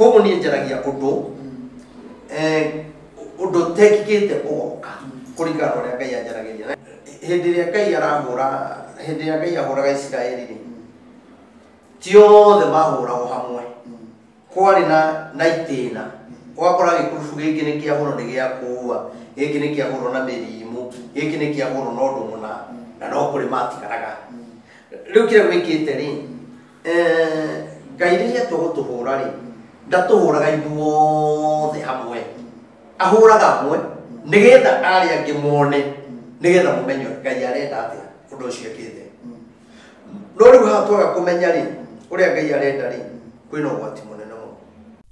Koguo niĩ njaragia ũndũ ũndũ ũtekĩkĩte ũgoka kũringana na ũrĩa Ngai anjaragĩria. Hĩndĩ ĩrĩa Ngai arahũra, hĩndĩ ĩrĩa Ngai ahũraga Isiraeli rĩ, ti othe mahũragwo hamwe. Kwarĩ na itĩna. Ũgakora gĩkurubu gĩkĩ nĩ kĩahũrwo nĩ gĩa kũua, gĩkĩ nĩ kĩahũrwo na mĩrimũ, gĩkĩ nĩ kĩahũrwo na ũndũ mũna, na no kũrĩ matigaraga. Rĩu kĩrĩa gwĩkĩte rĩ, Ngai rĩrĩa atua gũtũhũra rĩ, ndatũhũraga ithuothe hamwe. Ahũraga amwe nĩgetha arĩa angĩ mone, nĩgetha mũmenye Ngai arenda atĩa ũndũ ũcio ekĩte. No rĩu haha twaga kũmenya rĩ, ũrĩa Ngai arenda rĩ, kwĩna ũgwati mũnene mũno.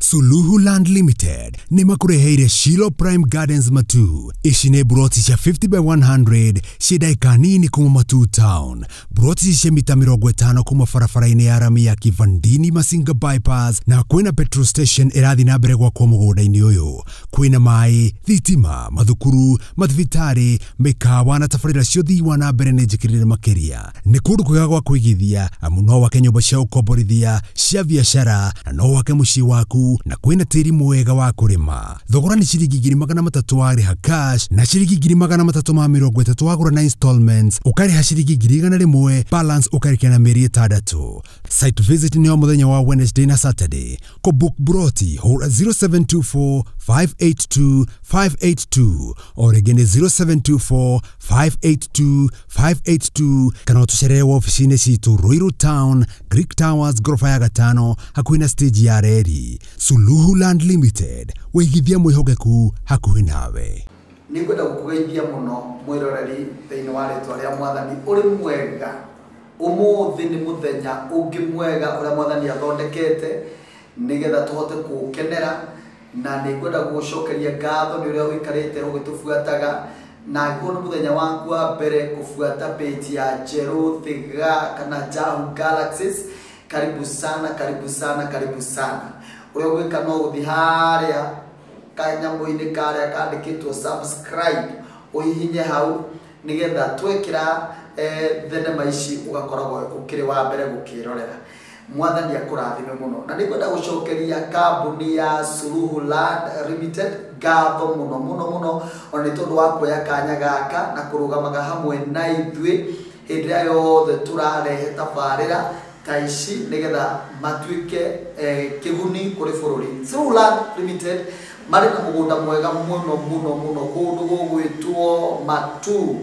Suluhu Land Limited nĩ makũreheire Shilo Prime Gardens Matuu. Ici nĩ buroti cia 50 by 100 ciĩ ndagĩka nini kuma Matuu Town. Buroti ici cia mita 50 kuma barabara-inĩ ya rami ya Kivandini Masinga Bypass, na kwĩna petrol station ĩrathiĩ na mbere gwakwo mũgũnda-inĩ ũyũ. Kwĩna maĩ, thitima, mathukuru, mathibitarĩ, mĩkawa na tabarĩra cia ũthii wa na mbere nĩ njĩkĩrĩre makĩria. Nĩ kũndũ kwega gwa kũigithia, amu no wake nyũmba cia ũkomborithia, cia biacara, na no wake mũciĩ waku, na kwĩna tĩri mwega wa kũrĩma. Thogora nĩ ciringi 300,000 warĩha cash, na ciringi 330,000 wagũra na installments, ũkarĩha ciringi 100,000, balance ũkarĩkia na mĩeri 6. Site visit nĩ o mũthenya wa Wednesday na Saturday. Kũ book broti hũra 0724 582 582 o rĩngĩ nĩ 0724 582 582, kana ũtũcerere wabici-inĩ citũ Ruiru Town, Greek Towers, ngoroba ya 5, hakuhĩ na stage ya reri. Suluhu Land Limited, wĩigithia mwĩhokeku hakuhĩ nawe. Nĩngwenda gũkũgeithia mũno mwĩroreri thĩinĩ wa rĩtwa rĩa Mwathani ũrĩ mwega. Ũmũthĩ nĩ mũthenya ũngĩ mwega ũrĩa Mwathani athondekete nĩgetha tũhote kũũkenera, na nĩngwenda gũgũcokeria ngatho nĩ ũrĩa ũikarĩte ũgĩtũbuataga, na angĩkorwo nĩ mũthenya waku wa mbere kũbuata page ya Njerũ Thiga kana Jahu Galaxies, karibu sana, karibu sana, karibu sana. Ũrĩa ũgwĩka no gũthiĩ harĩa kanyamũ-inĩ karĩa kandĩkĩtwo subscribe, ũhihinye hau nĩgetha twekĩra thenema ici ũgakoragwo ũkĩrĩ wa mbere gũkĩrorera. Mwathani akũrathime mũno. Na nĩngwenda gũcokeria kambuni ya Suluhu Land Limited ngatho mũno mũno mũno, ona nĩ tondũ wa kuoya kanya gaka na kũrũgamaga hamwe na ithuĩ hĩndĩ ĩrĩa yothe tũrarehe tabarĩra ta ici nĩgetha matuĩke kĩguni kũrĩ bũrũri. Suluhu Land Limited marĩ na mũgũnda mwega mũno mũno mũno kũndũ gũgwĩtwo Matuu.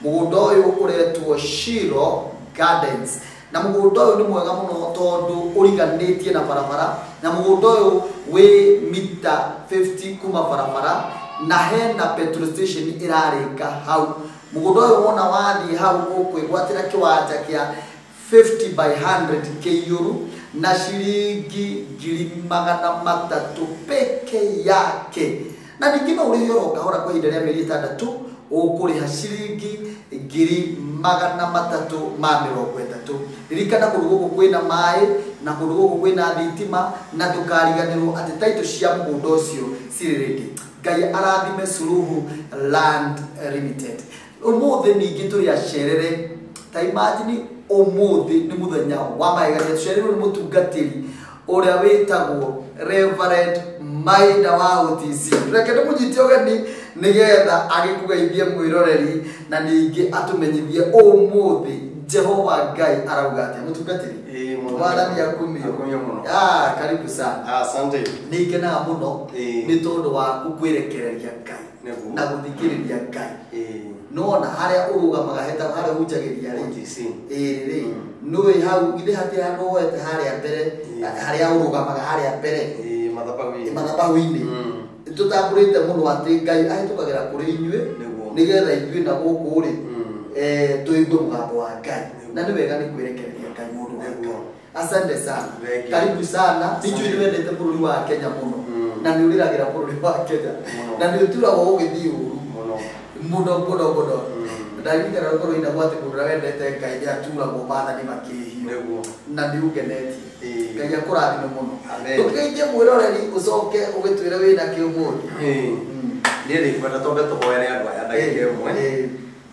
Mũgũnda ũyũ ũretwo Shilo Gardens, na mũgũnda ũyũ nĩ mwega mũno tondũ ũriganĩtie na barabara, na mũgũnda ũyũ wĩ mita 50 kuma barabara, na hena petrol station ĩrarĩka hau. Mũgũnda ũyũ wona wathiĩ hau ũkwĩgwatĩra kĩwanja kĩa 50 by 100 kĩiyũru na ciringi 300,000 peke yake. Na ningĩ no ũrĩhe oro kahora kwa ihinda rĩa mĩeri 6, ũkũrĩha ciringi 330,000. Ririkana kũndũ gũkũ kwĩna maĩ na kũndũ gũkũ kwĩna thitima, na ndũkariganĩrwo atĩ title cia mũgũnda ũcio cirĩ ready. Ngai arathime Suluhu Land Limited. Ũmũthĩ ningĩ tũrĩ acerere, ta imagine ũmũthĩ nĩ mũthenya wa magegania, tũcereirwo nĩ mũtungatĩri ũrĩa wĩtagwo Reverend Maina wa OTC. Reke ndĩmũnyite ũgeni nĩgetha agĩkũgeithie mwĩroreri na ningĩ atũmenyithie ũmũthĩ Jehova Ngai arauga atĩa. Mũtungatĩri, Mwathani akumio. Akumio mũno. Karibu sana. Asante. Nĩngenaga mũno nĩ tondũ waku kwĩrekereria Ngai na gũthikĩrĩria Ngai. Nĩwona harĩa ũrũgamaga hetagwo harĩa ũhunjagĩria rĩ. OTC. Ĩĩ rĩ. Nĩũĩ hau githĩ hatirĩ handũ woete harĩa mbere, harĩa ũrũgamaga harĩa mbere. Mathabahu-inĩ. Mathabahu-inĩ. Tũtambũrĩte mũno atĩ Ngai ahĩtũkagĩra kũrĩ inyuĩ, nĩgetha ithuĩ na gũkũ rĩ, tũigue mũgambo wa Ngai. Na nĩ wega nĩ kwĩrekereria Ngai mũndũ wa Ngai. Asante sana. Karibu sana. Nĩ njũĩ nĩ wendete bũrũri wa Kenya mũno. Na nĩ ũrĩragĩra bũrũri wa Kenya. Na nĩ ũturagwo ũgĩthiĩ ũru. Mũno mũno mũno. Ndaririkanire rwĩmbo rũinagwo atĩ mũndũ ũrĩa wendete Ngai nĩ aturagwo maathani makĩhio. Na nĩ ũngenetie. Ngai akũrathime mũno. Ndũkĩgeithie mwĩroreri ũcoke ũgĩtwĩre wĩna kĩ ũmũthĩ. Niĩ nĩngwenda twambe tũhoere andũ aya ndagĩka ĩmwe,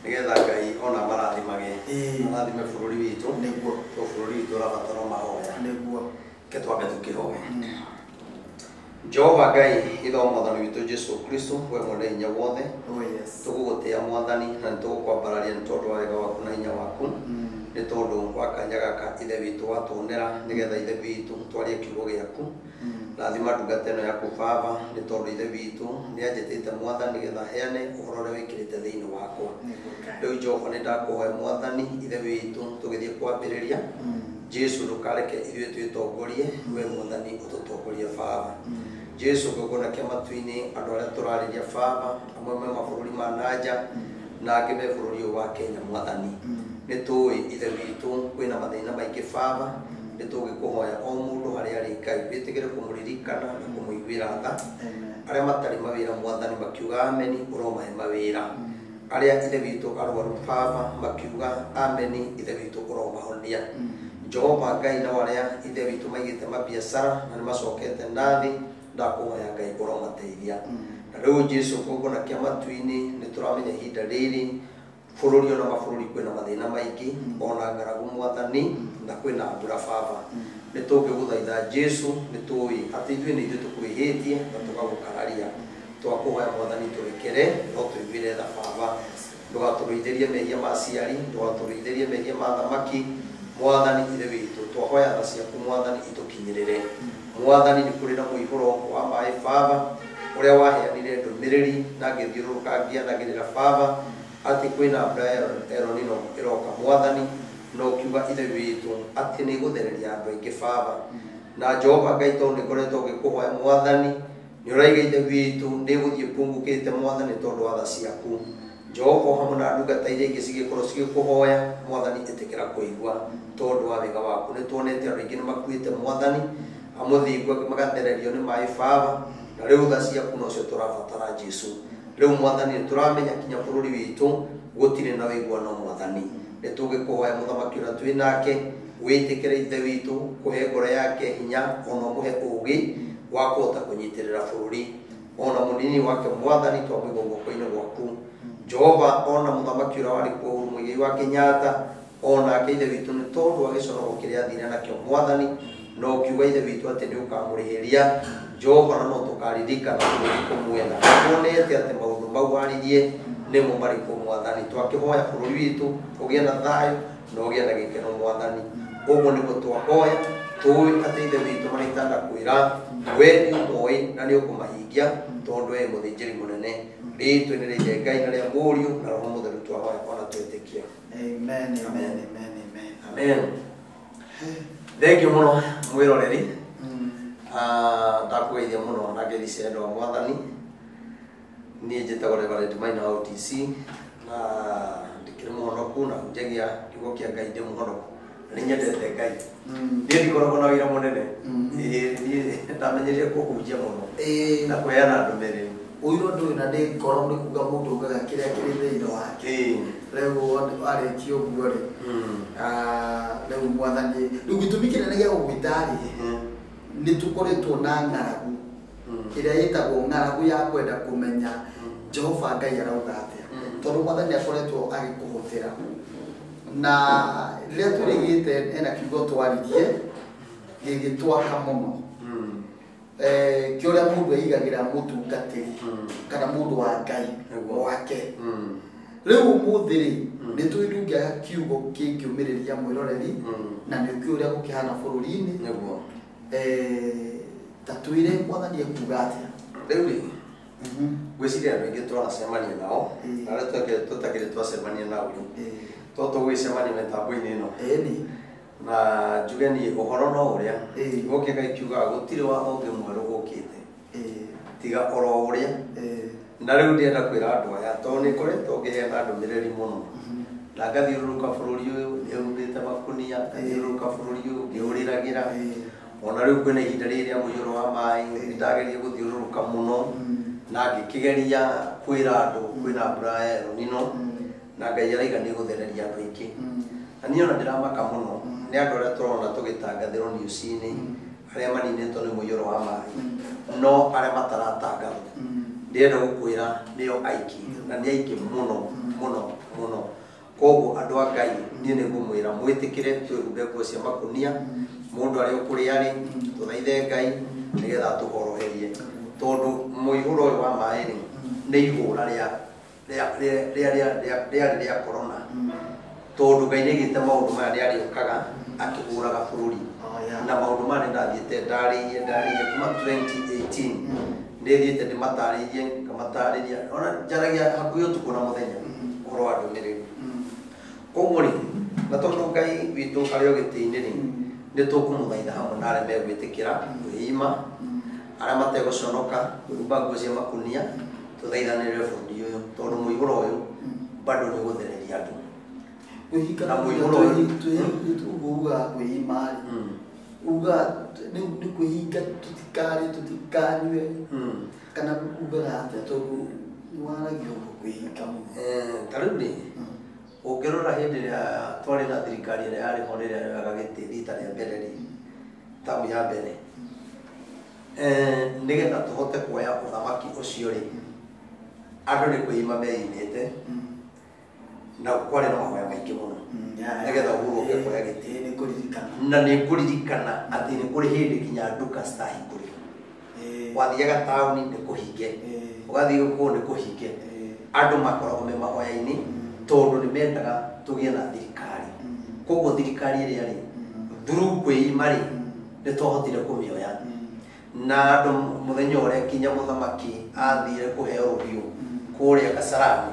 nĩgetha Ngai ona marathimage. Marathime bũrũri witũ. Nĩguo. Tondũ bũrũri witũ ũrabatara mahoya. Nĩguo. Reke twambe tũkĩhoe. Jehova Ngai ithe wa mwathani witũ Jesu Kristo we mwene hinya wothe. Oh yes. Tũgũgũtĩa mwathani na nĩtũgũkwambararia nĩ tondũ wa wega waku na hinya waku, nĩ tondũ wa kanya gaka ithe witũ watuonera nĩgetha ithe witũ twarie kiugo gĩaku. Rathima ndungata ĩno yaku baba, nĩ tondũ ithe witũ nĩ anjĩtĩte mwathani nĩgetha heane ũhoro ũrĩa wĩkĩrĩte thĩinĩ wakwa. Rĩu Jehova nĩ ndakũhoya mwathani ithe witũ tũgĩthiĩ kwambĩrĩria, Jesu ndũkareke ithuĩ twĩtongorie, we mwathani ũtũtongorie baba. Jesu ngũgũna kĩa matu-inĩ andũ arĩa tũrarĩria baba, amwe me mabũrũri ma nanja na angĩ me bũrũri ũyũ wa Kenya mwathani. Nĩ tũĩ ithe witũ kwĩna mathĩna maingĩ baba, nĩ tũgĩkũhoya o mũndũ harĩa arĩ Ngai wĩtĩkĩre kũmũririkana na kũmũiguĩra tha. Arĩa matarĩ mawĩra mwathani makiuga ameni ũromahe mawĩra. Arĩa ithe witũ arwaru baba makiuga ameni ithe witũ ũromahonia. Jehova Ngai na arĩa ithe witũ maigĩte mabiacara na nĩ macokete nathi, ndakũhoya Ngai ũromateithia. Na rĩu Jesu kũngũna kĩa matu-inĩ nĩ tũramenya ihinda rĩrĩ bũrũri ona mabũrũri kwĩna mathĩna maingĩ ona ng'aragu mwathani na kwĩna mbura baba. Nĩ tũngĩgũthaitha Jesu, nĩ tũĩ atĩ ithuĩ nĩ ithuĩ tũkwĩhĩtie na tũgagũkararia. Twakũhoya mwathani tũrekere no tũiguĩre tha baba. Ndũgatũrũithĩrie mehia ma aciari, ndũgatũrũithĩrie mehia ma thamaki mwathani ithe witũ. Twahoya tha ciaku mwathani itũkinyĩrĩre. Mwathani nĩ kũrĩ na mũihũro wa maĩ baba ũrĩa waheanire ndũmĩrĩri na ngĩthiũrũrũka ngĩanagĩrĩra baba atĩ kwĩna mbura ya El Nino ĩroka mwathani, na ũkiuga ithe witũ atĩ nĩ ĩgũthereria andũ aingĩ baba. Na Jehova Ngai tondũ nĩ ngoretwo ngĩkũhoya mwathani, nĩ ũraiga ithe witũ nĩ ĩgũthiĩ ĩpungũkĩte mwathani tondũ wa tha ciaku. Jehova hamwe na ndungata iria ingĩ cigĩkorwo cigĩkũhoya mwathani ĩtĩkĩra kũigua tondũ wa wega waku. Nĩ tuonete andũ aingĩ nĩ makuĩte mwathani, amũthingu angĩ magathererio nĩ maĩ baba, na rĩu tha ciaku nocio tũrabatara Jesu. Rĩu mwathani nĩ tũramenya kinya bũrũri witũ gũtirĩ na ũiguano mwathani. Nĩ tũgĩkũhoya mũthamaki ũrĩa twĩ nake wĩtĩkĩre ithe witũ kũhe ngoro yake hinya ona ũmũhe ũũgĩ wa kũhota kũnyitĩrĩra bũrũri ona mũnini wake mwathani twamũiga guoko-inĩ gwaku. Jehova ona mũthamaki ũrĩa warĩ kuo Uhuru Muigai wa Kenyatta onake ithe witũ nĩ tondũ wa gĩconoko kĩrĩa athire nakĩo mwathani, na ũkiuga ithe witũ atĩ nĩ ũkamũrĩhĩria. Jehova na no tũkaririkana bũrũri kũmwetha. Tuonete atĩ maũndũ mau waririe nĩmo marĩkũ mwathani. Twakĩhoya bũrũri witũ ũgĩe na thayũ na ũgĩe na gĩkeno mwathani. Ũguo nĩguo twahoya tũĩ atĩ ithe witũ marĩa itanakwĩra we nĩ ũmoĩ na nĩ ũkũmahingia tondũ we mũthĩnjĩri mũnene. Rĩĩtwa-inĩ rĩa Ithe Ngai na rĩa Mũriũ na Roho Mũtheru twahoya ona twĩtĩkia. Amen, amen, amen, amen. Amen. Thank you mũno mwĩroreri. Ndakũgeithia mũno na ngeithi cia wendo wa mwathani. Niĩ njĩtagwo Reverend Maina wa OTC na ndĩkĩrĩ mũhonoku na hunjagia kiugo kĩa Ngai ndĩ mũhonoku. Na nĩ nyendete Ngai. Niĩ ndikoragwo na wĩra mũnene. Niĩ ndamenyerire kũhunjia mũno na kũheana ndũmĩrĩri. Ũyũ ũndũ ũyũ na ndĩ ngoro nĩ kuga mũndũ augaga kĩrĩa kĩrĩ thĩinĩ wake. Rĩu warĩkia ũguo rĩ, rĩu mwathani, rĩu gĩtũmi kĩnene gĩa gũgwĩta rĩ, nĩ tũkoretwo na ng'aragu ĩrĩa ĩtagwo ng'aragu ya kwenda kũmenya Jehova Ngai arauga atĩa, tondũ mwathani akoretwo agĩkũhũthĩra. Na rĩrĩa twĩrĩgĩte ena kiugo twaririe gĩgĩtwaka mũno, kĩa ũrĩa mũndũ eigagĩra mũtungatĩri kana mũndũ wa Ngai wake. Rĩu ũmũthĩ rĩ, nĩ tũĩ ndũngĩaga kiugo kĩngĩũmĩrĩria mwĩroreri na nĩ ũkĩũĩ ũrĩa gũkĩhana bũrũri-inĩ. Ta twĩre mwathani ekuga atĩa. Rĩu rĩ, ngwĩciria andũ aingĩ twanacemania nao, na arĩa tũtakĩrĩ twacemania nao rĩ, to tũgwĩcemania mĩtambo-inĩ ĩno. Na njuge niĩ ũhoro no ũrĩa, kiugo kĩa Ngai kiugaga gũtirĩ watho ũngĩ mwerũ ũkĩte tiga oro ũrĩa. Na rĩu ndĩrenda kwĩra andũ aya tondũ nĩ ngoretwo ngĩheana ndũmĩrĩri mũno na ngathiũrũrũka bũrũri ũyũ nĩhumĩte makunia, ngathiũrũrũka bũrũri ũyũ ngĩũrĩragĩra. Ona rĩu kwĩna ihinda rĩrĩ rĩa mũiyũro wa maĩ, nĩndageria gũthiũrũrũka mũno na ngĩkĩgeria kwĩra andũ kwĩna mbura ya El Nino na Ngai araiga nĩ ĩgũthereria andũ aingĩ. Na niĩ ona ndĩramaka mũno nĩ andũ arĩa tũrona tũgĩtangathĩrwo news-inĩ, arĩa maninĩtwo nĩ mũiyũro wa maĩ, no arĩa mataratangathwo ndĩrenda gũkwĩra nĩo aingĩ, na nĩ aingĩ mũno mũno mũno. Koguo andũ a Ngai niĩ nĩ ngũmwĩra mwĩtĩkĩre twĩhumbe nguo cia makunia, mũndũ arĩa ũkũrĩa rĩ, tũthaithe Ngai Nĩgetha tũhoroherie tondũ mũihũro ũyũ wa maĩ rĩ nĩ ihũra rĩarĩ rĩa corona tondũ Ngai nĩaigĩte maũndũ maya nĩarĩũkaga akĩhũraga bũrũri. Oh, yeah. Na maũndũ maya nĩ ndathiĩte ndarĩirie kuma 2018, nĩ thiĩte ndĩmatarĩirie, ngamatarĩria, ona njaragia hakuhĩ ũtukũ na mũthenya ũhoro wa ndũmĩrĩri. Koguo rĩ, na tondũ Ngai witũ arĩ o gĩtĩ-inĩ rĩ, nĩ tũkũmũthaitha hamwe na arĩa megwĩtĩkĩra kwĩima, arĩa mategũconoka kwĩhumba nguo cia makunia, tũthaithanĩrĩre bũrũri ũyũ tondũ mũihũro ũyũ bado nĩ ũgũthereria andũ. Kwĩhinga. Na mũihũro ũyũ. Ũguo ugaga kwĩima rĩ, uga nĩ kwĩhinga tũtikarĩe, tũtikanyue, kana ugaga atĩa? Tondũ nĩ waragia ũguo kwĩhinga mũno. Ta rĩu rĩ, ũngĩrora hĩndĩ ĩrĩa twarĩ na thirikari ĩrĩa yarĩ ho rĩrĩa yoyaga gĩtĩ rita rĩa mbere rĩ, tamu ya mbere, nĩgetha tũhote kuoya ũthamaki ũcio rĩ, andũ nĩ kwĩima meimĩte na kwarĩ na mahoya maingĩ mũno nĩgetha Uhuru oke kuoya gĩtĩ. Nĩ kũririkana. Na nĩ ngũririkana atĩ nĩ kũrĩ hĩndĩ nginya nduka citahingũrirwo. Wathiaga taũni nĩ kũhinge, ũgathiĩ kũũ nĩ kũhinge. Andũ makoragwo me mahoya-inĩ tondũ nĩ mendaga tũgĩe na thirikari. Koguo thirikari ĩrĩa rĩ, through kwĩima rĩ, nĩ twahotire kũmĩoya. Na andũ mũthenya ũrĩa kinya mũthamaki athire kũheo rũhiũ kũrĩa Kasarani,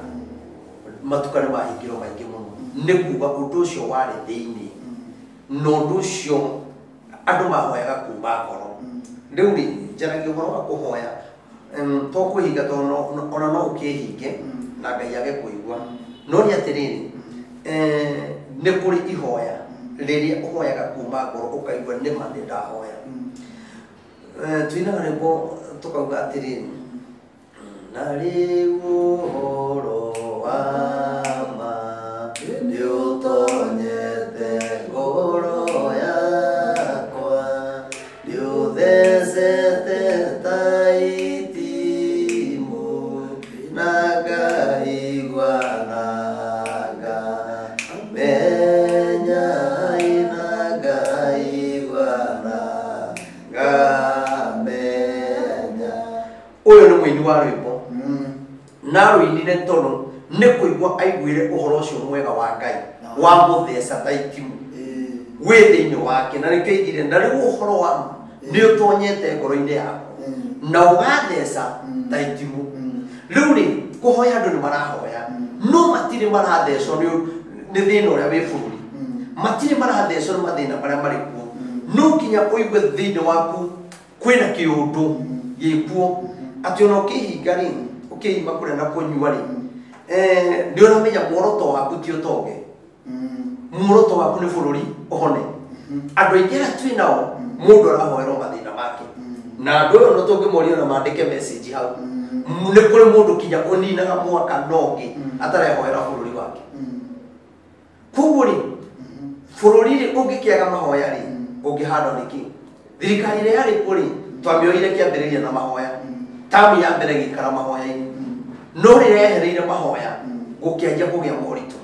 matuka nĩ mahingirwo maingĩ mũno. Nĩ kuga ũndũ ũcio warĩ thĩinĩ na ũndũ ũcio andũ mahoyaga kuma ngoro. Rĩu rĩ, njaragia ũhoro wa kũhoya, to kwĩhinga, tondũ ona no ũkĩhinge na Ngai age kũigua. No nĩ atĩrĩrĩ, nĩ kũrĩ ihoya rĩrĩa ũhoyaga kuma ngoro ũkaigua nĩma nĩ ndahoya. Tuinaga rwĩmbo tũkauga atĩrĩrĩ, na rĩu ũhoro wa ma nĩ ũtonyete ngoro yakwa, nĩ ũthecete ta itimũ na ngaigua na ngamenya, na ngaigua na ngamenya. Ũyũ nĩ mũini wa rwĩmbo na rũinire tondũ nĩ kũigua aiguire ũhoro ũcio mwega wa Ngai wa mũtheca ta itimũ wĩ thĩinĩ wake, na nĩkĩo aigire na rĩu ũhoro wa ma nĩ ũtonyete ngoro-inĩ yakwa na ũgatheca ta itimũ. Rĩu rĩ, kũhoya andũ nĩ marahoya, no matirĩ marathecwo nĩ thĩna ũrĩa wĩ bũrũri, matirĩ marathecwo nĩ mathĩna marĩa marĩ kuo. No nginya ũigue thĩinĩ waku kwĩna kĩũndũ gĩkuo atĩ ona ũkĩhinga rĩ, ũkĩima kũrĩa na kũnyua rĩ, nĩ ũramenya muoroto waku ti ũtonge, muoroto waku nĩ bũrũri ũhone. Andũ aingĩ arĩa twĩ nao, mũndũ arahoerwo mathĩna make, na andũ ũyũ no tũngĩmoria na mandĩke message hau, nĩ kũrĩ mũndũ kinya ũninaga mwaka na ũngĩ atarehoera bũrũri wake. Koguo rĩ, bũrũri rĩ, ũngĩkĩaga mahoya rĩ, ũngĩhandwo nĩkĩ? Thirikari ĩrĩa yarĩ kuo rĩ, twamĩoire kĩambĩrĩria na mahoya, tamu ya mbere gĩikara mahoya-inĩ, no rĩrĩa yehereire mahoya gũkĩanjia kũgĩa moritũ,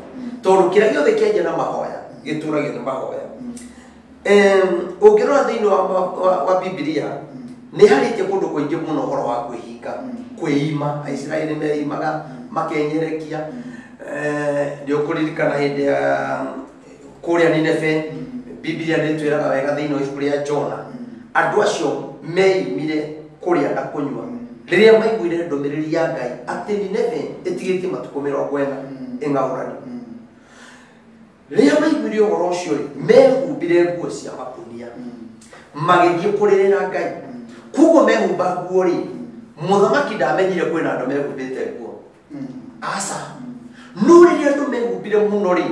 tondũ kĩrĩa gĩothe kĩanjia na mahoya gĩtũragio nĩ mahoya. Ũngĩrora thĩinĩ wa Bibilia nĩ harĩtie kũndũ kũingĩ mũno ũhoro wa kwĩhinga, kwĩima. Aisiraeli meimaga makenyerekia. Nĩ ũkũririkana hĩndĩ ya kũrĩa Nineve, Bibilia nĩ ĩtwĩraga wega thĩinĩ wa ibuku rĩa Jona, andũ acio meimire kũrĩa na kũnyua rĩrĩa maiguire ndũmĩrĩri ya Ngai atĩ Nineve ĩtigĩtie matukũ 40 ĩng'aũranio. Rĩrĩa maiguire ũhoro ũcio rĩ, mehumbire nguo cia makunia magĩthiĩ kũrĩrĩra Ngai. Koguo mehumba nguo rĩ, mũthamaki ndamenyire kwĩna andũ mehumbĩte nguo, aca. No rĩrĩa andũ mehumbire mũno rĩ,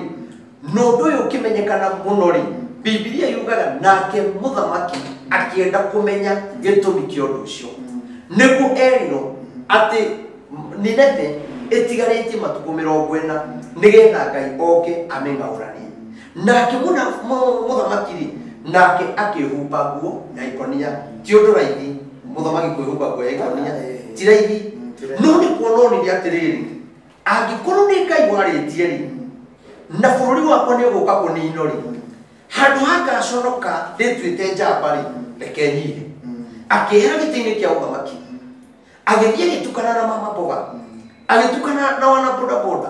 na ũndũ ũyũ ũkĩmenyekana mũno rĩ, Bibilia yugaga nake mũthamaki akĩenda kũmenya gĩtũmi kĩa ũndũ ũcio, nĩguo erirwo atĩ Nineve ĩtigarĩtie matukũ 40 nĩgetha Ngai oke amĩng'aũranie. Nake mũthamaki rĩ, nake akĩhumba nguo ya ikonia. Ti ũndũ raithi mũthamaki kwĩhumba nguo ya ikonia, ti raithi. No nĩ kuona onire atĩrĩrĩ, angĩkorwo nĩ Ngai warĩtie rĩ, na bũrũri wakwa nĩ ũgũka kũninwo rĩ, handũ ha ngaconoka ndĩtuĩte njamba rĩ, reke nyihe. Akĩehera gĩtĩ-inĩ kĩa ũthamaki. Agĩthiĩ agĩtukana na mama mboga. Agĩtukana na wana bodaboda.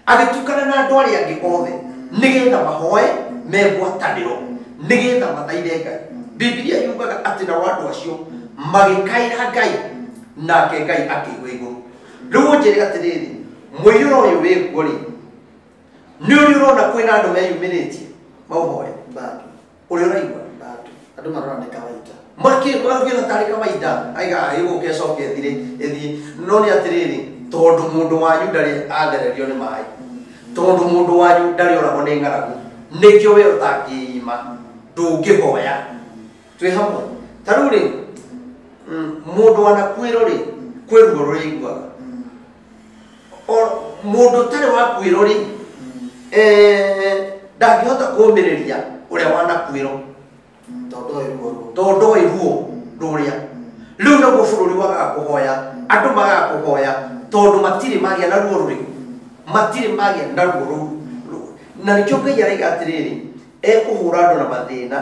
Agĩtukana na andũ arĩa angĩ othe nĩgetha mahoe megwatanĩro nĩgetha mathaithe Ngai. Bibilia yugaga atĩ nao andũ acio magĩkaĩra Ngai nake Ngai akĩigua igũrũ. Rĩu ũnjĩre atĩrĩrĩ, mũiyũro ũyũ wĩkuo rĩ, nĩ ũrĩ ũrona kwĩna andũ meyumĩrĩtie maũhoe? Bado. Ũrĩa ũraigua? Bado. Andũ marona nĩ kawaida. Makĩona tarĩ kawaida, aiga ĩgũka ĩcoke ĩthire ĩthiĩ. No nĩ atĩrĩrĩ, tondũ mũndũ wanyu ndarĩ athererio nĩ maĩ, tondũ mũndũ wanyu ndarĩ oragwo nĩ ng'aragu, nĩkĩo we ũtangĩima ndũngĩhoya. Twĩ hamwe. Ta rĩu rĩ, mũndũ wanakuĩrwo rĩ, kwĩ ruo rũrĩa aiguaga. Mũndũ ũtarĩ wakuĩrwo rĩ, ndangĩhota kũũmĩrĩria ũrĩa wanakuĩrwo. Tondũ oĩ ruo rũu. Tondũ oĩ ruo rũrĩa. Rĩu naguo bũrũri wagaga kũhoya, andũ magaga kũhoya, tondũ matirĩ magĩa na ruo rũrĩkũ. Matirĩ magĩa na ruo rũu. Na nĩkĩo Ngai araiga atĩrĩrĩ, ekũhũra andũ na mathĩna,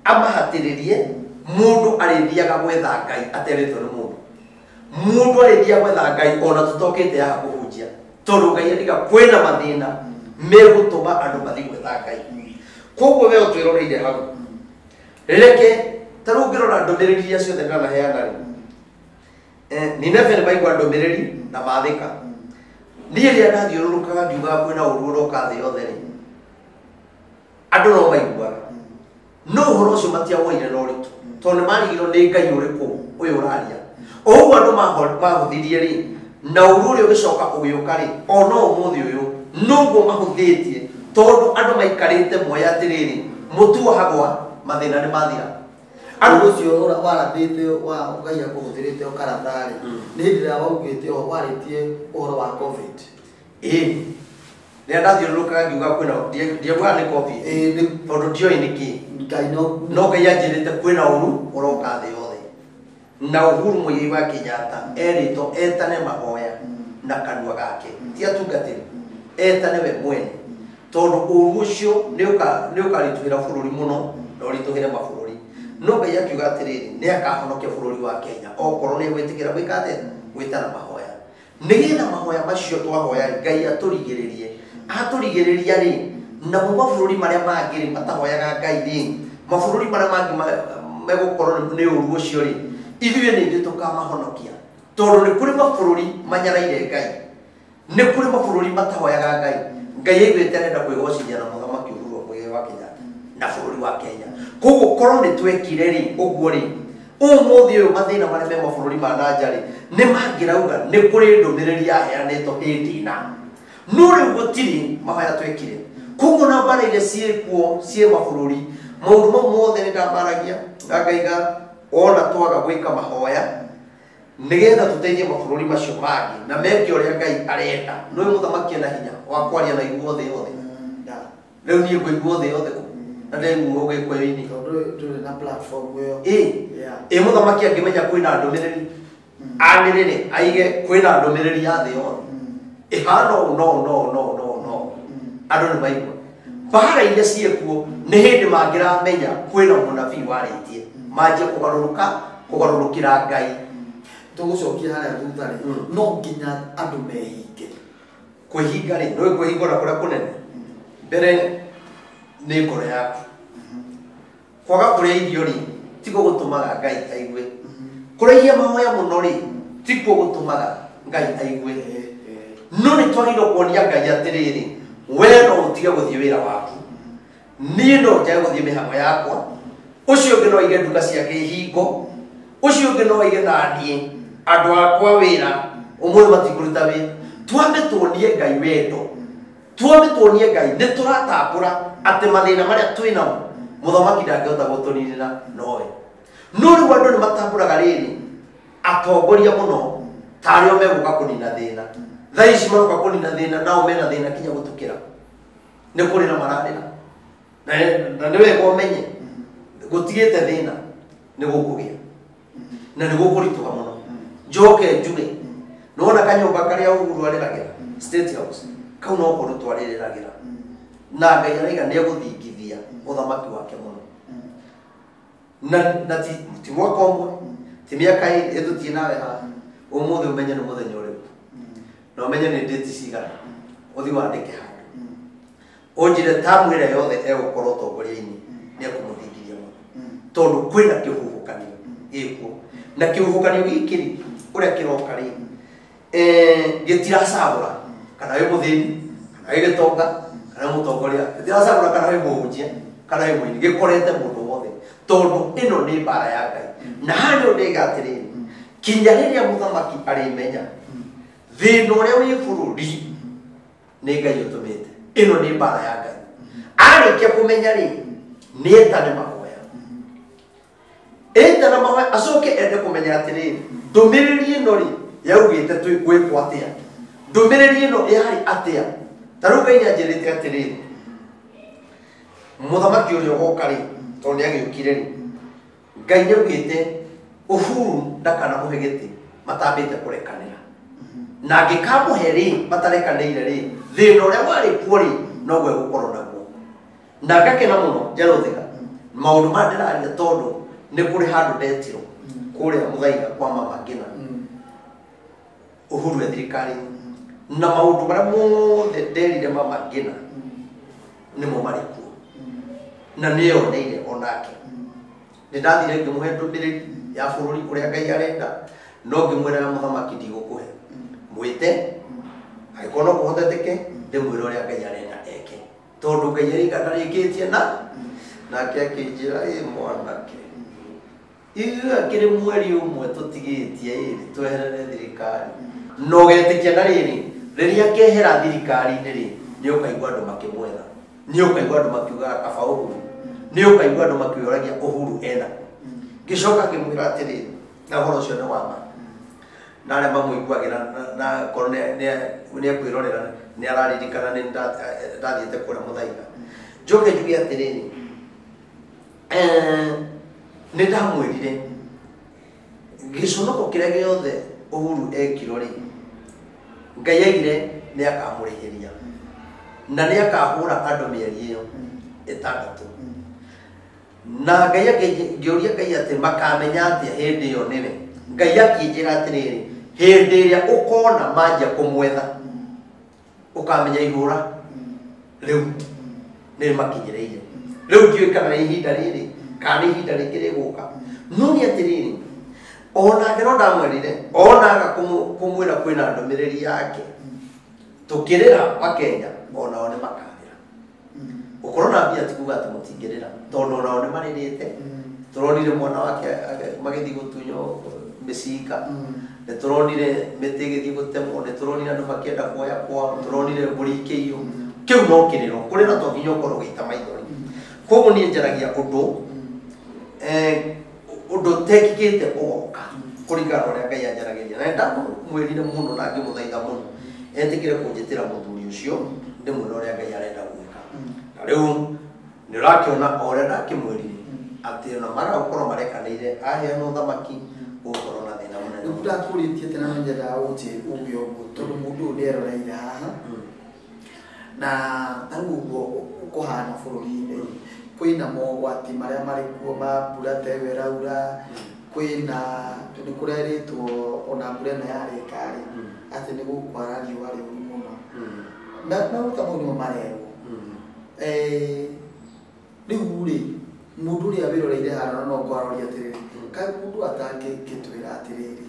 amahatĩrĩrie, mũndũ arĩthiaga gwetha Ngai aterĩtwo nĩ mũndũ. Mũndũ arĩthiaga gwetha Ngai ona tũtokĩte haha kũhunjia. Tondũ Ngai ariga kwĩna mathĩna megũtũma andũ mathiĩ gwetha Ngai. Koguo we ũtwĩroreire hau. Reke ta rĩu ũngĩrora ndũmĩrĩri iria ciothe ndanaheana rĩ, Nineve nĩ maigua ndũmĩrĩri na mathĩka. Niĩ rĩrĩa ndathiũrũrũkaga ngiugaga kwĩna ũru ũroka thĩ yothe rĩ, andũ no maiguaga. No ũhoro ũcio matiawoire na ũritũ, tondũ nĩ marigirwo nĩ Ngai ũrĩkũ ũyũ ũraria. O ũguo andũ mahũthirie rĩ, na ũru ũrĩa ũgĩcoka ũgĩũka rĩ, o no ũmũthĩ ũyũ noguo mahũthĩtie, tondũ andũ maikarĩte moĩ atĩrĩrĩ, mũtuohagwa mathĩna nĩ mathira. Andũ ũcio warathĩte wa Ngai akũhũthĩrĩte ũkaratha rĩ, nĩ hĩndĩ ĩrĩa waugĩte ũhoro, warĩtie ũhoro wa COVID. Ĩĩ. Rĩrĩa ndathiũrũrũkaga ngiuga kwĩna, ndiaugaga nĩ COVID. Ĩĩ, nĩ Tondũ ndioĩ nĩ kĩĩ. Ngai no No Ngai anjĩrĩte kwĩna ũru ũroka thĩ yothe. Na Uhuru Muigai wa Kenyatta erĩtwo etane mahoya na kanua gake, ti atungatĩri, etane we mwene, tondũ ũru ũcio nĩ ũkaritũhĩra bũrũri mũno na ũritũhĩre mabũrũri. No Ngai akiuga atĩrĩrĩ, nĩ akahonokia bũrũri wa Kenya okorwo nĩ egwĩtĩkĩra gwĩka atĩa, gwĩtana mahoya. Nĩgetha mahoya macio twahoya rĩ, Ngai atũrigĩrĩrie. Atũrigĩrĩria rĩ, namo mabũrũri marĩa mangĩ rĩ, matahoyaga Ngai rĩ, mabũrũri marĩa mangĩ megũkorwo nĩ ũru ũcio rĩ, ithuĩ nĩ ithuĩ tũkamahonokia. Tondũ nĩ kũrĩ mabũrũri manyaraire Ngai, nĩ kũrĩ mabũrũri matahoyaga Ngai. Ngai aiguĩte arenda kwĩgocithia na mũthamaki Uhuru Muigai wa Kenyatta na bũrũri wa Kenya. Koguo korwo nĩ twekire rĩ, ũguo rĩ, ũmũthĩ ũyũ mathĩna marĩa me mabũrũri ma na nja rĩ, nĩ mangĩrauga nĩ kũrĩ ndũmĩrĩri yaheanĩtwo hĩndĩ ĩna. No rĩu gũtirĩ mahoya twekire. Koguo na mbara iria ciĩkuo ciĩ mabũrũri, maũndũ mau mothe nĩ ndamaragia na ngaiga ona twaga gwĩka mahoya nĩgetha tũteithie mabũrũri macio mangĩ na meke ũrĩa Ngai arenda. Nĩ mũthamaki ena hinya wa kwaria na iguo thĩ yothe. Rĩu niĩ ngũiguo thĩ yothe kũ? Na ndĩraiguo Gĩkũyũ-inĩ. Tondũ ndũrĩ na platform ĩyo. Ĩĩ. Ĩ mũthamaki angĩmenya kwĩna ndũmĩrĩri, anĩrĩre aige kwĩna ndũmĩrĩri ya thĩ yothe. Ĩhana ũũ, no, no, no, no, no. Andũ nĩ maigua. Mbara iria ciĩkuo nĩ hĩndĩ mangĩramenya kwĩna mũnabii warĩtie, manjie kũgarũrũka, kũgarũrũkĩra Ngai. Tũgũcokia harĩa thutha rĩ, no nginya andũ mehinge. Kwĩhinga rĩ, nĩũĩ kwĩhingũra kũrĩa kũnene? Mbere nĩ ngoro yaku. Kwaga kũrĩa irio rĩ, tikuo gũtũmaga Ngai aigue. Kũraihia mahoya mũno rĩ, tikuo gũtũmaga Ngai aigue. No nĩ twagĩrĩirwo kuonia Ngai atĩrĩrĩ, we no ũtige gũthiĩ wĩra waku, niĩ no njage gũthiĩ mĩhang'o yakwa, ũcio ũngĩ no aige nduka ciake ihingo, ũcio ũngĩ no aige na niĩ andũ akwa wĩra, ũmũthĩ matikũruta wĩra. Twambe tuonie Ngai wendo, twambe tuonie Ngai nĩ tũratambũra atĩ mathĩna marĩa twĩ namo mũthamaki ndangĩhota gũtũninĩra nowe. No rĩu andũ nĩ matambũraga rĩrĩ, atongoria mũno tarĩo megũka kũnina thĩna. Thaa ici maroka kũnina thĩna, nao mena thĩna kinya gũtũkĩra. Nĩ kũrĩra mararĩra. Na nĩ wega ũmenye gũtigĩte thĩna nĩ gũkũgĩa na nĩ gũkũritũha mũno. Njoke njuge, nĩwona kanyũmba karĩa Uhuru arĩragĩra State House, kau no kũrutwo arĩrĩragĩra. Na Ngai araiga nĩ egũthingithia ũthamaki wake mũno. Na ti mwaka ũmwe, Ti mĩaka ĩrĩ ĩtũtiĩ nawe haha. Ũmũthĩ ũmenye nĩ mũthenya ũrĩkũ. Na ũmenye nĩ date cigana. Ũthiĩ wandĩke handũ. Ũnjĩre tamu ĩrĩa yothe egũkorwo ũtongoria-inĩ nĩ ekũmũthingiria mũno. Tondũ kwĩna kĩhuhũkanio gĩkuo. Na kĩhuhũkanio gĩkĩ rĩ, ũrĩa kĩroka rĩ, gĩtiracagũra kana wĩ mũthĩni, kana wĩ gĩtonga, kana wĩ mũtongoria, gĩtiracagũra kana wĩ mũhunjia, kana wĩ mũini, gĩkorete mũndũ wothe. Tondũ ĩno nĩ mbara ya Ngai. Na haha nĩho ndĩga atĩrĩrĩ, kinya rĩrĩa mũthamaki arĩmenya thĩna ũrĩa wĩ bũrũri nĩ Ngai ũtũmĩte, ĩno nĩ mbara ya Ngai. Arĩkia kũmenya rĩ, nĩ etane mahoya. Etana mahoya acoke ende kũmenya atĩrĩrĩ, ndũmĩrĩri ĩno rĩ yaugĩte gwĩkwo atĩa, ndũmĩrĩri ĩno yarĩ atĩa. Ta rĩu Ngai nĩanjĩrĩte atĩrĩrĩ, mũthamaki ũrĩa ũgoka rĩ, tondũ nĩagĩũkire rĩ, Ngai nĩaugĩte Uhuru ndakanamũhe gĩtĩ matambĩte kũrekanĩra. Na angĩkamũhe rĩ, matarekanĩire rĩ, thĩna ũrĩa warĩ kuo rĩ, noguo egũkorwo naguo. Na ngakena mũno Njerũthiga maũndũ maya ndĩraria tondũ nĩ kũrĩ handũ ndetirwo kũrĩa Mũthaiga kwa Mama Ngina. Uhuru e thirikari-inĩ. Na maũndũ marĩa mothe nderire Mama Ngina nĩmo marĩ kuo. Na nĩeyoneire onake. Nĩ ndathire ngĩmũhe ndũmĩrĩri ya bũrũri ũrĩa Ngai arenda, no ngĩmwĩra ya mũthamaki ndigũkũhe. Mwĩte, angĩkorwo no kũhoteteke, ndĩmwĩre ũrĩa Ngai arenda eke. Tondũ Ngai arĩka ndarĩkĩtie na nake akĩnjĩra, ĩ mwanake, ithuĩ akĩrĩ mweri ũmwe tũtigĩtie ĩrĩ tweherere thirikari. Na ũgetĩkia na rĩrĩ, rĩrĩa akehera thirikari-inĩ rĩ, nĩ ũkaigua andũ makĩmwetha, nĩ ũkaigua andũ makiugaga kaba Uhuru, nĩ ũkaigua andũ makĩũragia Uhuru ena. Ngĩcoka ngĩmwĩra atĩrĩrĩ, na ũhoro ũcio nĩ wa ma. Na arĩa mamũiguagĩra na korwo nĩ ekwĩrorera nĩ araririkana nĩ ndathiĩte kũrĩa Mũthaiga. Njoke njuge atĩrĩrĩ, nĩ ndamwĩrire gĩconoko kĩrĩa gĩothe Uhuru ekirwo rĩ, Ngai aigire nĩ akamũrĩhĩria na nĩ akahũra andũ mĩeri ĩyo ĩtandatũ. Na Ngai ngĩũria Ngai atĩ makamenya atĩa hĩndĩ ĩyo nĩwe. Ngai akĩnjĩra atĩrĩrĩ, hĩndĩ ĩrĩa ũkona manjia kũmwetha, ũkamenya ihũra rĩu nĩ rĩmakinyĩrĩire. Rĩu ndiũĩ kana nĩ ihinda rĩrĩ kana nĩ ihinda rĩngĩ rĩgũka. No nĩ atĩrĩrĩ, onake no ndamwĩrire, onaga kũmwĩra kwĩna ndũmĩrĩri yake, tũkĩrĩra Wakenya onao nĩ makarĩra. Gũkorwo na mbia ti kuga atĩ mũtingĩrĩra, tondũ onao nĩ marĩrĩte. Tũronire mwana wake magĩthiĩ gũtunywo mĩcinga, nĩ tũronire mĩtĩ ĩgĩthiĩ gũtemwo, nĩ tũronire andũ makĩenda kuoya kwao, tũronire mbũri ikĩiywo. Kĩu no kĩrĩro, kũrĩra to nginya ũkorwo ũgĩita maithori. Koguo niĩ njaragia ũndũ ũndũ ũtekĩkĩte ũgoka kũringana na ũrĩa Ngai anjaragĩria. Na ndamwĩrire mũno na ngĩmũthaitha mũno etĩkĩre kũnjĩtĩra mũthuri ũcio ndĩmwĩre ũrĩa Ngai arenda gwĩka. Na rĩu nĩ ũrakĩona o ũrĩa ndakĩmwĩrire atĩ ona mara gũkorwo marekanĩire aheana ũthamaki gũgũkorwo na thĩna mũnene. Rĩu ndakũrĩtie tena no nyendaga ũnjĩre uge ũguo tondũ mũndũ ũyũ nĩeroreire haha na tarĩu ũguo kũhana bũrũri-inĩ kwĩna mogwati marĩa marĩ kuo ma mbura ta ĩyo ĩraura, kwĩna nĩ kũrerĩtwo ona mbura ĩno yarĩka rĩ atĩ nĩ gũkwara riũa rĩũru mũno. Na maũndũ ta mau nĩmo marerwo. Rĩu rĩ mũndũ ũrĩa wĩroreire haha no ngwaroria atĩrĩrĩ, kaĩ mũndũ atangĩtwĩra atĩrĩrĩ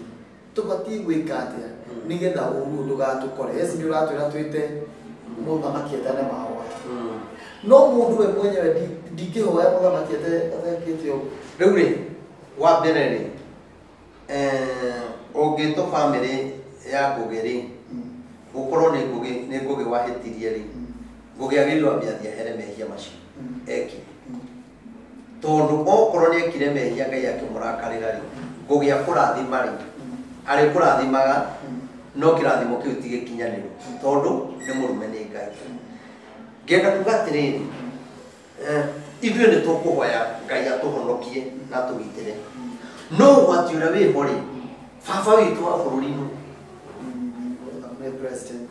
tũbatiĩ gwĩka atĩa nĩgetha ũru ũyũ ndũgatũkore. Yes, nĩ ũratwĩra twĩte mũthamaki etane mahoya, no mũndũ we mwenyewe ndingĩhoya mũthamaki atekĩte ũguo. Rĩu rĩ, wa mbere rĩ, ũngĩtwo bamĩrĩ ya Ngũgĩ rĩ, gũkorwo nĩ Ngũgĩ, nĩ Ngũgĩ wahĩtirie rĩ, Ngũgĩ agĩrĩirwo ambe athiĩ ahere mehia macio ekire. Tondũ okorwo nĩ ekire mehia Ngai akĩmũrakarĩra rĩ, Ngũgĩ akũrathima rĩ, arĩkũrathimaga no kĩrathimo kĩu ti gĩkinyanĩru tondũ nĩ mũrume nĩ Ngai. Ngenda kuga atĩrĩrĩ, ithuĩ nĩ tũkũhoya Ngai atũhonokie na atũgitĩre. No ũgwati ũrĩa wĩho rĩ, baba witũ wa bũrũri nũ? Nĩ president.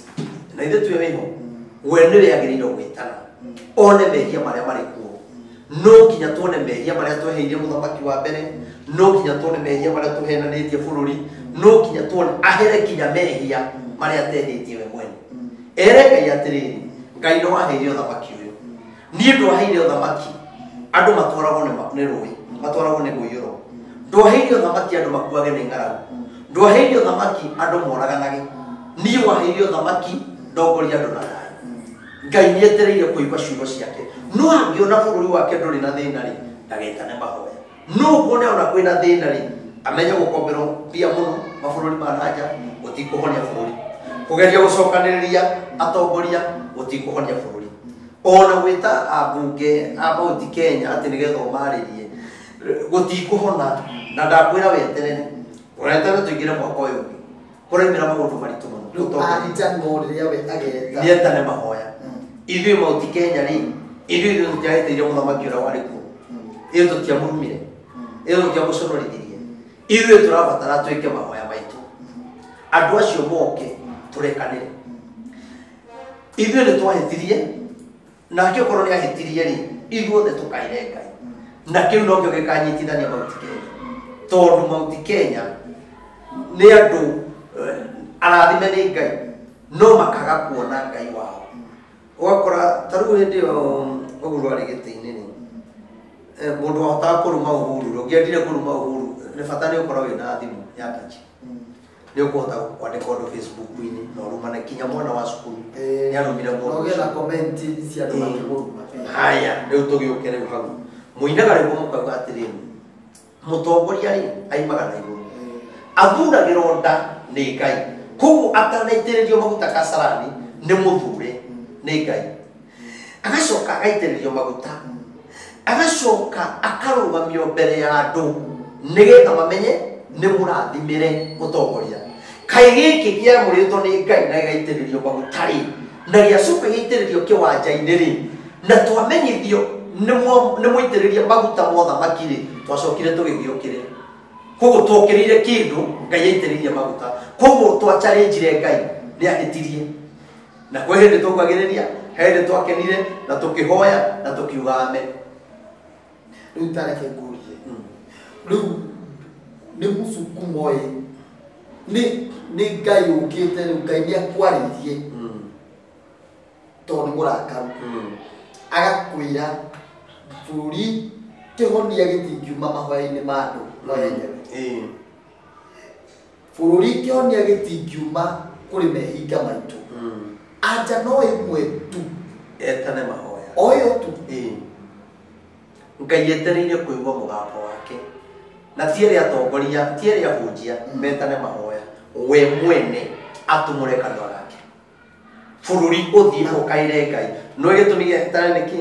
Na ithuĩ twĩ wĩho, we nĩwe agĩrĩirwo gwĩtana one mehia marĩa marĩ kuo. No nginya tuone mehia marĩa tweheirie mũthamaki wa mbere, no nginya tuone mehia marĩa tũhenanĩtie bũrũri, no nginya tuone ahere nginya mehia marĩa atehĩtie we mwene. Ere Ngai atĩrĩrĩ, Ngai no aheire ũthamaki ũyũ, niĩ ndwaheire ũthamaki andũ matwaragwo nĩ rũĩ, matwaragwo nĩ mũiyũro, ndwaheire ũthamaki andũ makuage nĩ ng'aragu, ndwaheire ũthamaki andũ moraganage, niĩ waheire ũthamaki ndongoria andũ na thayũ. Ngai nĩ etereire kũigua ciugo ciake. No angĩona bũrũri wake ndũrĩ na thĩna rĩ, ndagetane mahoya. No kuone ona kwĩna thĩna rĩ, amenye gũkomberwo mbia mũno mabũrũri ma nanja gũtikũhonia bũrũri, kũgeria gũcokanĩrĩria atongoria gũtikũhonia bũrũri, ona gwĩta ambunge a Mount Kenya atĩ nĩgetha ũmarĩrie gũtikũhona. Na ndakwĩra weterere, weterere tũingĩre mwaka ũyũ ũngĩ, kũraimĩra maũndũ maritũ mũno. Rĩu no rĩrĩa we ageta nĩetane mahoya. Ithuĩ Mount Kenya rĩ, ithuĩ tũtiahĩtĩirie mũthamaki ũrĩa warĩ kuo, ithuĩ tũtiamũrumire, ithuĩ tũtiamũconorithirie, ithuĩ tũrabatara twĩke mahoya maitũ, andũ acio moke tũrekanĩre. Ithuĩ nĩ twahĩtirie, nake okorwo nĩ ahĩtirie rĩ, ithuothe tũkaire Ngai, na kĩu nokĩo gĩkanyitithania Mount Kenya, tondũ Mount Kenya nĩ andũ arathime nĩ Ngai no makaga kuona Ngai wao. Ũgakora ta rĩu hĩndĩ ĩyo Uhuru arĩ gĩtĩ-inĩ rĩ, mũndũ wahotaga kũruma Uhuru, ũngĩendire kũruma Uhuru nĩ bata nĩ ũkorwo wĩna thimũ ya touch, nĩ ũkũhota kwandĩka ũndũ Facebook-inĩ na ũrumane kinya mwana wa cukuru nĩ arumire mũndũ ũcio. Na comment cia andũ makĩmũruma. Haya, rĩu tũgĩũke rĩu hau mũinaga rĩu mũkauga atĩrĩrĩ, mũtongoria rĩ aimaga na igũrũ, athuragĩrwo nda nĩ Ngai, koguo atanaitĩrĩrio maguta Kasarani nĩ mũthure nĩ Ngai, agacoka agaitĩrĩrio maguta, agacoka akarũgamio mbere ya andũ nĩgetha mamenye nĩ mũrathimĩre mũtongoria. Kaĩ gĩkĩ kĩamũrĩtwo nĩ Ngai na gĩgaitĩrĩrio maguta rĩ, na gĩacoka gĩaitĩrĩrio kĩwanja-inĩ rĩ, na twamenyithio nĩ mũitĩrĩrie maguta mothamaki rĩ, twacokire tũgĩgĩũkĩrĩra. Koguo twokĩrĩire kĩndũ Ngai aitĩrĩirie maguta, koguo twacharĩnjire Ngai nĩ ahĩtirie. Na kwĩ hĩndĩ tũkagĩrĩria, he hĩndĩ twakenire na tũkĩhoya na tũkiuga amen. Rĩu ta reke ngũrie, rĩu nĩ mũsukumo ĩ, nĩ Ngai ũkĩte rĩu, Ngai nĩ akwarĩirie tondũ nĩ mũrakaru, agakwĩra bũrũri kĩhonia gĩtingiuma mahoya-inĩ ma andũ no yenyewe, bũrũri kĩhonia gĩtingiuma kũrĩ mehinga maitũ, anja no ĩmwe tu, etane mahoya o ĩyo tu. Ngai etereire kũigua mũgambo wake, na ti arĩa atongoria, ti arĩa ahunjia metane mahoya, we mwene atumũre kanua gake, bũrũri ũthiĩ ũkaire Ngai. No gĩtũmi gĩetane nĩkĩ?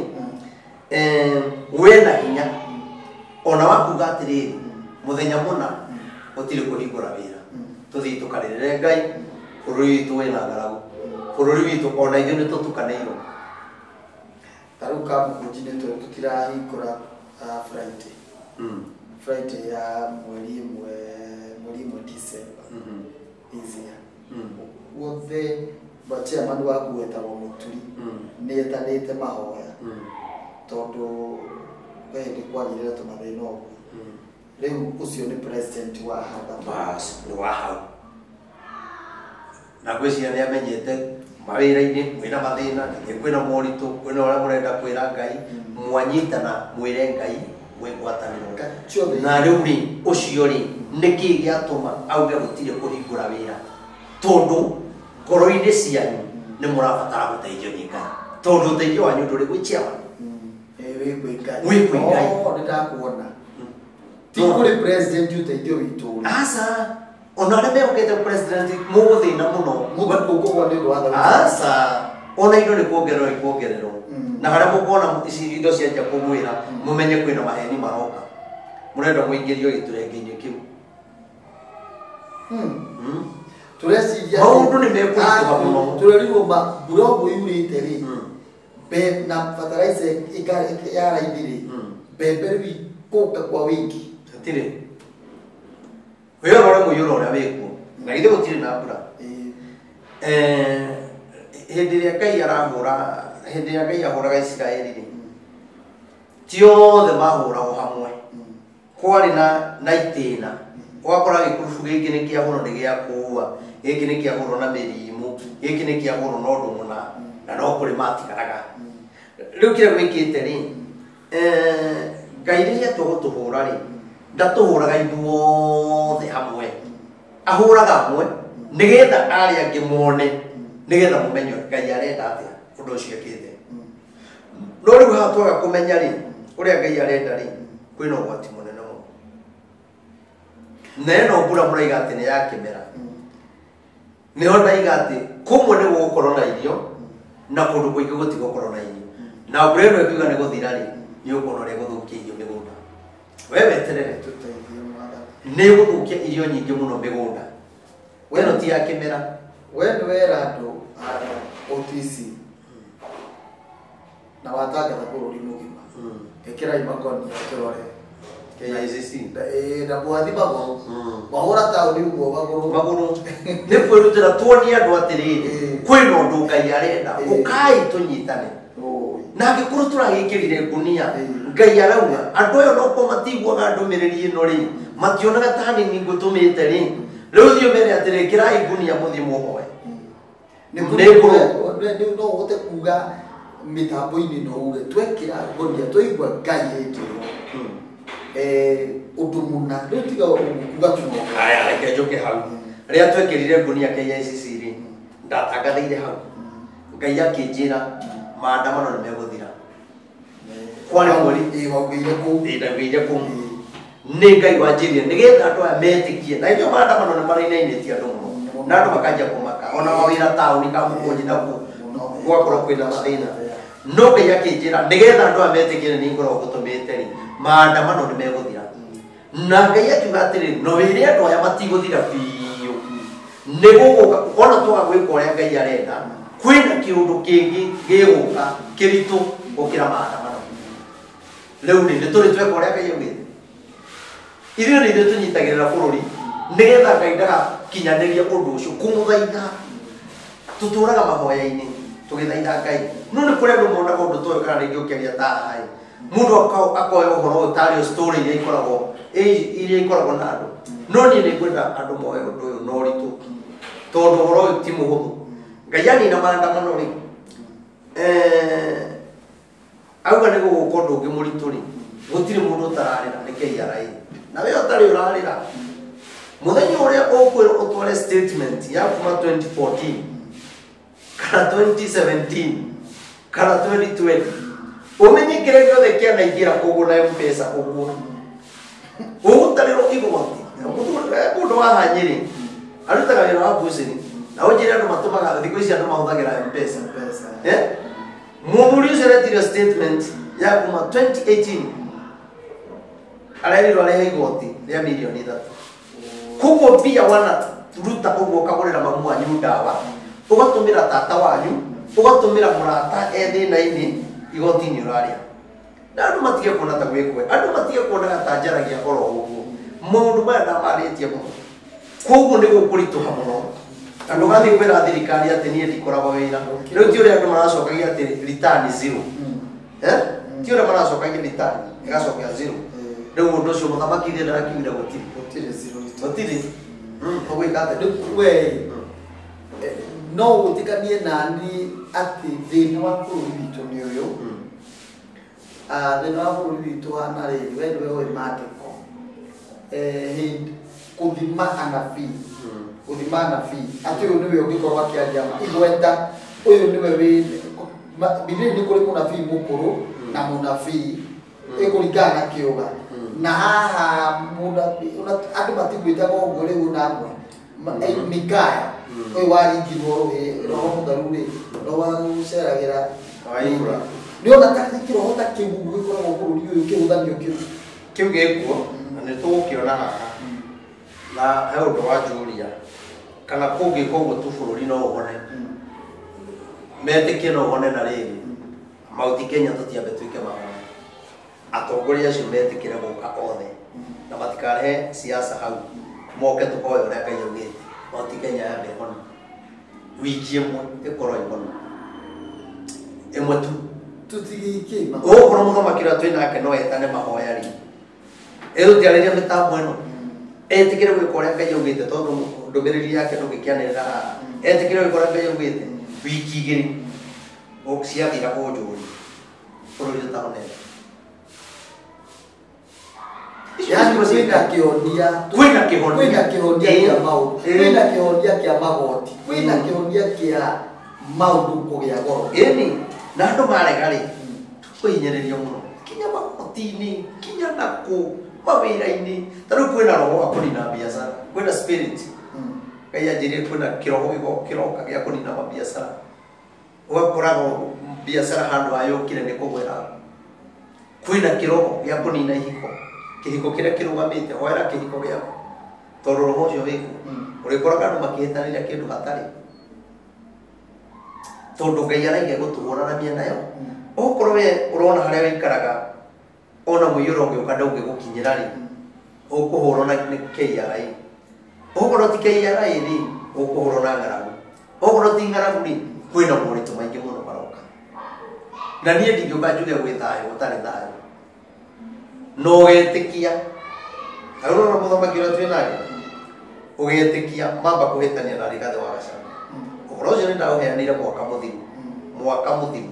We na hinya ona wakuga atĩrĩrĩ, mũthenya mũna gũtirĩ kũhingũra wĩra, tũthiĩ tũkarĩrĩre Ngai, bũrũri witũ wĩna ng'aragu, bũrũri witũ ona ithuĩ nĩ tũtukanĩirwo. Ta rĩu Kamũkũnji nĩ tũtirahingũra Friday, Friday ya mweri ĩmwe December this year, guothe chairman waku wetagwo Mũturi nĩ etanĩte mahoya, tondũ kwĩ hĩndĩ kwagĩrĩra tũmathĩna ũguo. Rĩu ũcio nĩ president wa hau. Bas, nĩ wa hau. Na ngwĩciria nĩ amenyete mawĩra-inĩ kwĩna mathĩna, ningĩ kwĩna moritũ, kwĩna ũrĩa mũrenda kwĩra Ngai, mwanyitana mwĩre Ngai mwĩ ngwatanĩro. Na rĩu rĩ, ũcio rĩ, nĩkĩ gĩatũma auge gũtirĩ kũhingũra wĩra? Tondũ ngoro-inĩ cianyu nĩ mũrabatara gũteithio nĩ Ngai, tondũ ũteithio wanyu ndũrĩ gwĩ chairman, wĩ kwĩ Ngai. Wĩ kwĩ Ngai. Nĩ ndakuona ti kũrĩ president ũteithio witũ. Aca, ona arĩa mehokete president mũgũthĩna mũno, mũgũkũgwa nĩ ũndũ wa thauti. Aca, ona indo nĩ kuongererwo ikuongererwo, na harĩa mũkuona ici indo cianjia kũgwĩra, mũmenye kwĩna maheni maroka, mũrenda mũingĩrio gĩturenge-inĩ kĩu. Tũreciria maũndũ nĩ mekũritũha mũno. Tũrerirwo mbura ũguo yurĩte rĩ, na fertilizer ya raithi rĩ, mbembe rĩu ikũka kwa wĩingĩ. Hatirĩ. Wĩrore mũiyũro ũrĩa wĩkuo, na githĩ gũtirĩ na mbura. Hĩndĩ ĩrĩa Ngai arahũra, hĩndĩ ĩrĩa Ngai ahũraga Isiraeli rĩ, Ti othe mahũragwo hamwe. Kwarĩ na itĩna. Ũgakora gĩkurubu gĩkĩ nĩ kĩahũrwo nĩ gĩa kũua, gĩkĩ nĩ kĩahũrwo na mĩrimũ, gĩkĩ nĩ kĩahũrwo na ũndũ mũna, na no kũrĩ matigaraga. Rĩu kĩrĩa gwĩkĩte rĩ, Ngai rĩrĩa tũgũtũhũra rĩ, ndatũhũraga ithuothe hamwe. Ahũraga hamwe nĩgetha arĩa angĩ mone, nĩgetha mũmenye Ngai arenda atĩa ũndũ ũcio ekĩte. No rĩu haha twaga kũmenya rĩ, ũrĩa Ngai arenda rĩ, kwĩna ũgwati mũnene mũno. Na ĩno mbura mũraiga atĩ nĩ ya kĩmera. Nĩho ndaiga atĩ kũmwe nĩ gũgũkorwo na irio na kũndũ kũingĩ gũtigũkorwo na irio. Na mbura ĩno ĩkiuga nĩ gũthira rĩ, nĩ ũkuona ũrĩa gũthũkia irio mĩgũnda. We weterere. Nĩ gũthũkia irio nyingĩ mũno mĩgũnda. Ĩno ti ya kĩmera. We nĩ wera andũ harĩa OTC na watangatha bũrũri mũgima. Ĩkĩrai makonia tũrore. KICC. Na mwathi magũrũ. Mahũra taũni ũguo magũrũ. Magũrũ. Nĩ kwĩrutĩra tuonie andũ atĩrĩrĩ, kwĩna ũndũ Ngai arenda, ũkai tũnyitane. Na angĩkorwo tũragĩkĩrire ngunia, Ngai arauga andũ aya no matiguaga ndũmĩrĩri ĩno rĩ, mationaga ta nini ngũtũmĩte rĩ. Rĩu thiĩ ũmere atĩrĩ, ĩkĩrai ngunia mũthiĩ mũhoe. Nĩ no ũhote kuga mĩtambo-inĩ no uge twekĩra ngunia twaigua Ngai hĩndĩ ĩyo. Ũndũ mũna rĩu tiga kuga kiugo. Aya, reke njũke hau. Rĩrĩa twekĩrire ngunia KICC rĩ, ndatangathĩire hau. Ngai akĩnjĩra maandamano nĩ megũthira. Kwarĩ mweri waugĩire kũu. Ndaugĩire kũu. Nĩ Ngai wanjĩrire nĩgetha andũ aya metĩkie. Na ithuĩ maandamano nĩ marainainĩtie andũ mũno. Na andũ makanjia kũmaka. Ona mawĩra taũni Kamũkũnji na kũu gũgakorwo kwĩna mathĩna. No Ngai akĩnjĩra nĩgetha andũ aya metĩkie nĩ ngoragwo ngũtũmĩte rĩ, maandamano nĩ megũthira. Na Ngai akiuga atĩrĩ, no wĩre andũ aya matigũthira biũ. Nĩ gũgũka, ona twaga gwĩka ũrĩa Ngai arenda, kwĩna kĩũndũ kĩngĩ gĩgũka kĩritũ gũkĩra maandamano. Rĩu rĩ, nĩ tũrĩ tweka ũrĩa Ngai augĩte. Ithuĩ nĩ ithuĩ tũnyitagĩrĩra bũrũri nĩgetha Ngai ndagakinyanĩrie ũndũ ũcio kũmũthaitha. Tũtũraga mahoya-inĩ tũgĩthaitha Ngai. No nĩ kũrĩ andũ monaga ũndũ ta ũyũ kana rĩngĩ ũkĩaria ta haha ĩ, mũndũ akoya ũhoro ũyũ tarĩ o story iria ikoragwo iria ikoragwo na andũ. No niĩ nĩ ngwenda andũ moe ũndũ ũyũ na ũritũ, tondũ ũhoro ũyũ ti mũhũthũ. Ngai anina maandamano rĩ, auga nĩ gũgũka ũndũ ũngĩ mũritũ rĩ, gũtirĩ mũndũ ũtararĩra nĩ KRA. Na we ũtarĩ ũrarĩra. Mũthenya ũrĩa ũkwĩrwo ũtware statement ya kuma 2014 kana 2017 kana 2020, ũmenye kĩrĩa gĩothe kĩanaingĩra ũguo na M-Pesa ũguo. Ũgũtarĩrwo igoti. Mũndũ wa haha Nyĩrĩ arutaga wĩra wa mbucĩrĩ, na ũnjĩre andũ matũmaga thikũ ici andũ mahũthagĩra M-Pesa. Mũthuri ũcio aretirio statement ya kuma 2018 arerirwo arehe igoti rĩa mirioni 3. Koguo mbia wanaruta ũguo ũkagũrĩra mamu wanyu ndawa, ũgatũmĩra tata wanyu, ũgatũmĩra mũrata e thĩna-inĩ, igoti nĩ ũrarĩa. Na andũ matige kuona ta gwĩkwe, andũ matige kuonaga ta njaragia oro ũguo. Maũndũ maya ndamarĩtie mũno. Koguo nĩ gũkũritũha mũno. Andũ gathiĩ kwĩra thirikari atĩ niĩ ndikoragwo wĩra. Rĩu ti ũrĩa andũ maracokagia atĩ return zero. Ti ũrĩa maracokagia return, ĩgacokia zero. Rĩu ũndũ ũcio mũthamaki ithe ndarakiugire gũtirĩ. Gũtirĩ zero return. Gũtirĩ. Ũgwĩka atĩa? Rĩu we, no ũtikanie nani atĩ thĩna wa bũrũri witũ nĩ ũyũ. Thĩna wa bũrũri witũ hana rĩrĩ, we nĩwe ũĩ maandĩko. Hĩndĩ kũthima anabii. Gũthima anabii. Atĩ ũyũ nĩwe ũngĩkorwo akĩaria ma. Igweta, ũyũ nĩwe wĩ, Biblia nĩ kũrĩ mũnabii mũkũrũ na mũnabii ĩkũringana na kĩũga. Na haha mũnabii, andũ matigwĩtaga ũguo rĩu na amwe. Mikaya, ũyũ waringirwo rũhĩ, roho mũtheru rĩ, roho wagũceragĩra. Waigua. Nĩ ona ta kĩroho ta kĩu gĩkoragwo bũrũri ũyũ kĩhũthanio kĩu. Kĩu gĩkuo, na nĩ tũgũkĩona haha. Na he ũndũ wa njũria, kana kũngĩka ũguo tu bũrũri no ũhone. Metĩkie no ũhone na rĩrĩ, Mount Kenya tũtiambe tuĩke mahone. Atongoria acio metĩkĩre gũka othe, na matikarehe siasa hau, moke tũhoe ũrĩa Ngai augĩte. Mount Kenya yambe ĩhone. Wiki ĩmwe ĩkorwo ĩhone. Ĩmwe tu. Tũtigĩkĩima. Ũgũkorwo mũthamaki ũrĩa twĩ nake no etane mahoya rĩ, ĩgũtiarĩria mĩtambo ĩno, etĩkĩre gwĩka ũrĩa Ngai augĩte, tondũ ndũmĩrĩri yake ndũngĩkĩanĩrĩra haha. Etĩkĩre gwĩka ũrĩa Ngai augĩte, wiki igĩrĩ ciathira ũnjũrie bũrũri ũtahonete. Yaani kwĩna kĩhonia, Kwĩna kĩhonia. Kwĩna kĩhonia kĩa maũndũ, kwĩna kĩhonia kĩa magoti, kwĩna kĩhonia kĩa maũndũ kũgĩa goro. Ĩni, na andũ marega rĩ, tũkũhinyĩrĩrio mũno kinya magoti-inĩ, kinya nakũ mawĩra-inĩ. Ta rĩu kwĩna roho wa kũnina biacara, kwĩna spirit. Ngai anjĩrire kwĩna kĩroho kĩroka gĩa kũnina mabiacara. Ũgakoraga biacara handũ hayũkire nĩ kũgwĩra. Kwĩna kĩroho gĩa kũnina ihiko, kĩhiko kĩrĩa kĩrũgamĩte, hoera kĩhiko gĩaku, tondũ roho ũcio wĩkuo. Ũrĩkoraga andũ makĩhĩtanĩria kĩndũ hatarĩ, tondũ Ngai araiga gũtũhũra na mĩena yo. Okorwo we ũrona harĩa wĩikaraga ona mũiyũro ũngĩũka ndũngĩgũkinyĩra rĩ, ũkũhũrwo na nĩ KRA. Okorwo ti KRA rĩ, ũkũhũrwo na ng'aragu. Okorwo ti ng'aragu rĩ, kwĩna moritũ maingĩ mũno maroka. Na niĩ ndingĩũka njuge gwĩ thayũ gũtarĩ thayũ, no ũgetĩkia. Ta rĩu ũrona mũthamaki ũrĩa twĩ nake, ũgetĩkia mamba kũhĩtania na Rigathĩ wa Gachagua. Ũhoro ũcio nĩ ndaũheanire mwaka mũthiru, mwaka mũthiru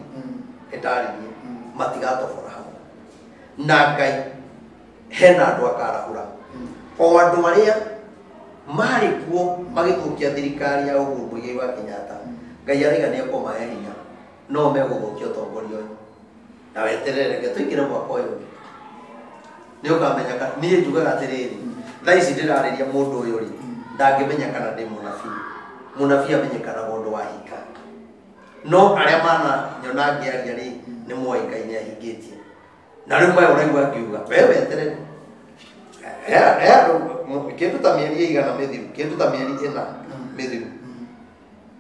nĩ ndaririe matigatobora hamwe na Ngai. Hena andũ akarahũra, o andũ arĩa marĩ kuo magĩthũkia thirikari ya Uhuru Muigai wa Kenyatta. Ngai araiga nĩ ekũmahe hinya, no megũthũkia ũtongoria ũyũ. Na weterere, reke tũingĩre mwaka ũyũ ũngĩ, nĩ ũkamenya. Niĩ njugaga atĩrĩrĩ, thaa ici ndĩrarĩria mũndũ ũyũ rĩ, ndangĩmenya kana ndĩ mũnabii. Mũnabii amenyekanaga ũndũ wa hika, no arĩa mananyona ngĩaria rĩ, nĩ moĩ Ngai nĩ ahingĩtie. Na rĩu maya ũraigua ngiuga, we weterere. He andũ kĩndũ ta mĩeri ĩigana mĩthiru, kĩndũ ta mĩeri 4 mĩthiru,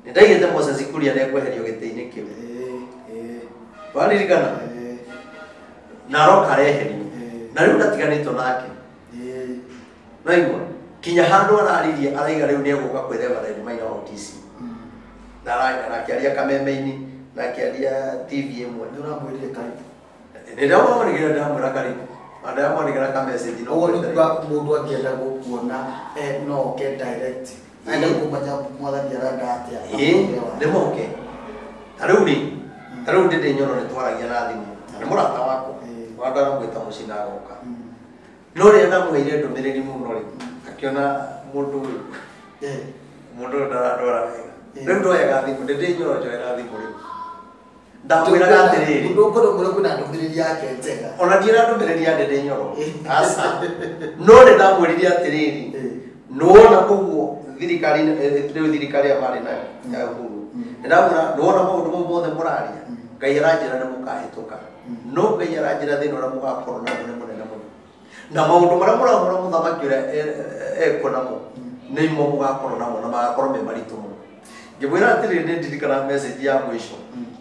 nĩ ndaigĩte Moses Kuria nĩ ekweherio gĩtĩ-inĩ kĩu. Waririkana? Na aroka areherio, na rĩu ndatiganĩtwo nake. Naigua kinya handũ araririe, araiga rĩu nĩ egũka kwĩ Reverend Maina wa OTC, na akĩaria kameme-inĩ, na akĩaria TV ĩmwe. Nĩ ũramwĩrire karibu. Nĩ ndamwandĩkĩra, ndamwĩra karibu, na ndamwandĩkĩra ka message no Ũguo nĩ kweterera. kuga mũndũ angĩenda gũkuona, no oke direct, enda kũmenya mwathani arenda atĩa. Ĩĩ, nĩ moke. Ta rĩu rĩ, ta rĩu Ndĩndĩ Nyoro nĩ twaragia na thimũ, na nĩ mũrata wakwa. Wanda aramwĩta mũciĩ na agoka. No rĩrĩa ndamũheire ndũmĩrĩri mũno rĩ, akĩona mũndũ ũyũ, mũndũ ũyũ ndarandwara wega. Rĩu ndoyaga thimũ, Ndĩndĩ Nyoro njoera thimũ rĩu. Ndamwĩraga atĩrĩrĩ, Mũndũ ũkũrĩ mwĩre kwĩna ndũmĩrĩri yake njega. Ona ndiĩra ndũmĩrĩri ya Ndĩndĩ Nyoro. Aca. No nĩ ndamwĩrire atĩrĩrĩ, nĩwona ũguo thirikari rĩu thirikari ĩrĩa marĩ nayo ya Uhuru, nĩ ndamwĩra nĩwona maũndũ mau mothe mũraria, Ngai aranjĩra nĩ mũkahĩtũka, no Ngai aranjĩra thĩna ũrĩa mũgakorwo naguo nĩ mũnene mũno, na maũndũ marĩa mũrahũra mũthamaki ũrĩa ekuo namo nĩ mo mũgakorwo namo, na magakorwo me maritũ mũno. Ngĩmwĩra atĩrĩrĩ, nĩ ndirikana message ya mũico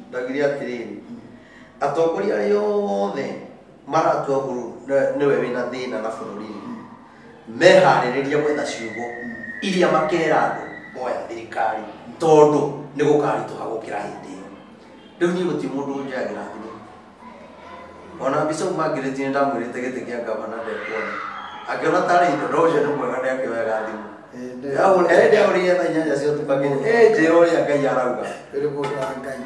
ndaugire atĩrĩrĩ, atongoria arĩa othe maratua Uhuru nĩwe wĩna thĩna na bũrũri, meharĩrĩria gwetha ciugo iria makera andũ moya thirikari, tondũ nĩ gũkaritũha gũkĩra hĩndĩ ĩyo. Rĩu niĩ gũtirĩ mũndũ ũnjoyagĩra thimũ. Ona Bishop Margaret nĩ ndamwĩrĩte gĩtĩ kĩa gavana ndekuona, akĩona tarĩ indo, no ũcio nĩ mwega, nĩ akĩoyaga thimũ. Ndahũrĩire thaa 8 cia ũtukũ, njĩra ũrĩa Ngai arauga. Ĩrĩ mũndũ wa Ngai.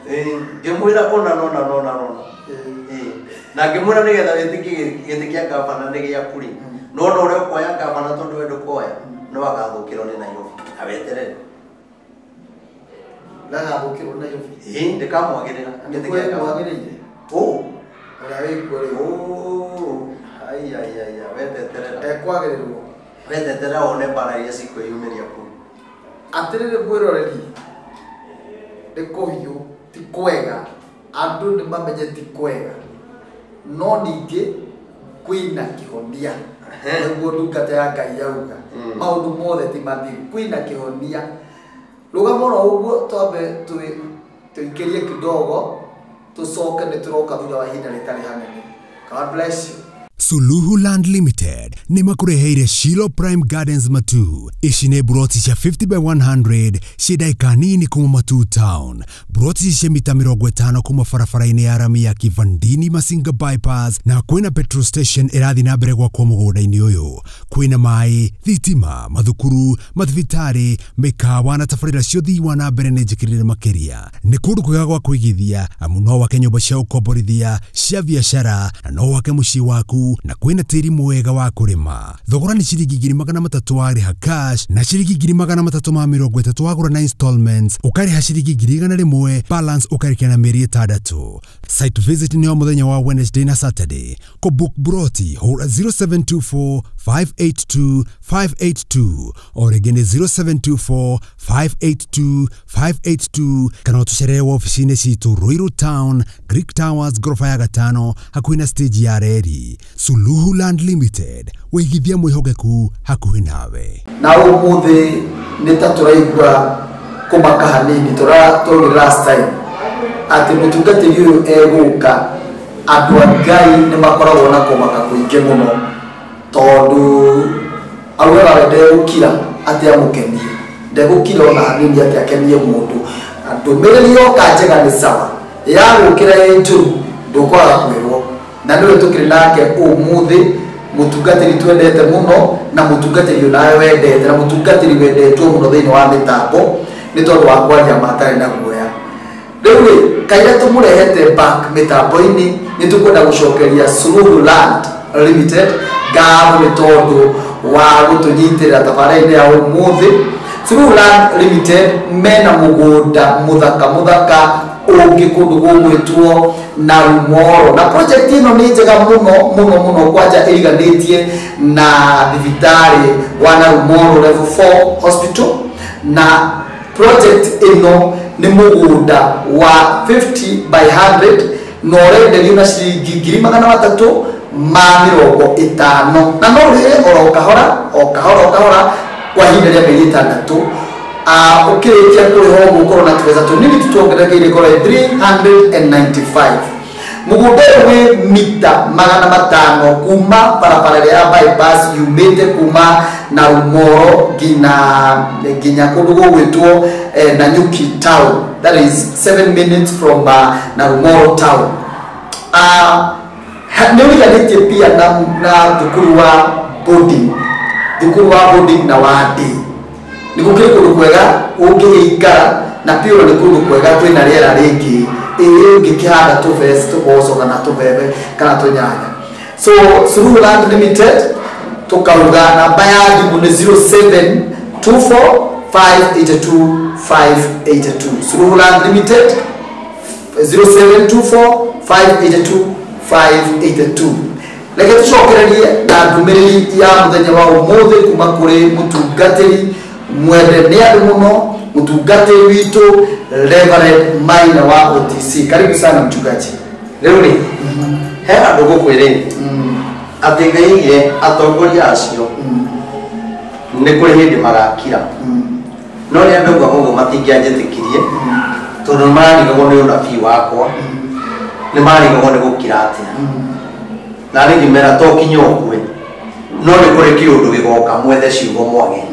Ngĩmwĩra ũna nona nona nona. Na ngĩmwĩra nĩgetha wĩtĩkie gĩtĩ kĩa gavana nĩ gĩaku rĩ, no ona ũrĩa ũkoya gavana, tondũ we ndũkoya, no agathũkĩrwo nĩ Nairobi, na weterere. Ndagathũkĩrwo Nairobi. Ĩĩ, ndĩkamwagĩrĩra gĩtĩ kĩa gavana. Mwagĩrĩire. Ũ. Ũrĩa wĩkuo rĩu. Ũ, ai ai ai, weteterera. Ekwagĩrĩrwo. Weteterera wone mbara iria cikwĩyumĩria kũu. Atĩrĩrĩ mwĩroreri, nĩ kũhiũ, ti kwega, andũ nĩ mamenye ti kwega, no ningĩ kwĩna kĩhonia. Nĩguo ndungata ya Ngai yauga, maũndũ mothe ti mathiru, kwĩna kĩhonia. Rũgama oro ũguo, twambe tũikĩrie kidogo, tũcoke nĩ tũroka thutha wa ihinda rĩtarĩ hanene. God bless you. Suluhu Land Limited nĩ makũreheire Shilo Prime Gardens Matuu. Ici nĩ buroti cia 50 by 100 ciĩ ndagĩka nini kuma Matuu Town. Buroti ici cia mita 50 kuma barabara-inĩ ya rami ya Kivandini Masinga Bypass, na kwĩna petrol station ĩrathiĩ na mbere gwakwo mũgũnda-inĩ ũyũ. Kwĩna maĩ, thitima, mathukuru, mathibitarĩ, mĩkawa na tabarĩra cia ũthii wa na mbere nĩ njĩkĩrĩre makĩria. Nĩ kũndũ kwega gwa kũigithia, amu no wake nyũmba cia ũkomborithia, cia biacara, na no wake mũciĩ waku, na kwĩna tĩri mwega wa kũrĩma. Thogora nĩ ciringi 300,000 warĩha cash, na ciringi 330,000 wagũra na installments, ũkarĩha ciringi 100,000, balance ũkarĩkia na mĩeri 6. Site visit nĩ o mũthenya wa Wednesday na Saturday. Kũbook broti hũra 0724 582 582 o rĩngĩ nĩ 0724 582 582, kana ũtũcerere wabici-inĩ citũ Ruiru Town, Greek Towers, ngoroba ya 5, hakuhĩ na stage ya reri. Suluhu Land Limited, wĩigithia mwĩhokeku hakuhĩ nawe. Na ũmũthĩ nĩ ta tũraigua kũmaka hanini, tũraugire last time atĩ mũtungatĩri ũyũ egũka, andũ a Ngai nĩ makoragwo na kũmaka kũingĩ mũno, tondũ augaga we ndegũkira atĩ amũkenie, ndegũkira ona hanini atĩ akenie mũndũ. Ndũmĩrĩri yoka njega nĩ sawa, yagũkĩra ĩ njũru ndũkwaga kwĩrwo. Na nĩwe tũkĩrĩ nake ũmũthĩ, mũtungatĩri twendete mũno, na mũtungatĩri onawe wendete, na mũtungatĩri wendetwo mũno thĩinĩ wa mĩtambo nĩ tondũ wa kwaria matarĩ na guoya. Rĩu rĩ, kaira tũmũrehete back mĩtambo-inĩ, nĩ tũkwenda gũcokeria Suluhu Land Limited ngatho nĩ tondũ wa gũtũnyitĩrĩra tabarĩra-inĩ ya ũmũthĩ. Suluhu Land Limited mena mũgũnda mũthaka mũthaka ũngĩ kũndũ gũgwĩtwo Narumoro, na project ĩno nĩ njega mũno mũno mũno, kwanja ĩriganĩtie na thibitarĩ wa Narumoro level 4 hospital. Na project ĩno nĩ mũgũnda wa 50 by 100 na ũrenderio na ciringi 350,000, na no ũrĩhe oro kahora o kahora o kahora kwa ihinda rĩa mĩeri 6. Ũkĩrĩkia kũrĩha ũguo ũkorwo na tũbeca tũnini tũtuongerekeire korwo 395. Mũgũnda ũyũ wĩ mita 500 kuma barabara ĩrĩa ya bypass yumĩte kuma Narumoro nginya kũndũ gũgwĩtwo Nanyuki town, that is 7 minutes from Narumoro town. Nĩ ũriganĩtie pia na thukuru wa boarding, thukuru wa boarding na wa day. Nĩ gũkĩrĩ kũndũ kwega ũngĩgĩikara, na pia nĩ kũndũ kwega kwĩna rĩera rĩngĩ ũngĩkĩhanda tũbeci, tũmboco kana tũmbembe kana tũnyanya. So Suluhu Land Limited tũkauga namba ya thimũ nĩ 0724 582 582. Suluhu Land Limited 0724 582 582. Reke tũcokererie na ndũmĩrĩri ya mũthenya wa ũmũthĩ kuma kũrĩ mũtungatĩri mwende nĩ andũ mũno, mũtungatĩri witũ Reverend Maina wa OTC. Karibu sana mchungaji. Rĩu rĩ, he andũ gũkwĩrĩ atĩ Ngai aigire atongoria acio nĩ kũrĩ hĩndĩ magakira, no rĩrĩa ndauga ũguo matingĩanjĩtĩkirie, tondũ nĩ mararigagwo nĩ ũnabii wakwa, nĩ mararigagwo nĩ gũkira atĩa. Na niĩ ngĩmera to kinya ũkue, no nĩ kũrĩ kĩũndũ gĩgoka mwethe ciugo mwage,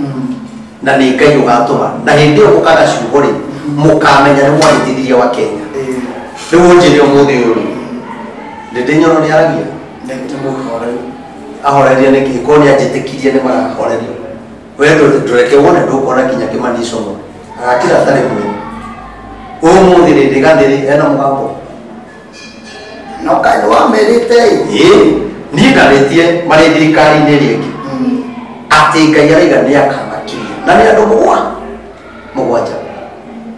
na nĩ Ngai ũgatũma, na hĩndĩ ĩyo mũkaga ciugo rĩ, mũkamenya nĩ mwahĩtithirie wa Kenya. Rĩu ũnjĩre ũmũthĩ ũyũ rĩ, Ndĩndĩ Nyoro nĩ aragia? Ahoreria nĩkĩ? Korwo nĩ anjĩtĩkirie nĩ marahorerio. We ndũreke wone ndũkuona nginya Kĩmani Ichung'wa agakira atarĩ mwĩrĩ. Ũmũthĩ rĩ, Rigathĩ rĩ, ena mũgambo. No kaĩ nĩwamerĩte ĩ? Ĩĩ, niĩ ndarĩtie marĩ thirikari-inĩ ĩrĩa ĩngĩ atĩ Ngai araiga nĩ akamakiria, na nĩ andũ mũgwanja.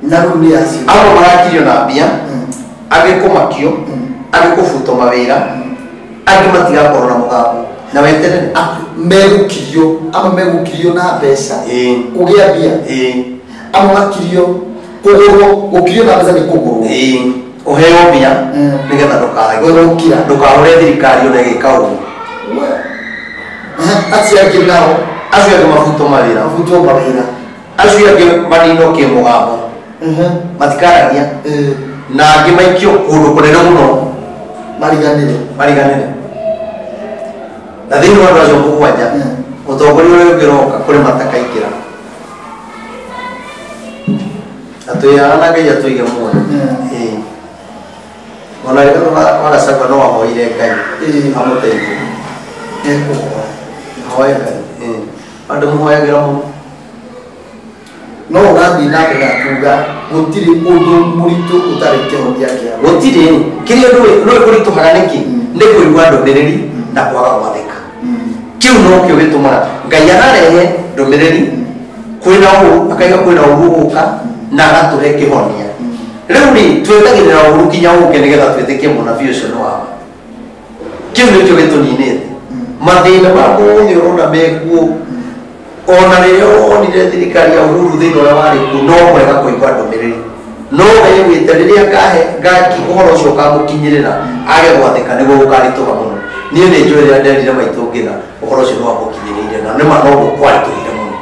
Na rĩu nĩ acio. Amwe marakirio na mbia, angĩ kũmakio, angĩ kũbutwo mawĩra, angĩ matigakorwo na mũgambo. Na weterere. Megũkirio, amwe megũkirio na mbeca. Kũgĩa mbia. Amwe makirio kũgũrwo, gũkirio na mbeca nĩ kũgũrwo. Ũheo mbia nĩgetha ndũkage. Gũkira. Ndũkahũre thirikari ona ĩgĩka ũguo. Acio angĩ nao. Acio angĩ mabutwo mawĩra. Mabutwo mawĩra. Acio angĩ maninwo kĩmũgambo. Matikaragia. Na angĩ maikio kũndũ kũnene mũno. Mariganĩre. Mariganĩre. Na thĩinĩ wa andũ acio mũgwanja mũtongoria ũrĩa ũngĩroka kũrĩ matakaingĩra na twĩhaga na Ngai atũige muoyo. Ĩĩ. Ona rĩrĩa wa Gachagua no ahoire Ngai amũteithie. Ekũhoya. Ahoe Ngai. Ĩĩ. Andũ mũhoyagĩra mũno. No ũrathiĩ na mbere na kuga gũtirĩ ũndũ mũritũ ũtarĩ kĩhonia kĩaguo. Gũtirĩ kĩrĩa ndũĩ kũritũhaga nĩkĩ nĩ kũigua ndũmĩrĩri na kwaga gwathĩka. Kĩu nokĩo gĩtũmaga Ngai ararehe ndũmĩrĩri kwĩna ũru akaiga kwĩna ũru ũgũka na agatũhe kĩhonia. Rĩu rĩ twetagĩrĩra ũru kinya ũke nĩgetha twĩtĩkie mũnabii ũcio nĩ wa ma. Kĩu nĩkĩo gĩtũninĩte. Mathĩna ma mothe ũrona mekuo ona rĩrĩa wonire thirikari ya Uhuru thĩna ũrĩa warĩ kuo no kũrega kũigua ndũmĩrĩri no wĩte rĩrĩa ngahe ngaki ũhoro ũcio ũkamũkinyĩrĩra age gwathĩka nĩguo gũkaritũha mũno. Niĩ nĩ njũĩ rĩrĩa nderire maitũ ngĩtha ũhoro ũcio nĩ wamũkinyĩrĩire na nĩma noguo kwaritũhire mũno.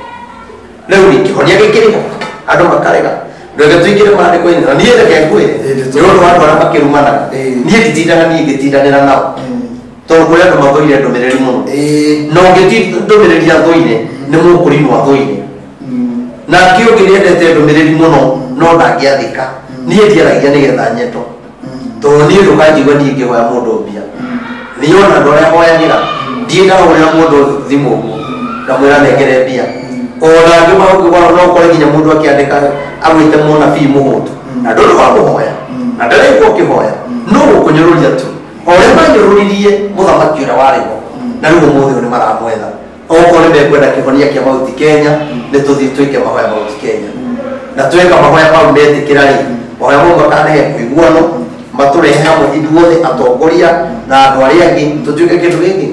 Rĩu rĩ kĩhonia gĩkĩrĩ ho andũ makarega. Ndwege tũingĩre maandĩko-inĩ na niĩ reke ngwĩre nĩ ũndũ wa andũ arĩa makĩrumanaga niĩ nditindaga niĩ ngĩtindanĩra nao tondũ kũrĩ andũ mathũire ndũmĩrĩri mũno na ũngĩti ndũmĩrĩri athũire nĩ mũkũrinwo athũire na kĩ ũngĩ nĩendete ndũmĩrĩri mũno no ndangĩathĩka. Niĩ ndiaragia nĩgetha nyendo tondũ niĩ ndũkanjigua niĩ ngĩhoya mũndũ mbia. Niĩ ona andũ arĩa hoyagĩra ndiĩ ndahũrĩra mũndũ thimũ ũguo ngamwĩra nengere mbia. Ona angĩ maũngĩgwa no ũkore nginya mũndũ akĩandĩka agwĩte mũnabii mũhũtu na ndũrĩ wamũhoya na ndaraigua ũkĩhoya no gũkũnyũrũria tu o ũrĩa manyũrũririe mũthamaki ũrĩa warĩ ho na rĩu ũmũthĩ ũyũ nĩ maramwetha. Okorwo nĩ mekwenda kĩhonia kĩa Mount Kenya nĩ tũthiĩ twĩke mahoya Mount Kenya na tweka mahoya mau metĩkĩra rĩ mahoya mau makarehe ũiguano matũrehe hamwe ithuothe atongoria na andũ arĩa angĩ tũtuĩke kĩndũ gĩkĩ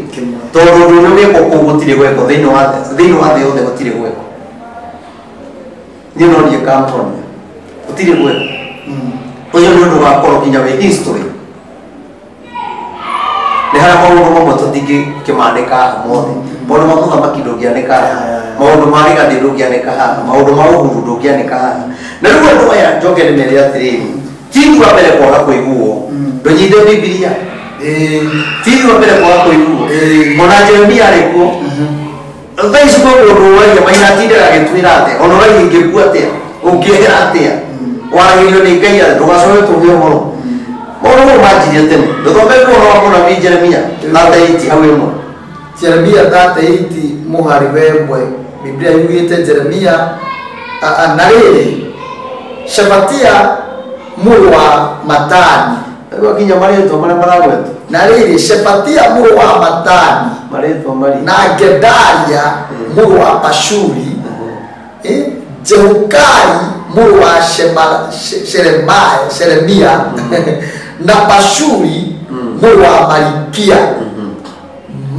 tondũ ũndũ ũrĩa ũgekwo kũu gũtirĩ gwekwo thĩinĩ wa thĩ yothe gũtirĩ gwekwo. Niĩ no niĩ ngamũhonia gũtirĩ gwekwo. Ũcio nĩ ũndũ wakorwo nginya wĩ history. Nĩ harĩa maũndũ mamwe tũtingĩkĩmandĩka haha mothe. Maũndũ ma mũthamaki ndũngĩandĩka haha, maũndũ ma Rigathĩ ndũngĩandĩka haha, maũndũ ma Uhuru ndũngĩandĩka haha. Na rĩu andũ aya njoke ndĩmere atĩrĩrĩ, ti ithuĩ a mbere kwaga kũiguo. Ndũnyite Bibilia. Ti ithuĩ a mbere kwaga kũiguo. Ona Jeremia arĩ kuo. Thaa ici kwĩ mũndũ ũragia maina atindaga agĩtwĩra atĩa, ona ũragia ingĩkua atĩa, ũngĩehera atĩa, waragĩrio nĩ Ngai atĩa, ndũgacoke tũgĩe ũhoro. Maũndũ mau manjirie tene. Ndũthome ũhoro wa mũnabii Jeremia 38 hau ĩmwe. Jeremia 38 mũhari wa ĩmwe. Biblia yugĩte Jeremia na rĩrĩ Shefatia mũrũ wa Matani. Nĩguo nginya marĩtwa marĩa maragwetwo. Na rĩrĩ Shefatia mũrũ wa Matani marĩtwa marĩ na Gedalia mũrũ wa Pashuri, Jehukali mũrũ wa Sheremia na Pashuri mũrũ wa Malikia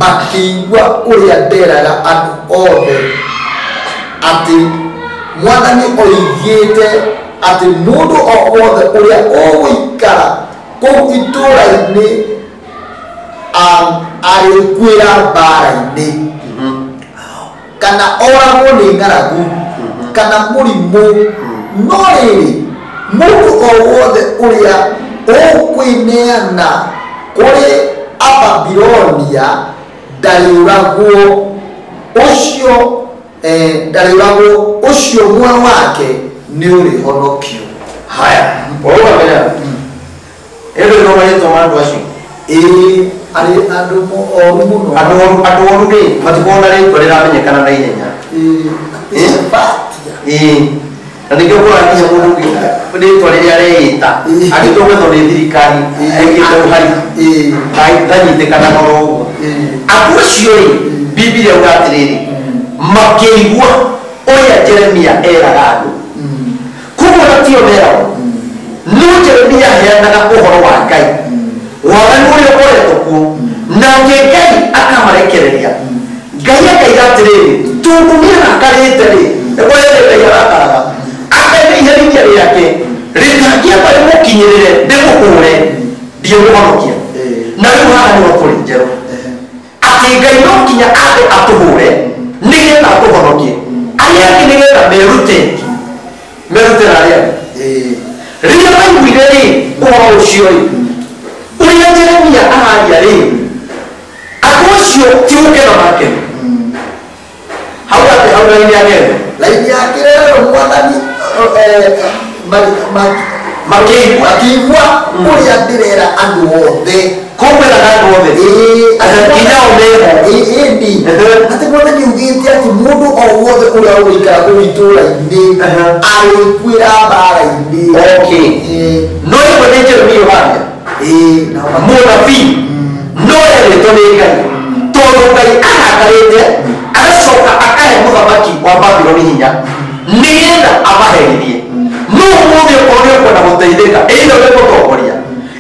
makĩigua ũrĩa nderaga andũ othe atĩ Mwathani oigĩte atĩ mũndũ o wothe ũrĩa ũgũikara kũu itũũra-inĩ arĩkuĩra mbara-inĩ kana oragwo nĩ ng'aragu kana mũrimũ. No rĩrĩ mũndũ o wothe ũrĩa ũkwĩneana kũrĩ Ababilonia ndarĩũragwo ũcio ndarĩũragwo ũcio muoyo wake nĩ ũrĩhonokio. Haya, ũrũgamĩrĩra. Ĩndĩ no marĩtwa ma andũ acio. Ĩĩ, arĩ andũ oru mũno. Andũ oru rĩ matikoragwo na rĩtwa rĩramenyekana na ihenya. Ĩĩ, Shefatia. Ĩĩ. Na nĩkĩo ũkoraga nginya mũndũ ũngĩ rĩtwa rĩrĩa areĩta agĩtua gwethwo nĩ thirikari ekĩte ũhari ndanyitĩkanaga oro ũguo. Andũ acio rĩ Bibilia yuga atĩrĩrĩ makĩigua ũrĩa Jeremia eraga andũ. Koguo na tio meragwo no Jeremia aheanaga ũhoro wa Ngai wathani ũrĩa ũkoretwo kuo nake Ngai akamarekereria. Ngai akaiga atĩrĩrĩ tondũ nĩarakarĩte rĩ nĩguo Ngai arakaraga akaiga iherithia rĩake rĩtangĩamba rĩmũkinyĩrĩre ndĩmũhũre ndiĩmũhonokia. Na rĩu haha nĩho tũrĩ njerũ atĩ Ngai no nginya ambe atũhũre nĩgetha atũhonokie arĩa angĩ nĩgetha merute merute na arĩa angĩ. Rĩrĩa maiguire rĩ ũhoro ũcio rĩ ũrĩa Jeremia araria rĩ andũ acio ti gũkena makena hau atĩ hau raini ya kenda Laini ya kĩrerero mwathani makĩigua ũrĩa ndĩrera andũ othe kũmwĩraga andũ othe nginya o meho ĩndĩ atĩ mwathani augĩte atĩ mũndũ o wothe ũrĩa ũgũikara kũu itũũra-inĩ arĩkuĩra mbara-inĩ. Okay. No ĩmwe nĩ Jeremia ũharia mũnabii no erĩtwo nĩ Ngai tondũ Ngai arakarĩte agacoka akahe mũthamaki wa Babuloni hinya nĩgetha amaherithie. No ũmũthĩ okorwo nĩ ũkwenda gũteithĩka either wĩ mũtongoria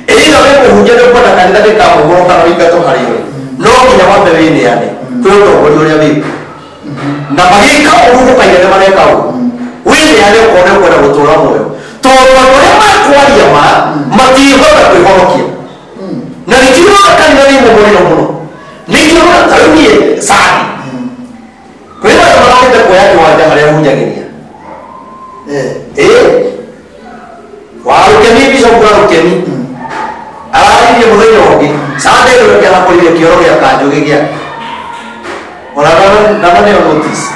either wĩ mũhunjia nĩ ũkwenda kanitha ndĩkamũgũrwo kana ũingatwo harĩ we no nginya wambe wĩneane kwĩ ũtongoria ũrĩa wĩkuo na magĩka ũguo gũkaiga nĩ mareka ũguo wĩneane okorwo nĩ ũkwenda gũtũra muoyo tondũ andũ arĩa makwaria ma matingĩhota kwĩhonokia na nĩkĩo ũrona kanitha wĩ mũmũrĩro mũno nĩkĩo ũrona ta rĩu niĩ cani kwĩ andũ marokĩte kuoya kĩwanja harĩa hunjagĩria ĩĩ Warukeni bishop wa Rukeni araririe mũthenya ũngĩ Sunday rĩu kĩarakorire kĩoro gĩa kanjũ gĩgĩake ona ndananeo notice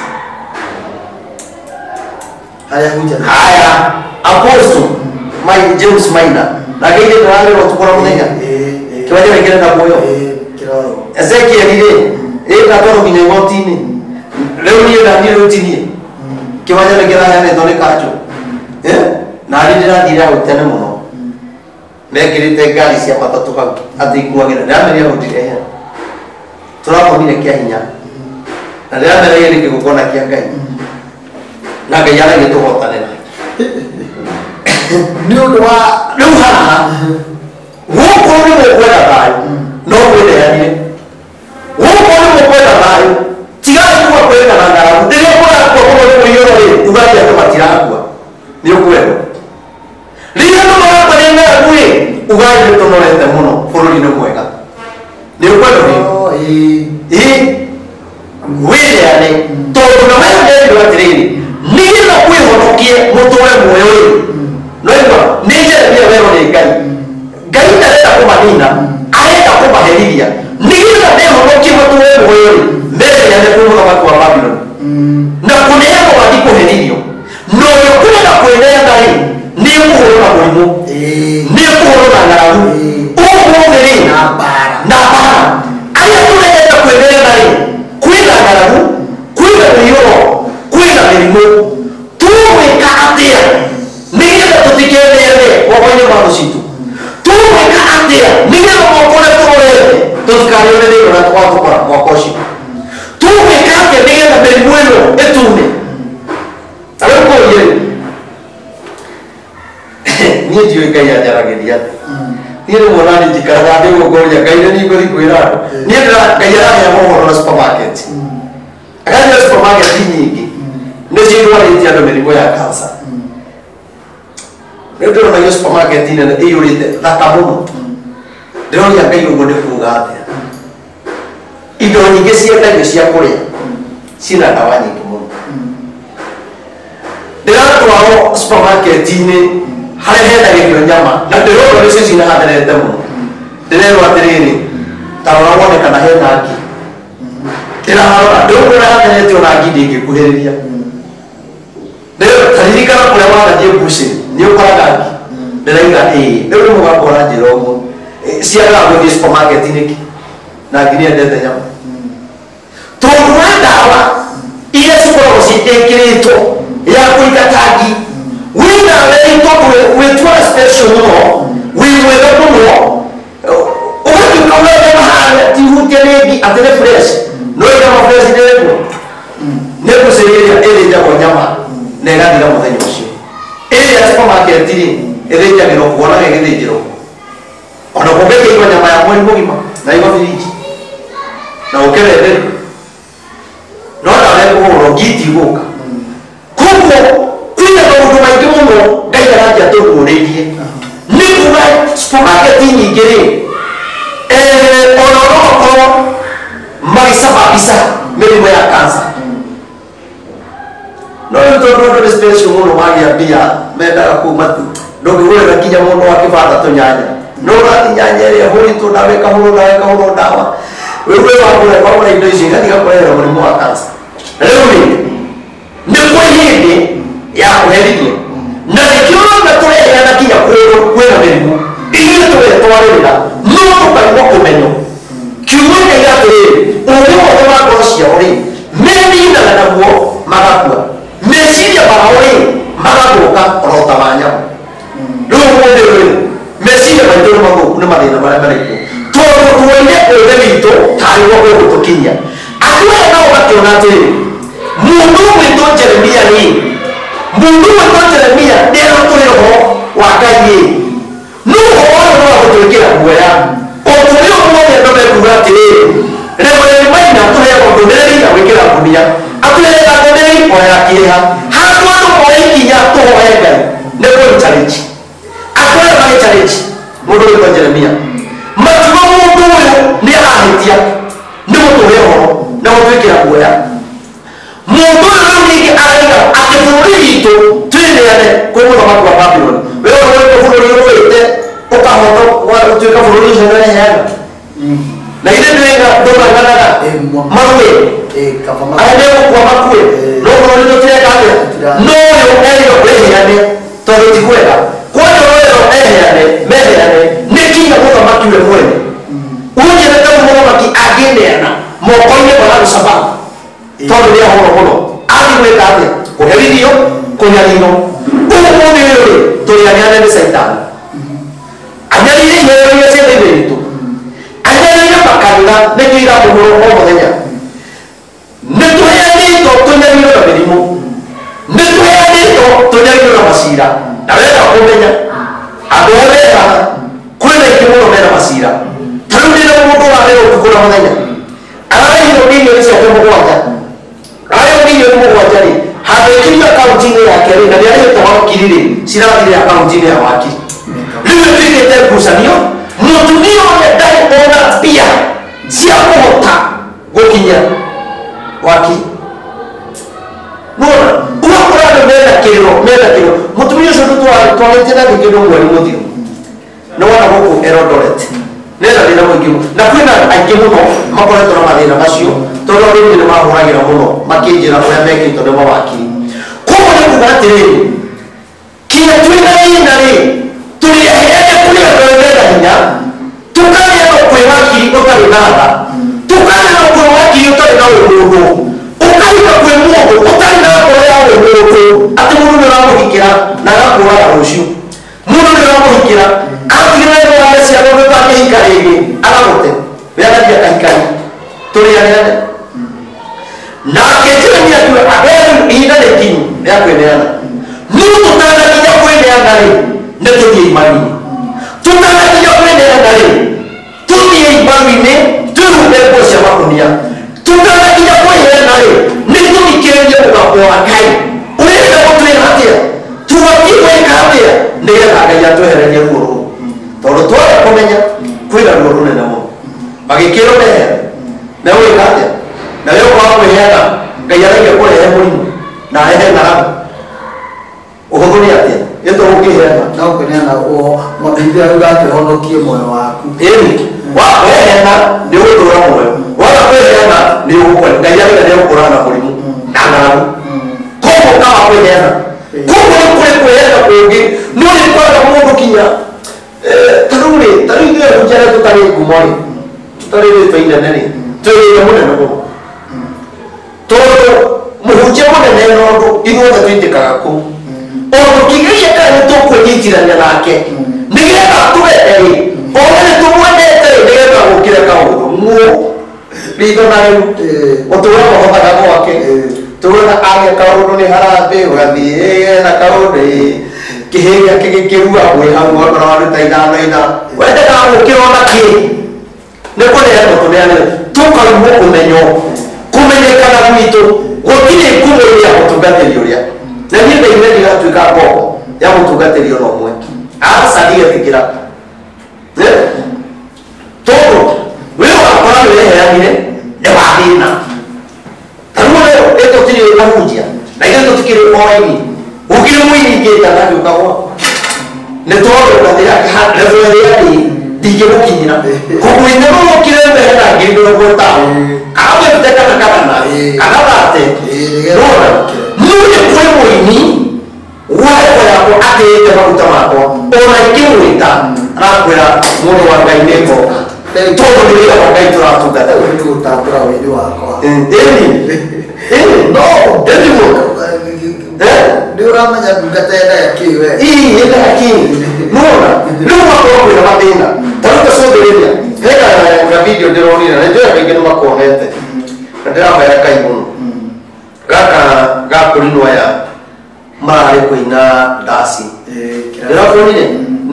harĩa hunja haya apostle my James Maina na ngĩire ndĩrarĩrwo ũtukũ na mũthenya kĩwanja gĩkĩrenda kuoywo kĩroyo Ezekiel rĩ ĩgatwarwo nginya igoti-inĩ rĩu niĩ ndathiĩ rĩu tinie kĩwanja nĩ kĩraheanĩtwo nĩ kanjũ na niĩ ndĩrathire hau tene mũno mekĩrĩte ngari cia matatũ hau atĩ ikuagĩra ndĩramerire hau ndirehe tũrathomire kĩa hinya na ndĩramerire nĩ kĩgongona kĩa Ngai na Ngai aragĩtũhotanĩra nĩ ũndũ wa rĩu haha gũkũ nĩ mũkwenda thayũ no mwĩneanire gũkũ nĩ mũkwenda thayũ tigai kuga kwĩna ng'aragu rĩrĩa kũrakua mũno nĩ mũiyũro rĩ ugai andũ matirakua nĩ ũkwendwo rĩrĩa andũ marakua nĩ ng'aragu rĩ ugai nĩ tũnorete mũno bũrũri nĩ mwega nĩ ũkwendwo rĩ ĩ wĩneane tondũ na wee nderirwo atĩrĩrĩ nĩgetha kwĩhonokie mũtũre muoyo rĩ no igua nĩ Jeremia werwo nĩ Ngai Ngai ndarenda kũmanina arenda kũmaherithia nĩgetha mehonokie matũre muoyo rĩ meneane kwĩ mũthamaki wa Babuloni na kũneanwo wathi kũherithio na ũrĩa ũkwenda kwĩneana rĩ nĩ ũkũhũrwo na mũrimũ nĩ ũkũhũrwo na ng'aragu ũmũthĩ rĩ na mbara na mbara arĩa tũrenda kwĩneana rĩ kwĩna ng'aragu kwĩna mĩiyũro kwĩna mĩrimũ tũgwĩka atĩa nĩgetha tũtikeneane moko-inĩ ma thũ citũ tũgwĩka atĩa nĩgetha mwaka ũrĩa tũrorete tũtikarĩone thĩna ũrĩa twatũkora mwaka ũcio tũgwĩka atĩa nĩgetha mĩrimũ ĩno ĩtume ta rĩu kũrie niĩ ndiũĩ Ngai anjaragĩria atĩa niĩ rĩmwe nani njikaraga thĩ ũguo ngoria Ngai nĩ niĩ ngũthiĩ kwĩra andũ niĩ Ngai araheaga ũhoro na supermarket akanjĩra supermarket nyingĩ nĩ cirwarĩtie andũ mĩrimũ ya cancer rĩu ndĩrona iyo supermarket nene ĩiyũrĩte thaka mũno ndĩroria Ngai ũguo nĩ kuuga atĩa indo nyingĩ ciendagio cia kũrĩa ciĩna ndawa nyingĩ mũno ndĩratwarwo supermarket-inĩ harĩa hendagĩrio nyama na ndĩrona nĩcio cina hatherete mũno ndĩrerwo atĩrĩrĩ ta rora wone kana hena ngi ndĩrarora ndĩrona hatherete ona ngi ndĩngĩkuhĩrĩria ta ririkana kũrĩa wanathiĩ mbucĩrĩ nĩ ũkoraga ngi ndĩraiga ĩĩ rĩu nĩ mũgambo ũranjĩra ũguo ciagaga gũthiĩ supermarket nĩkĩ na ngi nĩendete nyama tondũ wa ndawa iria cikoragwo ciĩkĩrĩtwo ya kũingata ngi wĩna wei tondũ wĩtuaga special mũno wĩ mwega mũno ũgatuĩka ũrĩa nyama harĩa tihutie nĩ ngi atĩ nĩ fresh no nyama fresh ndĩrĩkuo nĩ mbucĩrĩ ĩrĩa ĩrĩnjagwo nyama na ĩgathira mũthenya ũcio ĩrĩa supermarket rĩ ĩthĩnjagĩrwo kuonaga ĩgĩthĩnjĩrwo ona kũngĩkĩigua nyama ya mweri mũgima na igwo firiji na ũkĩrenderio no ndawa ĩkũhũrwo ngi itigũka koguo kwĩna maũndũ maingĩ mũno Ngai aranjia tũguũrĩirie nĩ kuga supermarket nyingĩ rĩ ona no makorwo magĩcababisha mĩrimũ ya cancer no rĩu tondũ andũ nĩ special mũno magĩa mbia mendaga kũu matu ndũngĩgũrĩra nginya mũndũ wa kĩbanda tũnyanya no ũrathi nyanya ĩrĩa ĩhũrĩtwo ndawa ĩkahũrwo ndawa ĩkahũrwo ndawa Wewe wagura indo icio igatiga kũrehera mũrimũ wa cancer. Rĩu rĩ nĩ kwĩ hĩndĩ ya kũherithio na nĩkĩo ũrona tũreheana kinya kwĩna mĩrimũ ithuĩ tũgetwarĩrĩra no tũkaigua ũmenyo. Kiugo gĩa atĩrĩrĩ ũũgĩ wothe wa ngoro ciao rĩ meninaga naguo magakua, meciria mao rĩ magathũka oro ta ma nyamũ. Rĩu ũmũthĩ rĩ meciria maitũ nĩ mathũku nĩ mathĩna marĩa marĩ kuo tondũ tuoire ũũgĩ witũ tarĩ guo ũgũtũkinyia. Andũ aya nao makĩona atĩrĩrĩ mũndũ ũgwĩtwo Jeremia rĩ, mũndũ ũgwĩtwo Jeremia nĩaratũrĩ roho wa Ngai rĩ, no ũhoro ũyũ nĩ wa gũtwĩkĩra guoya. Ũndũ ũrĩa ũmũthĩ andũ mekuga atĩrĩrĩ Reverend Maina atũheaga ndũmĩrĩri ya gwĩkĩra ngunia, atũheaga ndũmĩrĩri o ya kĩeha. Handũ andũ moe ikinya tũhoe Ngai nĩ kũrĩ challenge. Andũ aya marĩ challenge mũndũ ũgwĩtwo Jeremia makiuga mũndũ ũyũ nĩ arahĩtia nĩ gũtũhe ũhoro na gũtwĩkĩra guoya. Mũndũ ũyũ rĩu ningĩ araiga atĩ bũrũri witũ twĩneane kwĩ mũthamaki wa Babuloni. We ũrĩ bũrũri ũrũĩte ũkahota gũtuĩka bũrũri ũcio nĩũreheana na ithe ndwĩga ndũmaganaga marũĩ arĩa megũkua makue no bũrũri tũtireka atĩa no ũyũ erĩirwo wĩheane tondũ ti kwega kwanja ũyũ eheane meheane nĩ kinya mũthamaki we mwene ũnjĩrĩte mũthamaki angĩneana moko-inĩ ma Al-Shabaab tondũ nĩ ahũrwo mũno athiĩ gwĩka atĩa kũherithio kũnyarirwo. Ũmũthĩ ũyũ rĩ tũrĩ aneane nĩ Caitani anyarire iheo iria cia thĩinĩ witũ, anyarire makanitha nĩkĩo iramũhũrwo o mũthenya. Nĩ tũheanĩtwo tũnyarirwo na mĩrimũ, nĩ tũheanĩtwo tũnyarirwo na macira. Na wenda kũmenya andũ arĩa me haha kwĩna aingĩ mũno mena macira. Ta rĩu ndĩna mũndũ ũrarĩrwo ũtukũ na mũthenya ararĩhirwo mirioni ciake mũgwanja, ararĩhwo mirioni mũgwanja rĩ handũ ĩkirio akaunti-inĩ yake rĩ na nĩarĩhĩte wakiri rĩ cirathire akaunti-inĩ ya wakiri. Rĩu ĩtuĩkĩte ngucanio mũtumia ũrĩa ndarĩ ona mbia cia kũhota gũkinya wakiri. Nĩwona ũgakora andũ mena kĩrĩro mena kĩrĩro. Mũtumia ũcio twarĩtie nake kĩndũ mweri mũthiru nĩwona gũkũ Eldoret nena thĩna mũingĩ mũno na kwĩna aingĩ mũno makoretwo na mathĩna macio tondũ arĩmi nĩ mahũragĩra mũno makĩnjĩra ũrĩa mekĩtwo nĩ mawakiri. Koguo nĩ kuga atĩrĩrĩ kinya twĩna thĩna rĩ tũrĩ aheane kũrĩ andũ arĩa mena hinya, tũkaneanwo kwĩ wakiri ũtarĩ na tha, tũkaneanwo kwĩ wakiri ũtarĩ na ũmũndũ, ũkahika kwĩ mũndũ ũtarĩ na ngoro ya ũmũndũ atĩ mũndũ nĩ ũramũhikĩra na agakũraga rũciũ, mũndũ nĩ ũramũhikĩra agatigĩrĩra nĩ wame ciana ũndũ ũtangĩhika rĩngĩ agagũte we agathiĩ akahikania tũrĩ aneane. Nake Jeremia akiuga andũ ihinda nĩ ikinyu rĩa kwĩneana. No tũtanakinya kwĩneana rĩ nĩ tũthiĩ imani-inĩ, tũtanakinya kwĩneana rĩ tũthiĩ imani-inĩ twĩhumbe nguo cia makunia, tũtanakinya kwĩheana rĩ nĩ tũthikĩrĩrie mũgambo wa Ngai ũrenda gũtwĩra atĩa, tũbatiĩ gwĩka atĩa nĩgetha Ngai atwehererie ruo rũu tondũ twaga kũmenya kwĩna ruo rũnene mũno. Magĩkĩrwo meheane megwĩka atĩa na we ũkaga kwĩheana Ngai aragia kũrehe mũrimũ na arehe ng'aragu ũhũthũ nĩ atĩa ĩtũgũkĩheana no kũneana hĩndĩ ĩrĩa uga atĩ ũhonokie muoyo waku. Ĩni wakwĩheana nĩ ũgũtũra muoyo, waga kwĩheana nĩ ũgũkua. Ngai arauga nĩ egũkũraga na mũrimũ na ng'aragu. Koguo ũkaga kwĩheana, koguo nĩ kũrĩ kwĩheana kũngĩ no nĩ kwaga mũndũ kinya ta rĩu rĩ ta rĩu ithuĩ ahunjia arĩa tũtarĩ ngumo rĩ tũtarĩ rĩtwa inene rĩ twĩ wĩra mũnene mũno tondũ mũhunjia mũnene na ũndũ ithuothe tũitĩkaga kũu o tũkĩgeria kana nĩ tũkwĩnyitithania nake nĩgetha twende rĩ ona nĩ tũmwendete rĩ nĩgetha gũkĩre kaũndũ ng'ũ ritho na rĩu ũtũũra mahotaga gwake tũrona agĩa kaũndũ nĩ harambĩ ũgathiĩ ena kaũndũ kĩhĩ gĩake gĩkĩrua mwĩ hau ũgakora waruta ithano ithano wendaga gũkĩra ona kĩ nĩ kũneanwo tũneanĩre tũkaigwo ũmenyo kũmenyekana gwitũ gũtirĩ ngumo-inĩ ya mũtungatĩri ũrĩa na niĩ ndaigire ndigatuĩka ngombo ya mũtungatĩri ona ũmwe aca ndigetĩkĩra tondũ we ũgakora nĩ weheanire nĩ wathĩna. Ta rĩu rĩu ĩ tũtirĩ ahunjia na ithuĩ tũtikĩrĩ oini gũkĩrĩ mũini ingĩta na ngĩũka gwakwa nĩ tondũ level ĩrĩa ndĩ ndingĩmũkinyĩra koguo ithe no ũkire wehe na ngiri mĩrongo ĩtano kana wĩrute kana kana kana thate nona nĩ kwĩ mũini waeko yakwa atĩĩte maguta makwa ona ingĩmwĩta arakwĩra mũndũ wa Ngai nĩ ngoka tondũ nĩ wĩra wa Ngai tũratungata nĩ gũtambũra wĩri wakwa ĩni no ndĩguo nĩ ũramenya ndungata yendaga kĩ we ii yendaga kĩ nona rĩu makorwo kwĩna mathĩna ta rĩu tacũthĩrĩria hena na video ndĩronire na nĩnjũĩ kaingĩ nĩ makuonete na ndĩrahoya Ngai mũno gaka gakũrinwo aya mararĩ kũina ndaci ndĩrakuonire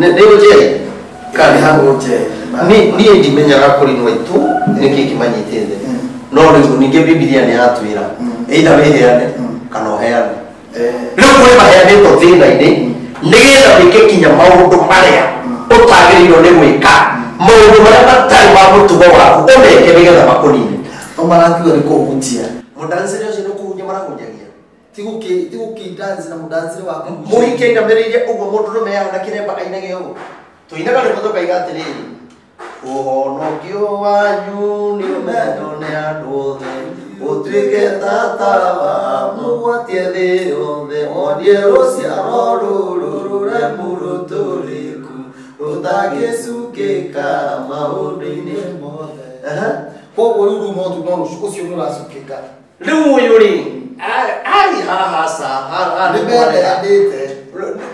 nĩ gũnjeri kana hagũnjeri niĩ ndimenyaga kũrinwo itu nĩkĩ kĩmanyitĩte no rĩu ningĩ Bibilia nĩ yatwĩra either wĩheane kana ũheane rĩu kwĩ maheanĩtwo thĩna-inĩ nĩgetha wĩke kinya maũndũ marĩa ũtagĩrĩirwo nĩ gwĩka maũndũ marĩa matarĩ ma mũtugo waku ũmeke nĩgetha makũnine no marakiuga nĩ kũhunjia mũdancĩre ũcio nĩ kũhunjia marahunjagia ti gũkĩndanci na mũdancĩre wa mũhiki ainamĩrĩire ũguo mũndũrũme ahana kĩremba ainage ũguo tũinaga rwĩmbo tũkaiga atĩrĩrĩ ũhonokio wanyu nĩ ũmendwo nĩ andũ othe ũtuĩke tata wa mũgwatie thĩ yothe wonie rũciaro rũrũ rũremu rũtũrĩku rũtangĩcukĩka maũndũ-inĩ mothe koguo rĩu rũu no ũcio nĩ ũracukĩka rĩu ũyũ rĩ arĩ haha ca nĩ meneanĩte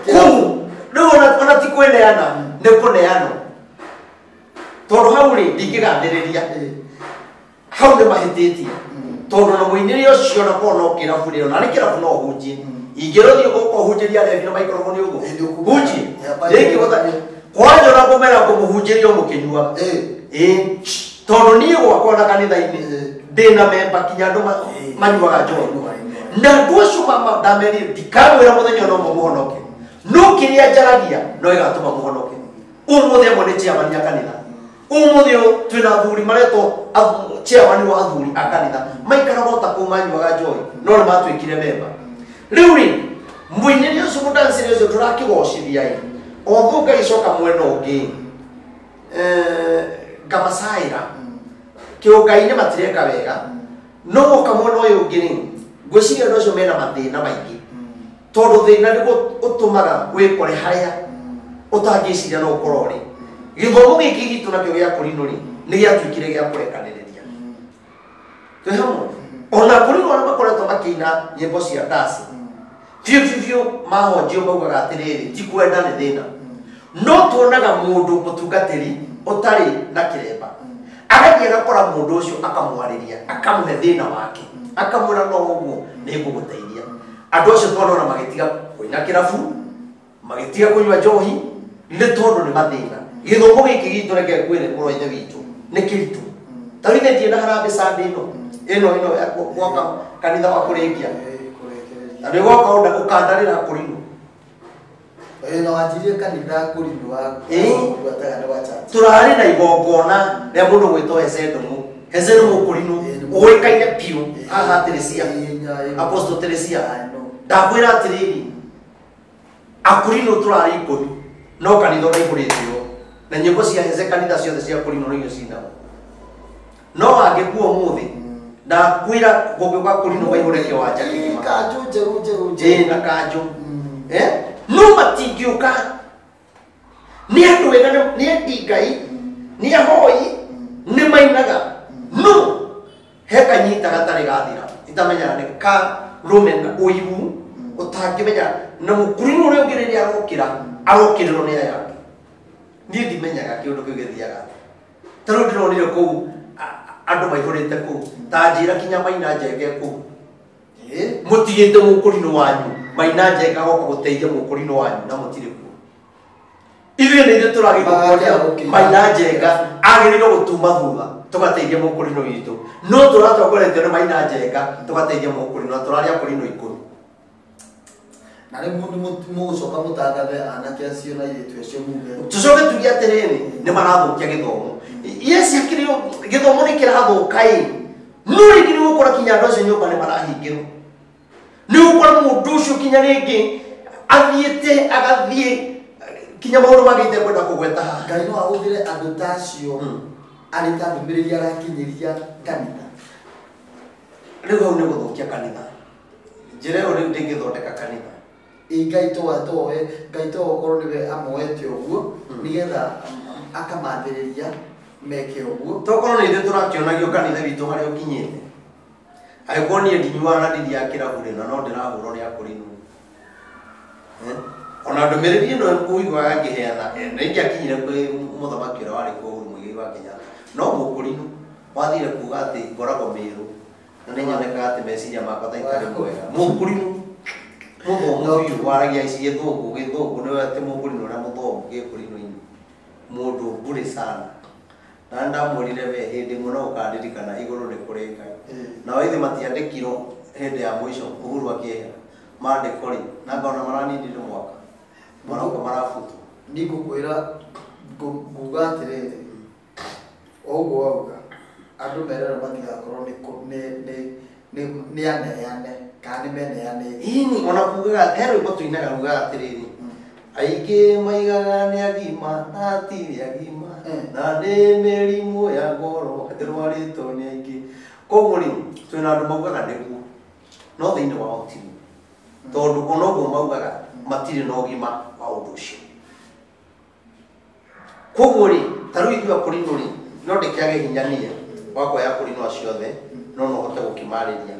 kũu rĩu ona ti kwĩneana nĩ kũneanwo tondũ hau rĩ ndingĩgathĩrĩria hau nĩ mahĩtĩtie tondũ na mũinĩre ũcio na korwo no kĩrabu rĩ ona nĩ kĩrabu no ũhunjie ingĩrothiĩ gũka ũhunjĩria arebi na maikoragwo nĩ ũguo hunjie rĩngĩ kwanja ona ngũmera ngũmũhunjĩria mũkĩnyua ĩĩ tondũ niĩ gwakwa na kanitha-inĩ ndĩna memba kinya andũ manyuaga njohi na andũ acio ndamerire ndikamwĩra mũthenya ona ũmwe mũhonoke no kĩrĩa njaragia no ĩgatũma mũhonoke ũmũthĩ amwe nĩ chairman ya kanitha ũmũthĩ ũyũ twĩna athuri maretwo chairman wa athuri a kanitha maikaraga o ta kũu manyuaga njohi no nĩ matuĩkire memba rĩu rĩ mũinĩre ũcio mũdancĩre ũcio tũrakĩgocithia ĩ otho ngagĩcoka mwena ũngĩ ngamacaĩra kĩũngai-inĩ matireka wega no woka mwena ũyũ ũngĩ rĩ ngwĩciria andũ acio mena mathĩna maingĩ tondũ thĩna nĩguo ũtũmaga wĩkore harĩa ũtangĩciria no ũkorwo ũrĩ gĩthomo gĩkĩ gitũ nakĩo gĩa kũrinũ rĩ nĩ gĩatuĩkire gĩa kũrekanĩrĩria twĩ hamwe ona kũrinũ arĩa makoretwo makĩina nyĩmbo cia ndaci biũ biũ biũ mahonjio maugaga atĩrĩrĩ ti kwenda nĩ thĩna no tuonaga mũndũ mũtungatĩri ũtarĩ na kĩremba agathiĩ agakora mũndũ ũcio akamwarĩria akamũhe thĩna wake akamwĩra no ũguo nĩ ngũgũteithia andũ acio twanona magĩtiga kũina kĩrabu magĩtiga kũnyua njohi nĩ tondũ nĩ mathĩna gĩthomo gĩkĩ gitũ reke ngwĩre mũrũ wa ithe witũ nĩ kĩritũ ta rĩu ithe na harambĩ Sunday ĩno ĩno ĩno ya gwaka kanitha wa kũrĩkia na nĩ gwoka ũkandarĩra kũrinũ na wanjirie kanitha kũrinũ wa tũrarĩ na igongona rĩa mũndũ gwĩtwo Heze Ndung'u Heze Ndung'u kũrinũ ũĩkaine biũ haha Teresia Apostle Teresia ndakwĩra atĩrĩrĩ akũrinũ tũrarĩ ikũmi no kanitha ũraihũrĩtio na nyĩmbo cia Heze kanitha ciothe cia kũrinũ nĩcio cinagwo no angĩkua ũmũthĩ ndakwĩra gũgĩũka kũrinũ waihũre kĩwanja kĩgima kanjũ njerũ njerũ njerũ na kanjũ no matingĩũka nĩ andũ wega nĩ endi Ngai nĩ ahoi nĩ mainaga no he kanyita gatarĩ gathira itamenyaga nĩ ka rũmena ũigu ũtangĩmenya na mũkũrinũ ũrĩa ũngĩ rĩrĩa arokĩra arokĩrĩrwo nĩ aya angĩ niĩ ndimenyaga kĩũndũ kĩu gĩthiaga ta rĩu ndĩronire kũu andũ maihũrĩte kũu ta njĩra kinya maina njenge kũu mũtigĩte mũkũrinũ wanyu maina njenga agoka gũteithia mũkũrinũ wanyu na mũtirĩ kuo ithuĩ nĩ ithuĩ tũragĩrĩirwo maina njenga agĩrĩirwo gũtuma thutha tũgateithia mũkũrinũ witũ no tũratongoretio nĩ maina njenga tũgateithia mũkũrinũ na tũrarĩ akũrinũ ikũmi na rĩu mũgũcoka mũtangathe anake acio na airĩtu acio muge tũcoke tuge atĩrĩrĩ nĩ marathũkia gĩthomo yes akĩrĩ gĩthomo nĩ kĩrathũka ĩ no rĩngĩ nĩ ũgũkora kinya andũ acio nyũmba nĩ marahingĩrwo nĩ ũgũkora mũndũ ũcio kinya rĩngĩ athiĩte agathiĩ kinya maũndũ mangĩ itekwenda kũgweta haha Ngai no ahũthĩre andũ ta acio Arĩ ta ndũmĩrĩri arakinyĩria kanitha. Rĩu hau nĩ gũthũkia kanitha. Njĩra ĩyo rĩu ndĩngĩthondeka kanitha. Ĩ Ngai to atoe Ngai to okorwo nĩwe amoete ũguo nĩgetha akamathĩrĩria meke ũguo. Tokorwo nĩ ithuĩ tũrakĩonagio kanitha witũ harĩa ũkinyĩte. Angĩkorwo niĩ ndinyuaga na ndithiaga kĩrabu rĩ, na no ndĩrahũrwo nĩ akũrinũ. Ona ndũmĩrĩri ĩno ũiguaga ngĩheana nĩ ingĩakinyire kwĩ mũthamaki ũrĩa warĩ kuo Uhuru Muigai wa Kenyatta. No mũkũrinũ wathire kuga atĩ ngoragwo Mĩrũ na nĩ nyonekaga atĩ meciria makwa ta itarĩ mwega. Mũkũrinũ mũthomu biũ waragia ici gĩthũngũ nĩwe atĩ mũkũrinũ ũrĩa mũthomu gĩkũrinũ-inĩ. Mũndũ mbũrĩ sana. Na ndamwĩrire we hĩndĩ ĩmwe no ũkandirikana igũrũ nĩ kũrĩ Ngai. Nao ithe matiandĩkirwo hĩndĩ ya mũico Uhuru akĩehera. Mandĩko rĩ, na ngona maraninire mwaka. Maroka marabutwo. Niĩ ngũkwĩra nguga atĩrĩrĩ, o ũguo wauga andũ mererwo matigakorwo nĩ aneane kana nĩ meneanĩte. Ĩni ona kugaga he rwĩmbo tũinaga rugaga atĩrĩrĩ, aingĩ maigaga nĩ agima na hatirĩ agima na nĩ mĩrimũ ya ngoro ĩrwarĩtwo nĩ aingĩ. Koguo rĩ, twĩna andũ maugaga nĩguo no thĩinĩ wao tiguo, tondũ ona ũguo maugaga matirĩ na ũgima wa ũndũ ũcio. Koguo rĩ, ta rĩu ithuĩ akũrinũ rĩ, no ndĩkĩage hinya niĩ wa kuoya akũrinũ acio othe, no no hote gũkĩmarĩria.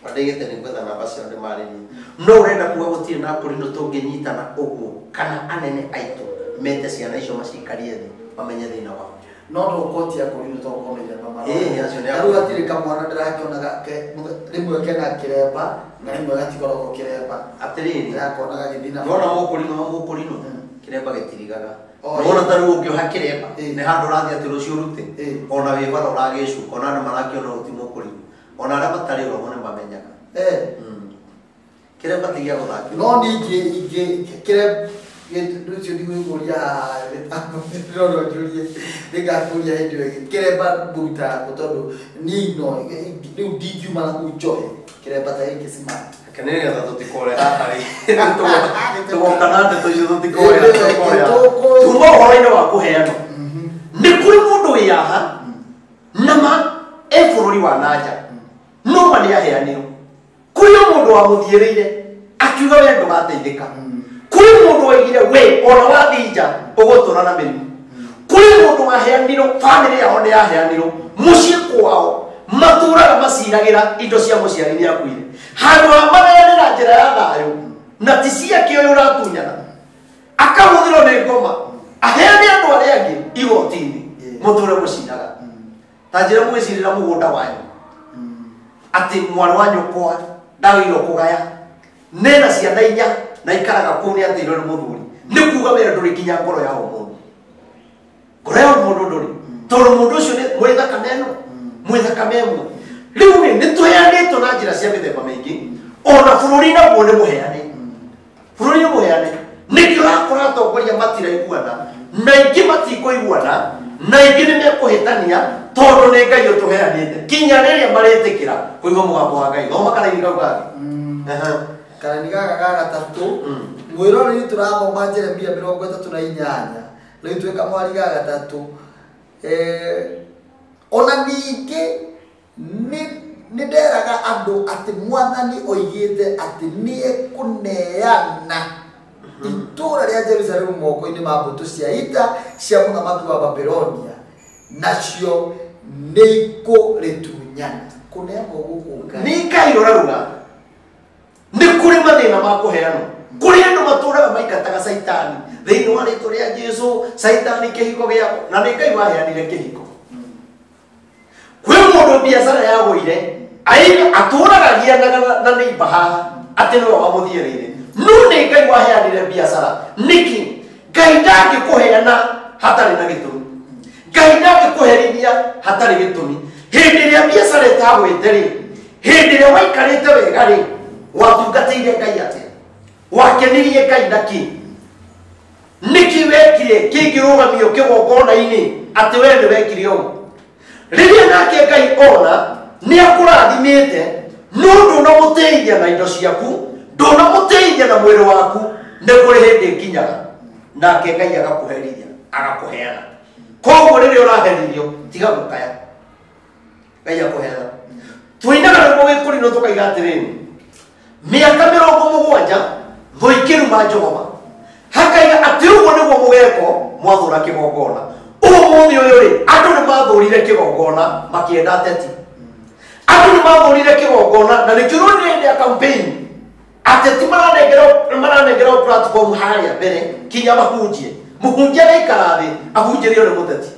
Na ndaigĩte nĩ gwetha namba ciao ndĩmarĩrie. No ũrenda kuga gũtirĩ na akũrinũ tũngĩnyitana ũguo kana anene aitũ mete ciana icio macikarie thĩ mamenye thĩna wao. No ndũkotia kũrinũ to korwo mĩthemba. Ĩĩ, acio nĩ Rĩu hatirĩ kamwana ndĩrakĩonaga rĩmwe kena kĩremba na rĩmwe gatikoragwo kĩremba. Atĩrĩrĩ, ndĩrakona gagĩthiĩ na nona mũkũrinũ wa mũkũrinũ kĩremba gĩtirigaga. Oh, Nona ta rĩu ũngĩoha kĩremba Ĩĩ. nĩ handũ ũrathiĩ atĩ rũciũ ũrute Ĩĩ. ona wĩ bara ũragĩcuka ona andũ marakĩona ũti mũkũrinũ ona arĩa matarĩ roho nĩ mamenyaga. Kĩremba ti gĩa gũthakĩrwo. No ningĩ ingĩ kĩremba rũcio ndigũkũria no no njũrie nĩngakũria hĩndĩ ĩyo ĩngĩ kĩremba mũrutaga kũ tondũ niĩ no rĩu ndingiuma na kũu njohe kĩremba ta gĩkĩ smart. Reke nĩgetha tũtikore haha rĩ, tũgoka na ndeto icio tũtikore. Ĩĩ, Tuma ũhoro-inĩ wa kũheanwo nĩ kũrĩ mũndũ wĩ haha na ma e bũrũri wa nanja no ma nĩ aheanirwo. Kũrĩ o mũndũ wamũthiĩrĩire akiuga we ndũgateithĩka. Kũrĩ mũndũ waigire we ona wathiĩ nja ũgũtũra na mĩrimũ. Kũrĩ mũndũ waheanirwo bamĩrĩ yao nĩ yaheanirwo mũciĩ kwao matũraga maciragĩra indo cia mũciari nĩ akuire handũ ha magayane na njĩra ya thayũ na ti ciake ũyũ ũratunyana akahũthĩrwo nĩ ngoma aheane andũ arĩa angĩ igoti-inĩ mũtũre mũciraga. Ta njĩra mũgĩcirĩra mũgũnda wanyu atĩ mwarĩ wa nyũkwa ndagĩrĩirwo kũgaya nena ciana inya na ikaraga kũu nĩ atĩirwo nĩ mũthuri nĩ kuga wee ndũrĩ nginya ngoro ya ũmũndũ ngoro ya ũmũndũ ndũrĩ tondũ mũndũ ũcio nĩ mwĩ thakame ĩno mwĩ thakame ĩmwe. Rĩu rĩ nĩ tũheanĩtwo na njĩra cia mĩthemba mĩingĩ ona bũrũri naguo nĩ mũheane bũrũri nĩ mũheane nĩkĩo ũrakora atongoria matiraiguana na aingĩ matikũiguana na aingĩ nĩ mekũhĩtania tondũ nĩ Ngai ũtũheanĩte kinya rĩrĩa marĩtĩkĩra kũigua mũgambo wa Ngai. Thoma karaini kau kangĩ. Aha. Karani gaka ga gatatũ mwĩroreri tũrathoma Jeremia 38 rĩu twĩ kamwari ga gatatũ. Ona ningĩ nĩ nderaga andũ atĩ mwathani oigĩte atĩ nĩekũneana itũũra rĩa Jerusalemu moko-inĩ ma mbũtũ cia ita cia mũthamaki wa Babilonia nacio nĩikũrĩtunyana. Kũneanwo gũkũ Ngai Nĩ Ngai ũraruga nĩ kũrĩ mathĩna ma kũheanwo kũrĩ andũ matũraga maingataga caitani thĩinĩ wa rĩtwa rĩa Jesũ caitani kĩhiko gĩakwa na nĩ Ngai waheanire kĩhiko. Kwĩ mũndũ biacara yagũire aiga atũraga gianaga na neighbor haha atĩ nĩwe wamũthiĩrĩire no nĩ Ngai waheanire biacara. Nĩkĩ Ngai ndangĩkũheana hatarĩ na gĩtũmi? Ngai ndangĩkũherithia hatarĩ gĩtũmi. Hĩndĩ ĩrĩa biacara ĩtagwĩte rĩ, hĩndĩ ĩrĩa waikarĩte wega rĩ, watungatĩire Ngai atĩa? Wakenirie Ngai na kĩ? Nĩkĩ wekire kĩngĩrũgamio kĩgongona-inĩ atĩ we nĩ wekire ũguo? Rĩrĩa nake Ngai ona nĩ akũrathimĩte no ndũnamũteithia na indo ciaku ndũnamũteithia na mwĩrĩ waku nĩ kũrĩ hĩndĩ ĩkinyaga nake Ngai agakũherithia agakũheana. Koguo rĩrĩa ũraherithio tiga gũkaya. Ngai akũheana. Tũinaga rwĩmbo gĩkũrinũ tũkaiga atĩrĩrĩ, mĩaka 70 thũ ikĩruma Jehova. Hakaiga atĩ ũguo nĩguo mũgeko mwathũra kĩgongona. Ũmũthĩ ũyũ rĩ, andũ nĩ mathũrire kĩgongona makĩenda ateti. Andũ nĩ mathũrire kĩgongona na nĩkĩo rũrĩrĩ hĩndĩ ya campaign ateti maranengerwo platform harĩa mbere kinya mahunjie. Mũhunjia araikara thĩ ahunjĩrio nĩ mũteti.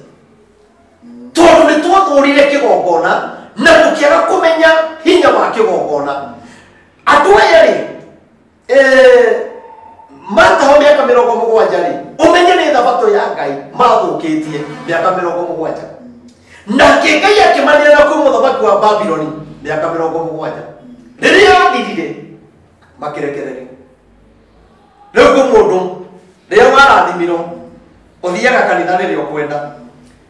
Tondũ nĩ twathũrire kĩgongona na tũkĩaga kũmenya hinya wa kĩgongona. Andũ aya rĩ, mataho mĩaka 70 rĩ, ũmenye nĩ thabatũ ya Ngai mathũkĩtie mĩaka 70. Nake Ngai akĩmaneana kwĩ mũthamaki wa Babiloni mĩaka 70. Rĩrĩa yathirire makĩrekererio. Rĩu kwĩ mũndũ rĩrĩa warathimirwo ũthiaga kanitha rĩrĩa ũkwenda.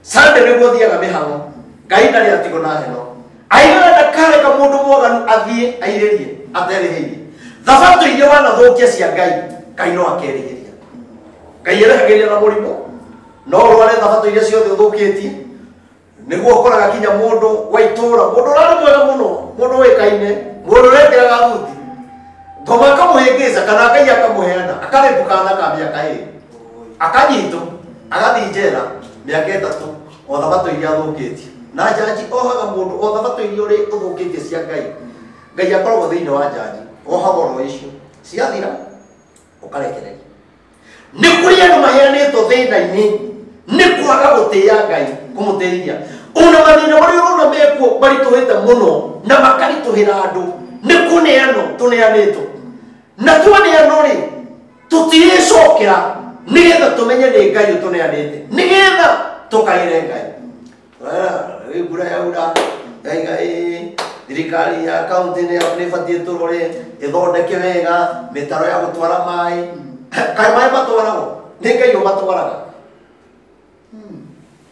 Sunday nĩguo ũthiaga mĩhang'o. Ngai ndarĩ atigo na heno. Aigaga ndakareka mũndũ mwaganu athiĩ airĩrie aterĩhĩirie. Thabatũ iria wanathũkia cia Ngai, Ngai no akerĩhĩria. Ngai erehagĩria na mũrimũ, no ũrware thabatũ iria ciothe ũthũkĩtie. Nĩguo ũkoraga kinya mũndũ wa itũũra, mũndũ ũrarĩ mwega mũno, mũndũ ũĩkaine, mũndũ ũrekĩraga thuti. Ngoma akamũhĩngĩca kana Ngai akamũheana, akarĩmbũka kana ka mĩaka 2. Akanyitwo, agathiĩ njera mĩaka 3 o thabatũ iria athũkĩtie. Na njanji ohaga mũndũ o thabatũ iria ũrĩ ũthũkĩtie cia Ngai. Ngai akoragwo thĩinĩ wa njanji, ohaga oro icio. Ciathira, ũkarekereria. Nĩ kũrĩ andũ maheanĩtwo thĩna-inĩ nĩ kwaga gũtĩĩa Ngai, kũmũtĩithia. Ona mathĩna marĩa ũrona mekuo maritũhĩte mũno na makaritũhĩra andũ nĩ kũneanwo tũneanĩtwo. Na twaneanwo rĩ, tũtirĩcokera nĩgetha tũmenye nĩ Ngai ũtũneanĩte, nĩgetha tũkaĩre Ngai. Rĩu mbura yaura, ngaiga ĩĩ, thirikari ya kaunti nĩ ĩbatiĩ tũrore ĩthondeke wega mĩtaro ya gũtwara maĩ. Kaĩ maĩ matwaragwo? Nĩ Ngai ũmatwaraga.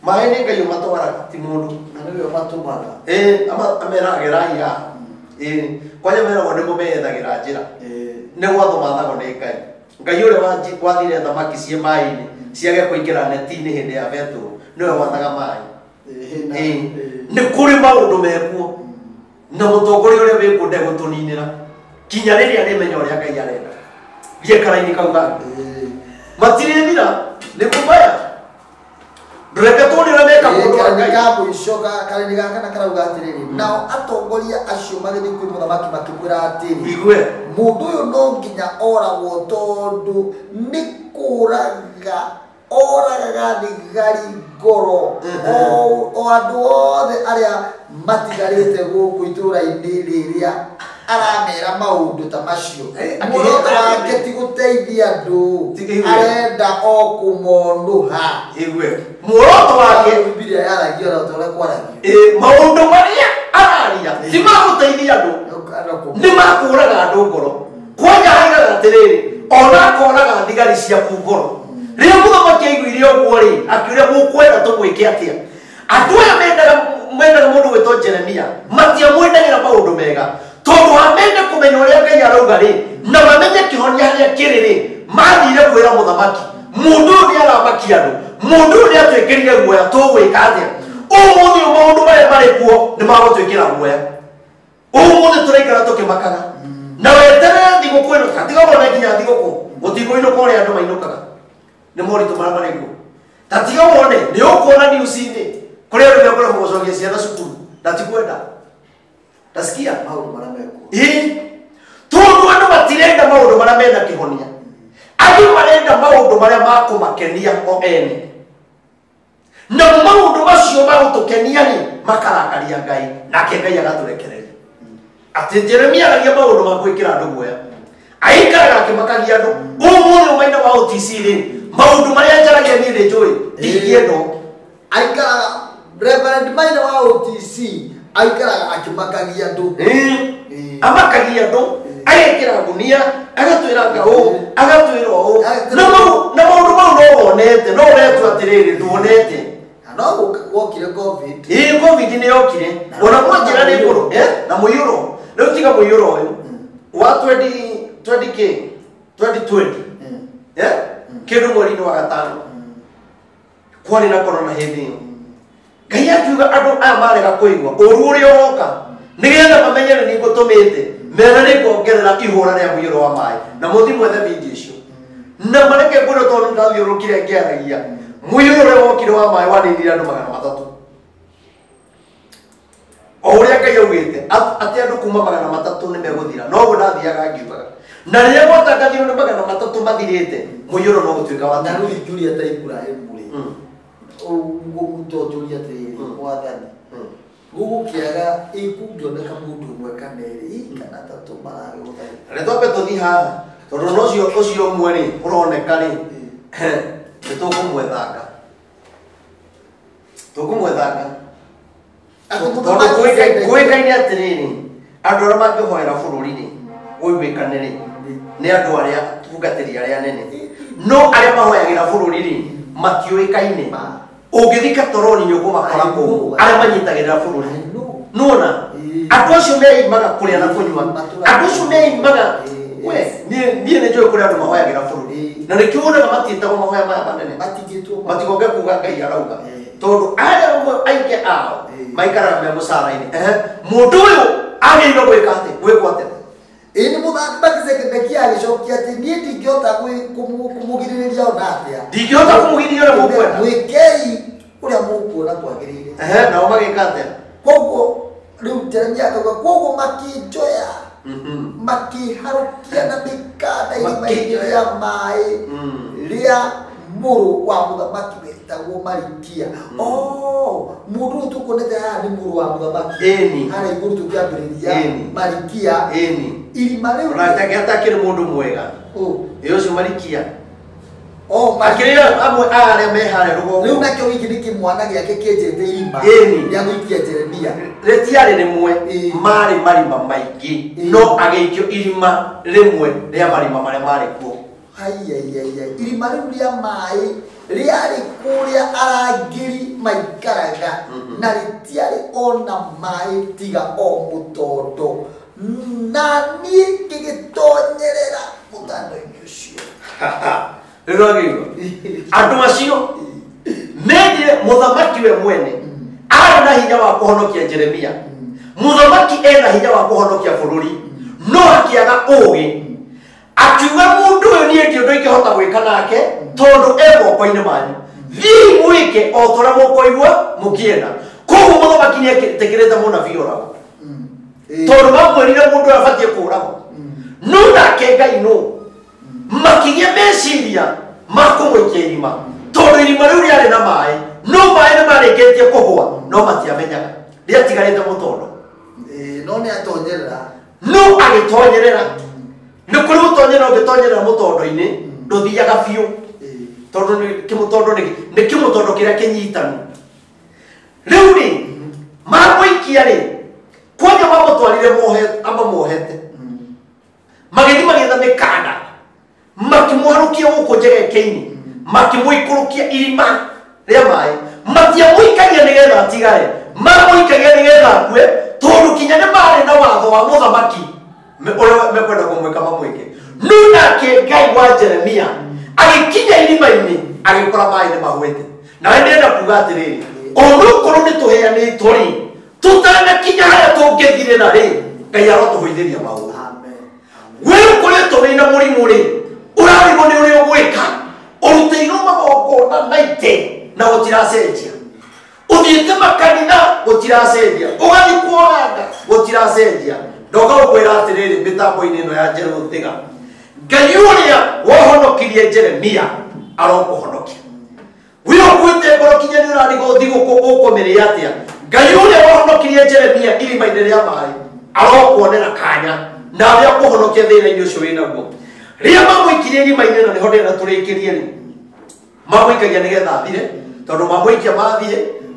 Maĩ nĩ Ngai ũmatwaraga, ti mũndũ. Na nĩwe ũmatũmaga. Ameraga gerai haha. Kwanja meragwo nĩmo meyethagĩra njĩra. Nĩ gwatho mathagwo nĩ Ngai. Ngai ũrĩa wathire thamaki ciĩ maĩ-inĩ ciage kũingĩra neti-inĩ hĩndĩ ya Petero, nĩwe wathaga maĩ. Nĩ kũrĩ maũndũ mekuo na mũtongoria ũrĩa wĩkuo ndegũtũninĩra kinya rĩrĩa arĩmenya ũrĩa Ngai arenda. Thiĩ karaini kau gake. Matirĩthira, nĩ kũmaya. Ndũreke tuone ũrĩa meka mũndũ wa Ngai. Ka mũico karaini gaka na karauga atĩrĩrĩ, nao atongoria acio magĩthiĩ kwĩ mũthamaki makĩmwĩra atĩrĩ, Igue. mũndũ ũyũ no nginya oragwo tondũ nĩ kũraga oragaga thigari ngoro o andũ othe arĩa matigarĩte gũkũ itũũra-inĩ rĩrĩa aramera maũndũ ta macio. Muoroto wake ti gũteithia andũ, arenda o kũmonũha. Igue. Muoroto wake Bibilia yaragia o ta ũrĩa kwaragio. Maũndũ marĩa araria ti ma gũteithia andũ, nĩ ma kũraga andũ ngoro. Kwanja aigaga atĩrĩrĩ, ona akoraga thigari ciaku ngoro. Rĩrĩa mũthamaki aiguire ũguo rĩ, akiuria mũkwenda tũmwĩke atĩa? Andũ aya mendaga mũndũ gwĩtwo Jeremia, matiamwendagĩra maũndũ mega. Tondũ amende kũmenya ũrĩa Ngai arauga rĩ, na mamenye kĩhonia harĩa kĩrĩ rĩ, mathire kwĩra mũthamaki, mũndũ ũyũ nĩ aramakia andũ, mũndũ ũyũ nĩ atwĩkĩrire guoya, tũgwĩka atĩa? Ũmũthĩ ũyũ maũndũ marĩa marĩ kuo nĩ magũtwĩkĩra guoya. Ũmũthĩ tũraikara tũkĩmakaga. Na weterere thigũkũ ĩno, tiga wone nginya thigũkũ, gũtikũinũka ũrĩa andũ mainũkaga. Nĩ moritũ marĩa marĩ kuo. Ta tiga wone, nĩ ũkuona news-inĩ, kũrĩa andũ mekũremwo gũcokia ciana cukuru, na ti kwenda. Tasikia? Maũndũ marĩa mekuo. Tondũ andũ matirenda maũndũ marĩa mena kĩhonia. Andũ marenda maũndũ marĩa makũmakenia o ene. Na maũndũ macio magũtũkenia rĩ, makarakaria Ngai, nake Ngai agatũrekereria. Atĩ Jeremia aragia maũndũ ma gwĩkĩra andũ guoya. Aikaraga akĩmakagia andũ. Ũmũthĩ ũmaina wa OTC rĩ, maũndũ marĩa njaragia niĩ nĩ njũĩ, ndingĩendwo. Aikaraga Reverend Maina wa OTC aikaraga akĩmakagia andũ. Amakagia andũ, agekĩra ngunia, agatwĩra nga ũũ, agatwĩra ũũ. Na maũndũ mau no wonete, no ũretua atĩrĩrĩ, nduonete. Na no gwokire COVID. Covid nĩ yokire. Ona mwanjĩra nĩ ngũrũ, na mũiyũro. Rĩu tiga mũiyũro ũyũ. Wa 20K, 2020. Kĩndũ mweri-inĩ wa gatano. Kwarĩ na corona hĩndĩ ĩyo. Ngai akiuga andũ aya marega kũigua ũru ũrĩa ũroka nĩgetha mamenye nĩ ngũtũmĩte mera nĩ nguongerera ihũra rĩa mũiyũro wa maĩ na mũthiĩ mwethe video icio na mareke ngwĩre tondũ ndathiũrũrũkire ngĩaragia mũiyũro ũrĩa wokire wa maĩ waninire andũ 300 o ũrĩa Ngai augĩte atĩ andũ kuma 300 nĩ megũthira noguo ndathiaga ngiugaga na rĩrĩa gwatangathirwo nĩ 300 mathirĩte mũiyũro no gũtuĩka wa Na rĩu ingiũria ta Iburahĩmu rĩ, ũguo atĩrĩrĩ mwathani gũgũkĩaga ĩkũngĩoneka mũndũ ũmwe kana erĩ kana atatũ maragũthaitha. Reke twambe tũthiĩ haha tondũ no ũcio ũmwe rĩ ũroneka rĩ nĩ tũkũmwethanga tondũ kũĩkaine atĩrĩrĩ andũ arĩa mangĩhoera bũrũri rĩ ũiguĩkane rĩ nĩ andũ arĩa tungatĩri arĩa nene no arĩa mahoyagĩra bũrũri rĩ matiũĩkaine ũngĩthika toroni nĩ ũkũmakora kũu arĩa manyitagĩrĩra bũrũri nĩwona andũ acio meimaga kũrĩa na kũnyua andũ acio meimaga we niĩ nĩ njũĩ kũrĩa andũ mahoyagĩra bũrũri na nĩkĩo wonaga matiĩtagwo mahoya maya manene matigoke kuga Ngai arauga tondũ arĩa aingĩ ao maikaraga me mũcara-inĩ. Mũndũ ũyũ agĩrĩirwo gwĩka atĩ gwĩkwo atĩa? Ĩĩ nĩ mũthamaki Zedekia agĩcokia atĩ niĩ ndingĩhota kũmũgirĩrĩria ona atĩa. Ndingĩhota kũmũgirĩrĩria ũrĩa mũkwenda. Mwĩkei ũrĩa mũkuona kwagĩrĩire. Nao magĩka atĩa? Koguo rĩu Jeremia akauga koguo makĩnjoya makĩharũkia na mĩkanda irima-inĩ rĩa maĩ rĩa mũrũ wa mũthamaki wetagwo Malikia. Mũndũ ũyũ tũkuonete haha nĩ mũrũ wa mũthamaki. Harĩa igũrũ tũkĩambĩrĩria Malikia. Irima rĩu ona atakĩrĩ mũndũ mwega. Ĩ ũcio Malikia. Akĩrĩ amwe a arĩa me harĩa rũgongo. Rĩu nakĩo gĩkĩ nĩ kĩmwana gĩake kĩenjete irima rĩa gũikia Jeremia. Rĩtiarĩ rĩmwe marĩ marima maingĩ no agĩikio irima rĩmwe rĩa marima marĩa marĩ kuo. Haiyaiyaiya irima rĩu rĩa maĩ rĩarĩ kũrĩa arangĩri maikaraga na rĩtiarĩ ona maĩ tiga o mũtondo na niĩ ngĩgĩtonyerera mũtando-inĩ ũcio. Rĩu nĩwakĩigua? Andũ acio mendire mũthamaki we mwene arĩ na hinya wa kũhonokia Jeremia. Mũthamaki ena hinya wa kũhonokia bũrũri no akĩaga ũũgĩ akiuga mũndũ ũyũ niĩ ndi ũndũ ingĩhota gwĩka nake tondũ e moko-inĩ manyu thiĩi mwĩke o ta ũrĩa mũkũigua mũkĩenda. Koguo mũthamaki nĩetĩkĩrĩte mũnabii oragwo tondũ mamwĩrire mũndũ ũyũ abatiĩ kũũragwo no nake Ngai nũ makĩgĩa meciria ma kũmũikia irima tondũ irima rĩu rĩarĩ na maĩ no maĩ nĩ marĩkĩtie kũhũa no matiamenyaga rĩatigarĩte mũtondo no nĩ atonyerera no agĩtonyerera nĩ kũrĩ gũtonyerera ũngĩtonyerera mũtondo-inĩ ndũthiaga biũ tondũ kĩmũtondo nĩ kĩmũtondo kĩrĩa kĩnyitanu. Rĩu rĩ mamũikia rĩ kwanja mamũtwarire amamuohete magĩthiĩ magĩetha mĩkanda makĩmũharũkia gũkũ njegeke-inĩ makĩmũikũrũkia irima rĩa maĩ matiamũikagia nĩgetha atigare mamũikagia nĩgetha akue tondũ kinya nĩ marĩ na watho wa mũthamaki ũrĩa mekwenda kũmwĩka mamwĩke. No nake Ngai wa Jeremia agĩkinya irima-inĩ agĩkora maĩ nĩ mahwĩte. Nawe ndĩrenda kuga atĩrĩrĩ onokorwo nĩ tũheanĩtwo rĩ tũtanakinya harĩa tũngĩthirĩra rĩ Ngai arotũhũithĩria maũndũ. We ũkoretwo wĩna mũrimũ rĩ ũrarigwo nĩ ũrĩa ũgwĩka ũrutĩirwo magongona 90 na gũtiracenjia ũthiĩte makanitha gũtiracenjia ũgathiĩ kuoranga gũtiracenjia. Ndoka gũkwĩra atĩrĩrĩ mĩtambo-inĩ ĩno ya Njerũ Thiga Ngai ũrĩa wahonokirie Jeremia arokũhonokia. We ũkuĩte ngoro kinya nĩ ũrarigwo thigũkũ ũkũmĩrĩa atĩa Ngai ũrĩa wahonokirie Jeremia irima-inĩ rĩa maĩ arokuonera kanya na arĩa kũhonokia thĩna-inĩ ũcio wĩnaguo. Rĩrĩa mamũikirie irima-inĩ na nĩho ndĩrenda tũrĩkĩrie rĩ mamũikagia nĩgetha athire tondũ mamũikia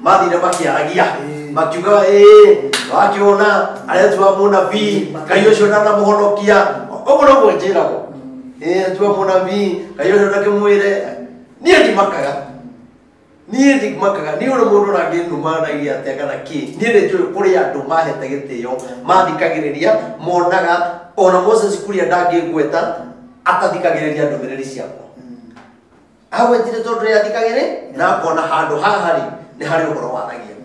mathire makĩaragia makiuga ĩĩ wakĩona aretua mũnabii Ngai ũcio ndanamũhonokia ũguo noguo njĩragwo ĩĩ atua mũnabii Ngai ũcio ndakĩmwĩre niĩ ndimakaga niĩ ũrĩ mũndũ ũrangĩnumanagia atĩa kana kĩ niĩ nĩ njũĩ kũrĩ andũ mahete gĩtĩo mathikagĩrĩria monaga ona Moses Kuria ndangĩngweta atathikagĩrĩria ndũmĩrĩri ciakwa. Agwetire tondũ nĩathikagĩrĩ na akona handũ haha rĩ nĩ harĩ ũhoro waragia.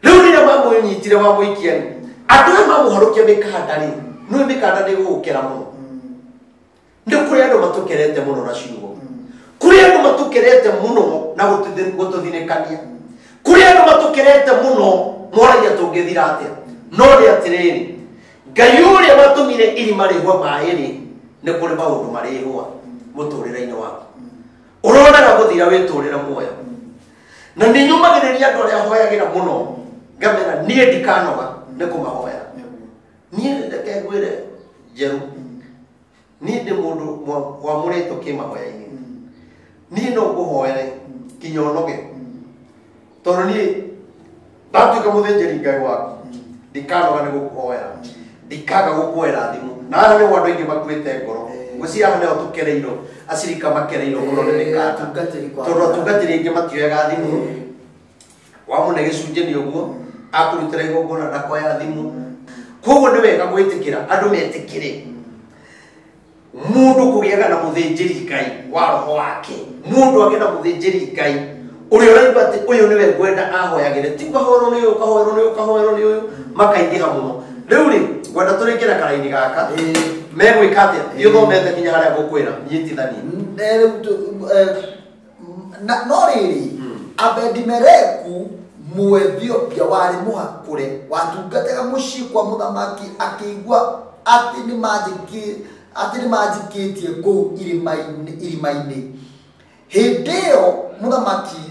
Rĩu rĩrĩa mamũnyitire mamũikia rĩ, andũ aya mamũharũkia mĩkanda rĩ, nĩũĩ mĩkanda nĩ gũgũkera mũno. Nĩ kũrĩ andũ matũkerete mũno na ciugo. Kũrĩ andũ matũkerete mũno na gũtũthinĩkania. Kũrĩ andũ matũkerete mũno moragia tũngĩthira atĩa. No nĩ atĩrĩrĩ, Ngai ũrĩa watũmire irima rĩhũa maĩ rĩ, nĩ kũrĩ maũndũ marĩhũa mũtũrĩre-inĩ waku. Ũronaga gũthira wĩtũrĩre muoyo. Na nĩ nyũmagĩrĩria andũ arĩa hoyagĩra mũno, ngamera niĩ ndikanoga nĩ kũmahoera. Niĩ reke ngwĩre Njerũ, niĩ ndĩ mũndũ wamũrĩtwo kĩmahoya-inĩ. Niĩ no ngũhoere nginya ũnoge. Tondũ niĩ ndatuĩka mũthĩnjĩri Ngai waku, ndikanoga nĩ gũkũhoera, ndikaga gũkuoera thimũ. Na haha nĩho andũ aingĩ makuĩte ngoro. Ngwĩciria haha nĩho tũkereirwo, acirika makereirwo mũno nĩ mĩkanda. Tondũ atungatĩri aingĩ matioyaga thimũ. Wamũne gĩcunjĩ nĩ ũguo, akũrutĩra igongona ndakoya thimũ. Koguo nĩ wega gwĩtĩkĩra, andũ metĩkĩre. Mũndũ kũgĩaga na mũthĩnjĩri Ngai wa roho wake. Mũndũ agĩe na mũthĩnjĩri Ngai ũrĩa ũraigua atĩ ũyũ nĩwe ngwenda ahoyagĩre, ti kahoerwo nĩ ũyũ, kahoerwo nĩ ũyũ, kahoerwo nĩ ũyũ, makaingĩha mũno. Rĩu rĩ, ngwenda tũrĩkĩre karaini gaka. Megwĩka atĩa? Thiĩ ũthomete nginya harĩa ngũkwĩra, nyitithanie. No rĩrĩ, Abedimeleku Mũethiopia warĩ mũhakũre watungataga mũciĩ kwa mũthamaki akĩigua atĩ nĩmanjikĩtie kũu irima-inĩ. Hĩndĩ ĩyo mũthamaki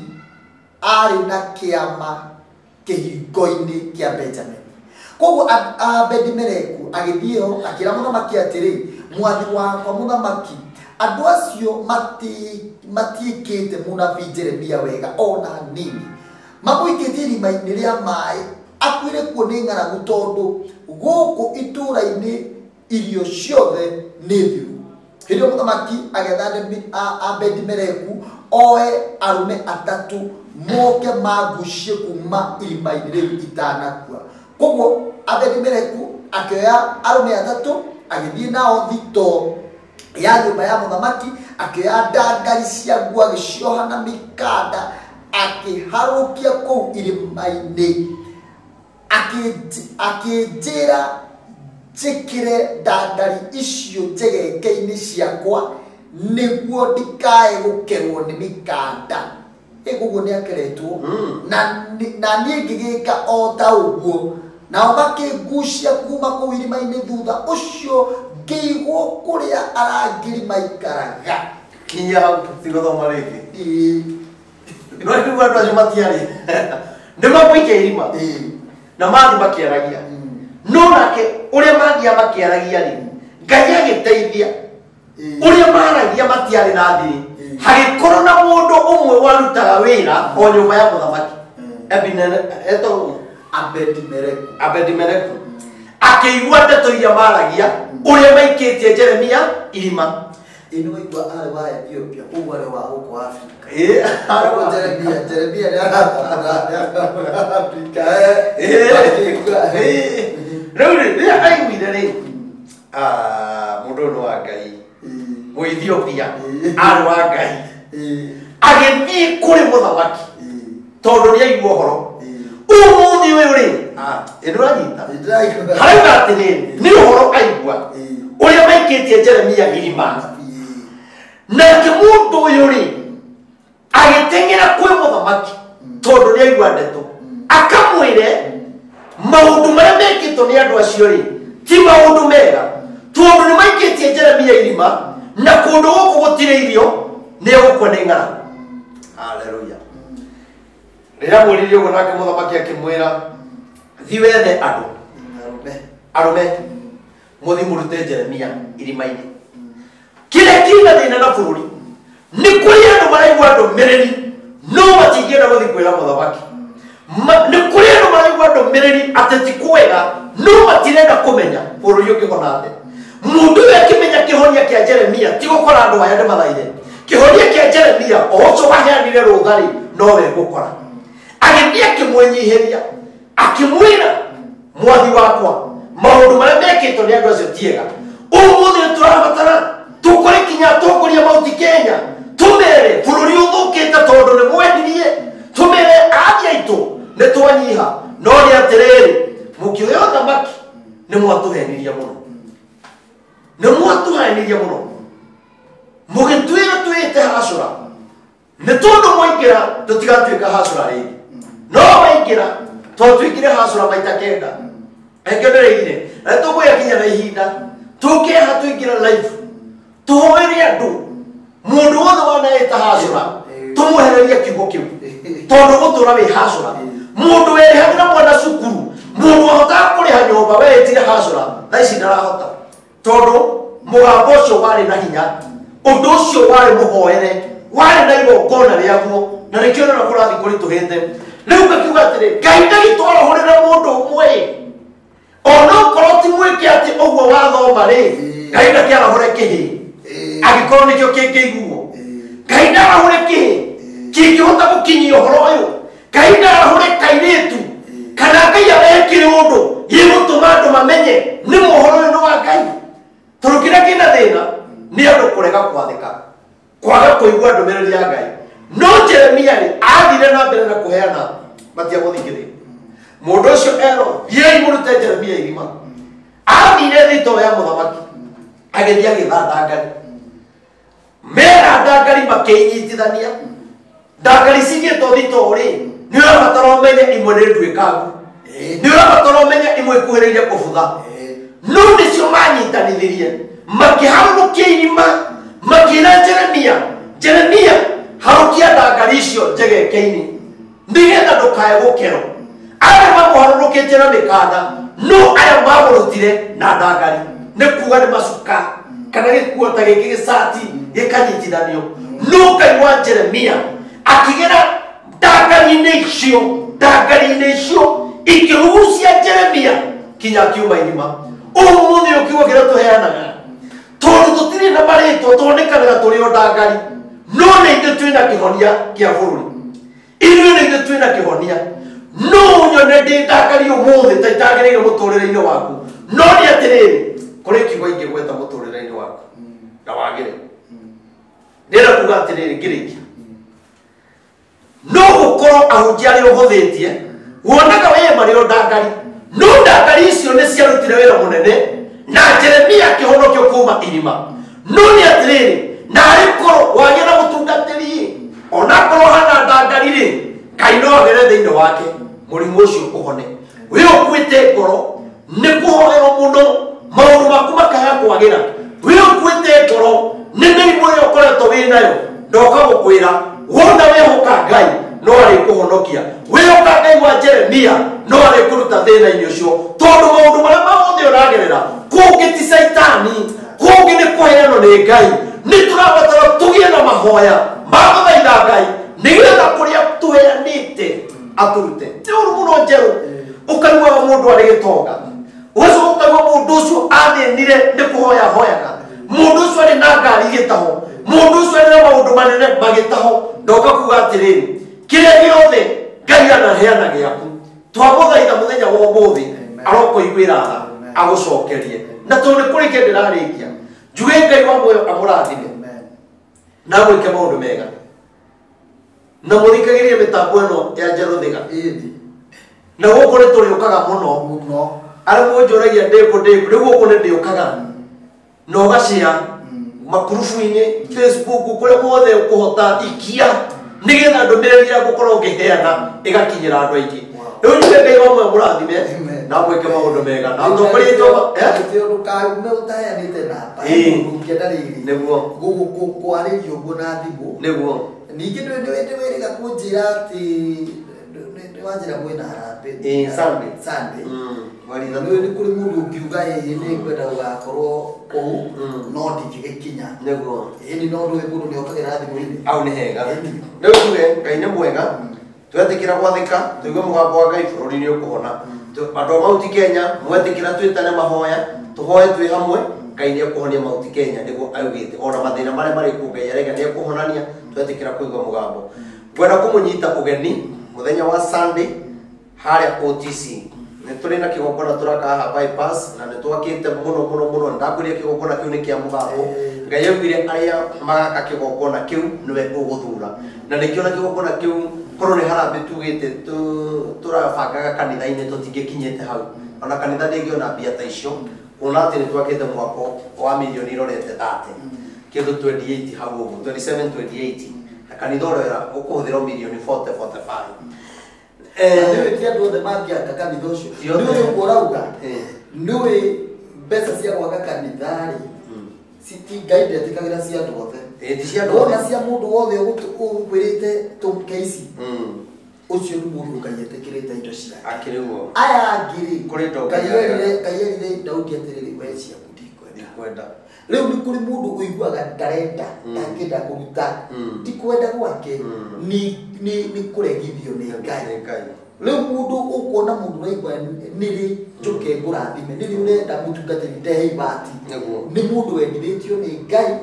arĩ na kĩama kĩhingo-inĩ kĩa Benjamin. Koguo Abedimeleku agĩthiĩ ho akĩra mũthamaki atĩrĩ, mwathi wakwa mũthamaki, andũ acio matiĩkĩte mũnabii Jeremia wega ona hanini. Mamũikĩtie irima-inĩ rĩa maĩ, akuire kuo nĩ ng'aragu tondũ gũkũ itũũra-inĩ irio ciothe nĩ thiru. Hĩndĩ ĩyo mũthamaki agĩatha Abedimeleku oe arũme atatũ moke mangucie kuma irima-inĩ rĩu itanakua. Koguo Abedimeleku akĩoya arũme atatũ agĩthiĩ nao thitoo ya nyũmba ya mũthamaki, akĩoya ndangari cia nguo agĩcioha na mĩkanda, akĩharũkia kũu irima-inĩ, akĩnjĩra njĩkĩre ndangari icio njegeke-inĩ ciakwa nĩguo ndikae gũkerwo nĩ mĩkanda. Koguo nĩ akeretwo. Na niĩ ngĩgĩka o ta ũguo. Nao makĩngucia kuma kũu irima-inĩ thutha ũcio ngĩigwo kũrĩa arangĩri maikaraga. Kinya hau tũtigũthoma rĩngĩ. No rĩu andũ acio matiarĩ. Nĩ mamũikia irima. Na mathiĩ makĩaragia. No nake ũrĩa mathiaga makĩaragia rĩ, Ngai agĩteithia. Ũrĩa maragia matiarĩ na thiri. Hagĩkorwo na mũndũ ũmwe warutaga wĩra o nyũmba ya mũthamaki. Etagwo Abedimeleku. Abedimeleku. Akĩigua ndeto iria maragia, ũrĩa maikĩtie Jeremia irima. Ĩno waigua arĩ wa Ethiopia, koguo arĩ wa gũkũ Afrika. Jeremia nĩ arathamũra Afrika. Rĩu rĩ, rĩrĩa aiguire rĩ, mũndũ ũyũ nĩ wa Ngai. Mũethiopia arĩ wa Ngai. Agĩthiĩ kũrĩ mũthamaki tondũ nĩ aigua ũhoro. Ũmũthĩ ũyũ rĩ, ĩ ndũranyita? Harauga atĩrĩrĩ, nĩ ũhoro aigua ũrĩa maikĩtie Jeremia irima. Nake mũndũ ũyũ rĩ, agĩteng'era kwĩ mũthamaki tondũ nĩ aigua ndeto. Akamwĩre maũndũ marĩa mekĩtwo nĩ andũ acio rĩ, ti maũndũ mega, tondũ nĩ maikĩtie Jeremia irima na kũndũ gũkũ gũtirĩ irio, nĩ egũkua nĩ ng'aragu. Haleluya. Rĩrĩa mwĩrire ũguo nake mũthamaki akĩmwĩra, thiĩ wethe andũ arũme mũthiĩ mũrute Jeremia irima-inĩ. Kĩrĩa kĩna thĩna na bũrũri nĩ kũrĩ andũ maraigua ndũmĩrĩri no matingĩenda gũthiĩ kwĩra mũthamaki. Nĩ kũrĩ andũ maraigua ndũmĩrĩri atĩ ti kwega no matirenda kũmenya bũrũri ũkĩhona atĩa. Mũndũ ũyũ akĩmenya kĩhonia kĩa Jeremia ti gũkora andũ aya ndĩmathaire. Kĩhonia kĩa Jeremia o ũcio waheanire rũtha rĩ, nowe gũkora. Agĩthiĩ akĩmwĩnyihĩria, akĩmwĩra mwathi wakwa, maũndũ marĩa mekĩtwo nĩ andũ acio ti ega. Ũmũthĩ nĩ tũrabatara tũkore kinya atongoria Mount Kenya, Tumere bũrũri ũthũkĩte tondũ nĩ mwendirie. Tumere athia aitũ nĩ twanyiha. No nĩ atĩrĩrĩ, mũkĩoya ũthamaki nĩ mwatũhenirie mũno. Nĩ mwatũhenirie mũno. Mũgĩtwĩra twĩte hacũra. Nĩ tondũ mwaingĩra tũtigatuĩka hacũra rĩngĩ. No waingĩra twatuĩkire hacũra maita 9. Ekĩondereire. Na tũgũya kinya na ihinda. Tũkeha tũingĩra live. Tũhoere andũ. Mũndũ wothe wanaĩta hacũra. Tũmwehererie kiugo kĩu. Tondũ gũtũra wĩ hacũra. Mũndũ werĩhagĩra mwana cukuru. Mũndũ wahotaga kũrĩha nyũmba weĩtire hacũra. Thaa ici ndarahota. Tondũ mũgambo ũcio warĩ na hinya. Ũndũ ũcio warĩ mũhoere. Warĩ na igongona rĩaguo. Na nĩkĩo ndĩrona kũrathiĩ kũritũhĩte. Rĩu ngakiuga atĩrĩ, Ngai ndagĩtwarahũrĩra mũndũ ũmwe. Onokorwo ti mwĩke atĩ ũguo wathoma rĩ, Ngai ndakĩarahũre kĩhĩ. Angĩkorwo nĩkĩo kĩngĩiguo. Ngai ndarahũre kĩhĩ kĩngĩhota gũkinyia ũhoro ũyũ. Ngai ndarahũre kairĩtu kana Ngai arehe kĩũndũ gĩgũtũma andũ mamenye nĩ mohoro ũyũ nĩ wa Ngai. Tondũ kĩrĩa kĩna thĩna nĩ andũ kũrega kwathĩka, kwaga kũigua ndũmĩrĩri ya Ngai. No Jeremia rĩ, athire na mbere na kũheana matiamũthikĩrĩirie. Mũndũ ũcio erwo, thiĩi mũrute Jeremia irima. Athire thitoo ya mũthamaki, agĩthiĩ agĩtha ndangari. Mera ndangari makĩinyitithania. Ndangari cigĩtwo thitoo rĩ, nĩ ũrabatara ũmenye imwe nĩ nduĩkangu. Nĩ ũrabatara ũmenye imwe ikuhĩrĩirie kũbutha. No nĩcio manyitanithirie, makĩharũrũkia irima, makĩra Jeremia, Jeremia, harũkia ndangari icio njegeke-inĩ, nĩgetha ndũkae gũkerwo. Arĩa mamũharũrũkĩtie na mĩkanda, no aya mamũrutire na ndangari. Nĩ kuga nĩ macuka, kana gĩkuo ta gĩkĩ gĩcati gĩkanyitithanio. No Ngai wa Jeremia akĩgera ndangari-inĩ icio, ndangari-inĩ icio ikĩrugucia Jeremia kinya akiuma irima. Ũmũthĩ ũyũ kiugo kĩrĩa tũheanaga, tondũ tũtirĩ na marĩtwa, tuonekanaga tũrĩ o ndangari, no nĩ ithuĩ twĩna kĩhonia kĩa bũrũri. Ithuĩ nĩ ithuĩ twĩna kĩhonia. No nyone ndĩ ndangari ũmũthĩ ta itagĩrĩire mũtũrĩre-inĩ waku. No nĩ atĩrĩrĩ, kũrĩ kiugo ingĩgweta mũtũrĩre-inĩ waku na wagĩre. Ndĩrenda kuga atĩrĩrĩ ngĩrĩkia, no gũkorwo ahunjia arĩa ũhũthĩtie wonaga we marĩ o ndangari, no ndangari icio nĩ ciarutire wĩra mũnene na Jeremia akĩhonokio kuma irima. No nĩ atĩrĩrĩ, narĩ korwo wagĩa na mũtungatĩri, onakorwo hana ndangari rĩ, Ngai no agere thĩinĩ wake mũrimũ ũcio ũhone. We ũkuĩte ngoro nĩ kũhoerwo mũno, maũndũ maku makaga kwagĩra. We ũkuĩte ngoro nĩ mĩrimũ ĩrĩa ũkoretwo wĩ nayo, ndoka gũkwĩra wona wĩhoka Ngai no arĩkũhonokia. Wĩhoka Ngai wa Jeremia no arĩkũruta thĩna-inĩ ũcio, tondũ maũndũ marĩa mothe ũragerera kũngĩ ti Caitani, kũngĩ nĩ kũheanwo nĩ Ngai. Nĩ tũrabatara tũgĩe na mahoya ma gũthaitha Ngai nĩgetha kũrĩa tũheanĩte atũrute. Nĩ ũru mũno njerũ ũkaiguaga mũndũ arĩ gĩtonga, ũgacoka ũkaigua mũndũ ũcio athĩnire nĩ kũhoya hoyaga, mũndũ ũcio arĩ na ngari gĩtaho, mũndũ ũcio arĩ na maũndũ manene magĩtaho. Ndoka kuga atĩrĩrĩ, kĩrĩa gĩothe Ngai anaheana gĩaku, twamũthaitha mũthenya wa ũmũthĩ arokũiguĩra tha agũcokerie. Na tondũ nĩ kũrĩkia ndĩrarĩkia, njuge Ngai wa muoyo amũrathime na agwĩke maũndũ mega, na mũthikagĩrie mĩtambo ĩno ya Njerũthiga. Na gũkũ nĩ tũrĩũkaga mũno. Arĩa mũnjũragia ndĩkũ ndĩkũ, rĩu gũkũ nĩ ndĩũkaga na ũgacĩa makurubu-inĩ, Facebook, kũrĩa guothe ũkũhota ikia, nĩgetha ndũmĩrĩri ya gũkorwo ũngĩheana ĩgakinyĩra andũ aingĩ. Rĩu njuge Ngai wa muoyo mũrathime na mwĩke maũndũ mega. Na ũtongoria itũ Ndũkaume ũtaheanĩte namba. Ũngĩenda rĩrĩ. Nĩguo. Kwarĩrio ũguo na thimũ. Nĩguo. Ningĩ nĩwĩrĩga kũnjĩra atĩ nĩ wanjĩra mwĩna harambee. Sunday. Sunday. Mweri ithatũ. Nĩ kũrĩ mũndũ ũngiuga ĩĩ nĩ ngwenda gũgakorwo kũu, no ndingĩgĩkinya. Nĩguo. Ĩni no ndũĩ mũndũ nĩokagĩra thimũ-inĩ. Au nĩ hega. Rĩu tuge Ngai nĩ mwega, twetĩkĩra gwathĩka, tũigue mũgambo wa Ngai, bũrũri nĩ ũkũhona. Andũ a Mauti Kenya, mwetĩkĩra twĩtane mahoya, tũhoe twĩ hamwe, Ngai nĩ ekũhonia Mauti Kenya, nĩguo augĩte. Ona mathĩna marĩa marĩ kuo Ngai araiga nĩ ekũhonania, twetĩkĩra kũigua mũgambo. Ngwenda kũmũnyita ũgeni mũthenya wa Sunday harĩa OTC. Nĩ tũrĩ na kĩgongona tũraka haha bypass, na nĩ twakĩte mũno mũno mũno. Ndakwĩrire kĩgongona kĩu nĩ kĩa mũgambo. Ngai augire arĩa magaka kĩgongona kĩu nĩwe ũgũthura. Na nĩkĩo na kĩgongona kĩu korwo nĩ harambĩ tugĩte tũrabangaga kanitha-inĩ tũtingĩkinyĩte hau. Ona kanitha ndĩngĩona mbia ta icio kuona atĩ nĩ twakĩte mwako wa milioni irorete 30 kĩndũ 28 hau ũguo 27 28 na kanitha ũrera ũkũhũthĩra milioni 40 45. Nĩũĩ ti andũ othe mangĩaka kanitha ũcio. Nĩũĩ ũguo ũrauga. Nĩũĩ mbeca cia gwaka kanitha rĩ Ngai ndetĩkagĩra cia andũ othe. Ti cia andũ othe. Wona cia mũndũ wothe ũgwĩrĩte tũke ici. Ũcio nĩ mũndũ Ngai etĩkĩrĩte indo ciake. Akĩrĩ ũguo. Aya angĩ rĩ, Kũrĩ ndongo Ngai ya erire Daudi atĩrĩrĩ, we ciaku ndikwenda. Ndikwenda. Rĩu nĩ kũrĩ mũndũ ũiguaga ndarenda, ndangĩenda kũruta. Ti kwenda gwake, nĩ kũregithio nĩ Ngai. Rĩu mũndũ ũkuona mũndũ ũraigua nĩrĩ njũke ngũrathime, nĩrĩ ũrenda mũtungatĩri ndehe ibati. Nĩ mũndũ wendithĩtio nĩ Ngai,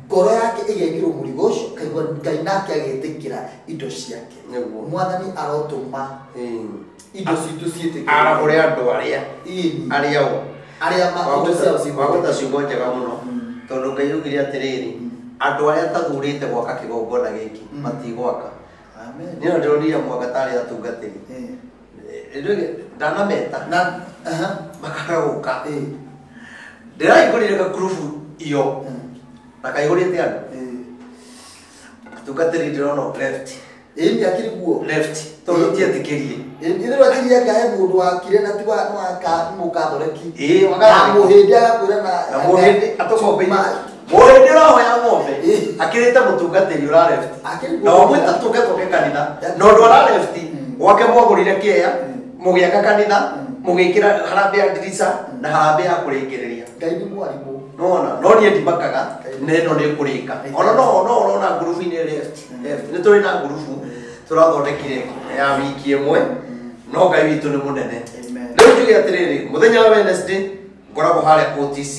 ngoro yake ĩgekĩrwo mũrigo ũcio, kaigua Ngai nake agetĩkĩra indo ciake. Mwathani arotũma indo citũ ciĩtĩkĩrwo. Arahũre andũ arĩa arĩa o arĩa indo ciao ciĩtĩkĩrwo. Wagũta ciugo njega mũno tondũ Ngai augire atĩrĩrĩ, andũ arĩa tathurĩte gwaka kĩgongona gĩkĩ matigwaka. Amen. Nĩ ndĩronire mwaka tarĩ atungatĩri. Ndanameta na makaga gũka. Ndĩraihũrire gakurubu iyo na kaihũrĩte andũ. Atungatĩri ndĩrona left. Ĩĩ akĩrĩ guo. Left tondũ tietĩkĩrie. Itherũ akĩria ngae mũndũ wakire na ti wa mũkathoreki. Ĩĩ Na mũhĩndĩ agakwĩra na mũhĩndĩ atũkombeire. Mũhĩndĩ ũrahoya ng'ombe akĩrĩte mũtungatĩri ũra left. Na wamwĩta tũke tũke kanitha. Na ũndũ ara left gwake mwagũrire kĩea mũgĩaka kanitha mũgĩkĩra harambĩ ya ndirica na harambĩ ya kũrĩkĩrĩria. Ngai nĩ mwarimũ. Nona no niĩ ndimakaga na ĩno nĩ ĩkũrĩka. Ona no ũrona ngurubu-inĩ left. Nĩ tũrĩ na ngurubu tũrathondekire ya wiki ĩmwe no Ngai witũ nĩ mũnene. Rĩu njuge atĩrĩrĩ, mũthenya wa Wednesday ngoragwo harĩa OTC,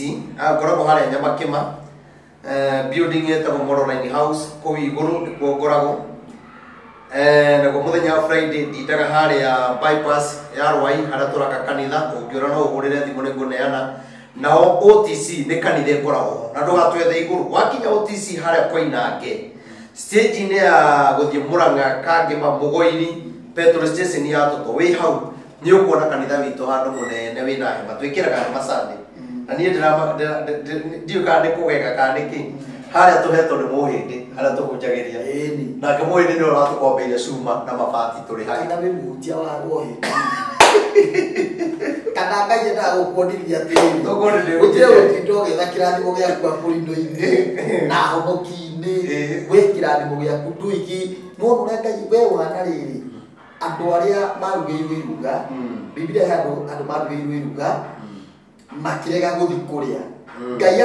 ngoragwo harĩa Nyamakĩma, building ĩtagwo Moroline House kũu igũrũ nĩkuo ngoragwo. Naguo mũthenya wa Friday ndindaga harĩa bypass ya Rwai harĩa tũraka kanitha, ũngĩũra no ũhũrĩre thimũ nĩngũneana. Nao OTC nĩ kanitha ĩkoragwo na ndũgatwethe igũrũ. Wakinya OTC harĩa Koinange stage-inĩ ya gũthiĩ Murang'a Kangema Mũgoiri petrol station ya Toto wĩ hau nĩ ũkuona kanitha witũ handũ mũnene wĩna hema twĩkĩraga hema Sunday. Na niĩ ndiũĩ kana nĩ kũgega kana nĩ kĩ harĩa tũhetwo nĩ mũhĩndĩ harĩa tũhunjagĩria. Nake mũhĩndĩ nĩwe ũratũkombeire cuma na mabati tũrĩ hau. Kana wĩ mũhunjia wa ũhĩndĩ. Kana Ngai endaga gũkuonithia atĩrĩrĩ, gũtirĩ gũtinda ũgĩetha kĩrathimo gĩaku akũrino-inĩ na honoki-inĩ, wĩ kĩrathimo gĩaku ndũigi. Nĩwona ũrĩa Ngai we ũhana rĩrĩ, andũ arĩa marugĩirwo iruga, Biblia he andũ marugĩirwo iruga makĩrega gũthiĩ kũrĩa. Ngai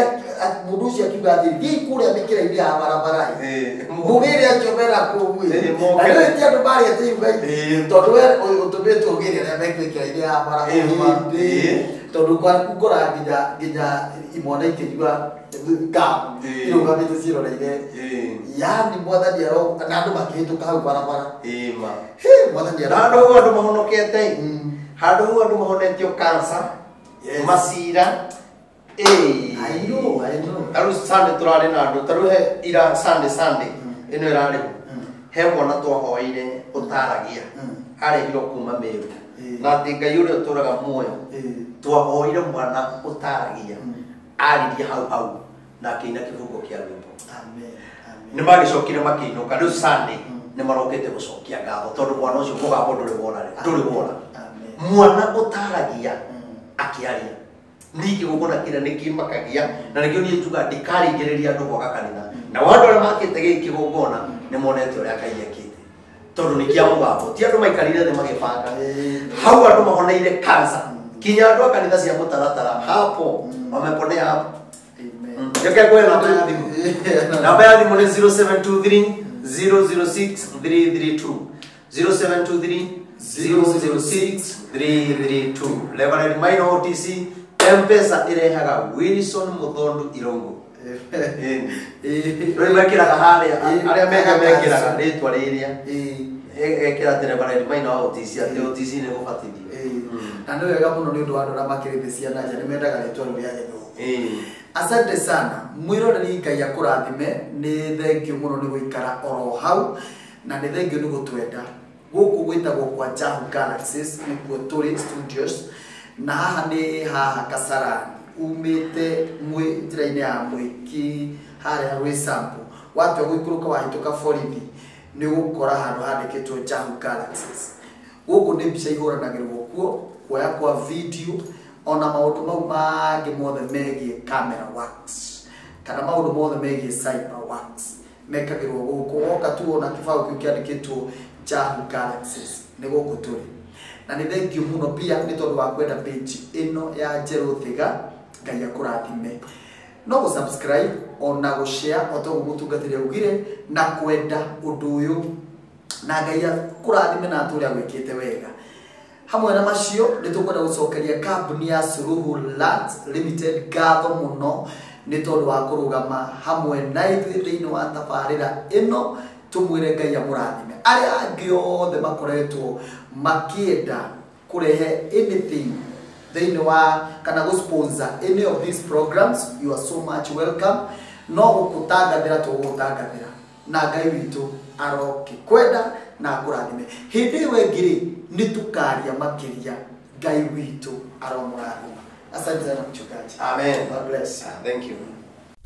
mũndũ ũcio akiuga atĩrĩ, thiĩi kũrĩa mĩkĩra-inĩ ya barabara ĩ, mũgĩre acio mena kũu ĩ. Na nĩũĩ ti andũ marĩte iruga-inĩ, tondũ we ũtũmĩtwo ũgĩre arĩa me mĩkĩra-inĩ ya barabara ĩ, tondũ gwaku ngoraga nginya imwana ikĩnyua ngamu irũgamĩte ciĩroreire. Yani mwathani na andũ makĩhĩtũka hau barabara. Mwathani handũ hau andũ mahonokete, handũ hau andũ mahonetio cancer, macira. I know, I know. Tarĩu Sunday tũrarĩ na andũ, tarĩu he ira Sunday ĩno ĩrarĩ ho. He mwana twahoeire ũtaragia, arehirwo kuma Meru. Na atĩ Ngai ũrĩa ũtũraga muoyo, twahoeire mwana ũtaragia, aririe hau hau na akĩina kĩbungo kĩa rwĩmbo. Nĩ magĩcokire makĩinũka. Rĩu Sunday nĩ marokĩte gũcokia ngatho tondũ mwana ũcio mũgambo ndũrĩ wona rĩ, ndũrĩ wona. Mwana ũtaragia akĩaria. Niĩ kĩgongona kĩrĩa nĩ kĩmakagia na nĩkĩo niĩ njugaga ndikaringĩrĩria andũ gwaka kanitha. Na andũ arĩa makĩte gĩkĩ kĩgongona nĩ monete ũrĩa Ngai ekĩte. Tondũ nĩ kĩa mũgambo, ti andũ maikarire thĩ magĩbanga. Hau andũ mahoneire cancer. Kinya andũ a kanitha cia mũtaratara hapo wameponea hapo. Reke ngwĩre namba ya thimũ. Namba ya thimũ nĩ 0723 006 332. 0723 006 332. Reverend Maina OTC M-Pesa ĩrehaga Wilson Muthondu Irungu. Rĩu mekĩraga harĩa arĩa mega mekĩraga rĩtwa rĩrĩa. Egekĩra atĩ Reverend Maina wa OTC atĩ OTC nĩ gũbatithio. Na nĩ wega mũno nĩ ũndũ wa andũ arĩa makĩrĩ thĩ cia nanja nĩ mendaga rĩtwa rĩu rĩa gĩthũngũ. Asante sana mwĩroreri, Ngai akũrathime. Nĩ thengio mũno nĩ gũikara oro hau na nĩ thengio nĩ gũtwenda. Gũkũ gwĩtagwo kwa Jahu Galaxies, nĩkuo tũrĩ studios, na haha nĩ haha Kasarani, umĩte mwĩ njĩra-inĩ ya Mwĩki harĩa Rwĩsambu, watua gũikũrũka wahĩtũka borithi nĩ ũgũkora handũ handĩkĩtwo Jahu Galaxies. Gũkũ nĩ mbica ihũranagĩrwo kuo, kuoya kwa video ona maũndũ mau mangĩ mothe megiĩ camera works kana maũndũ mothe megiĩ cyber works mekagĩrwo gũkũ. Woka tu ona kĩbaũ kĩu kĩandĩkĩtwo Jahu Galaxies, nĩ gũkũ tũrĩ. Na nĩ thengio mũno pia nĩ tondũ wa kwenda page ĩno ya Njerũ Thiga. Ngai akũrathime. No gũ subscribe ona gũ share o toguo mũtungatĩri augire na kwenda ũndũ ũyũ, na Ngai akũrathime na atũre agwĩkĩte wega. Hamwe na macio nĩ tũkwenda gũcokeria kambuni ya Suluhu Lands Limited ngatho mũno nĩ tondũ wa kũrũgama hamwe na ithuĩ thĩinĩ wa tabarĩra ĩno. Tũmwĩre Ngai amũrathime. Arĩa angĩ othe makoretwo makĩenda kũrehe anything thĩinĩ wa kana gũ sponsor any of these programs, you are so much welcome. No gũkũtangathĩra tũgũgũtangathĩra, na Ngai witũ arokĩkwenda na akũrathime. Hĩndĩ ĩyo ĩngĩ rĩ, nĩ tũkaria makĩria. Ngai witũ aromũrathima. Asante sana mchungaji. Amen. God bless. Ah, thank you.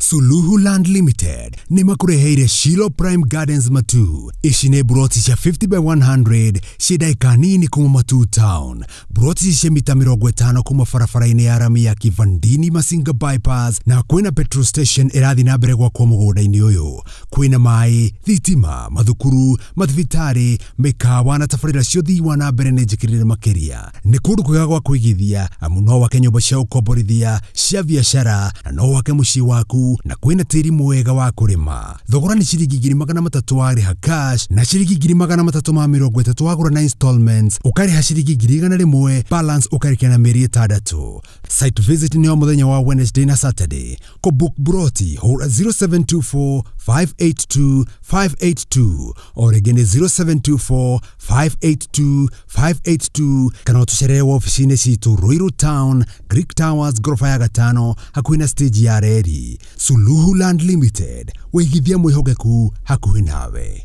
Suluhu Land Limited nĩ makũreheire Shilo Prime Gardens Matu. Ici nĩ buroti cia 50 by 100 ciĩ ndagĩka nini kuma Matu Town. Buroti ici cia mita 50 kuma barabara-inĩ ya rami ya Kivandini Masinga Bypass, na kwĩna petrol station ĩrathiĩ na mbere gwakwo mũgũnda-inĩ ũyũ. Kwĩna maĩ, thitima, mathukuru, mathibitarĩ, mĩkawa na tabarĩra cia ũthii wa na mbere nĩ njĩkĩrĩre makĩria. Nĩ kũndũ kwega gwa kũigithia, amu no wake nyũmba cia ũkomborithia, cia biacara, na no wake mũciĩ waku, na kwĩna tĩri mwega wa kũrĩma. Thogora nĩ ciringi 300,000 warĩha cash, na ciringi 330,000 wagũra na installments, ũkarĩha ciringi 100,000, balance ũkarĩkia na mĩeri 6. Site visit nĩ o mũthenya wa Wednesday na Saturday. Kũbook broti hũra 0724 582 582, o rĩngĩ nĩ 0724 582 582, kana ũtũcerere wabici-inĩ citũ Ruiru Town, Greek Towers, ngoroba ya gatano, hakuhĩ na stage ya reri. Suluhu Land Limited, wĩigithia mwĩhokeku hakuhĩ nawe.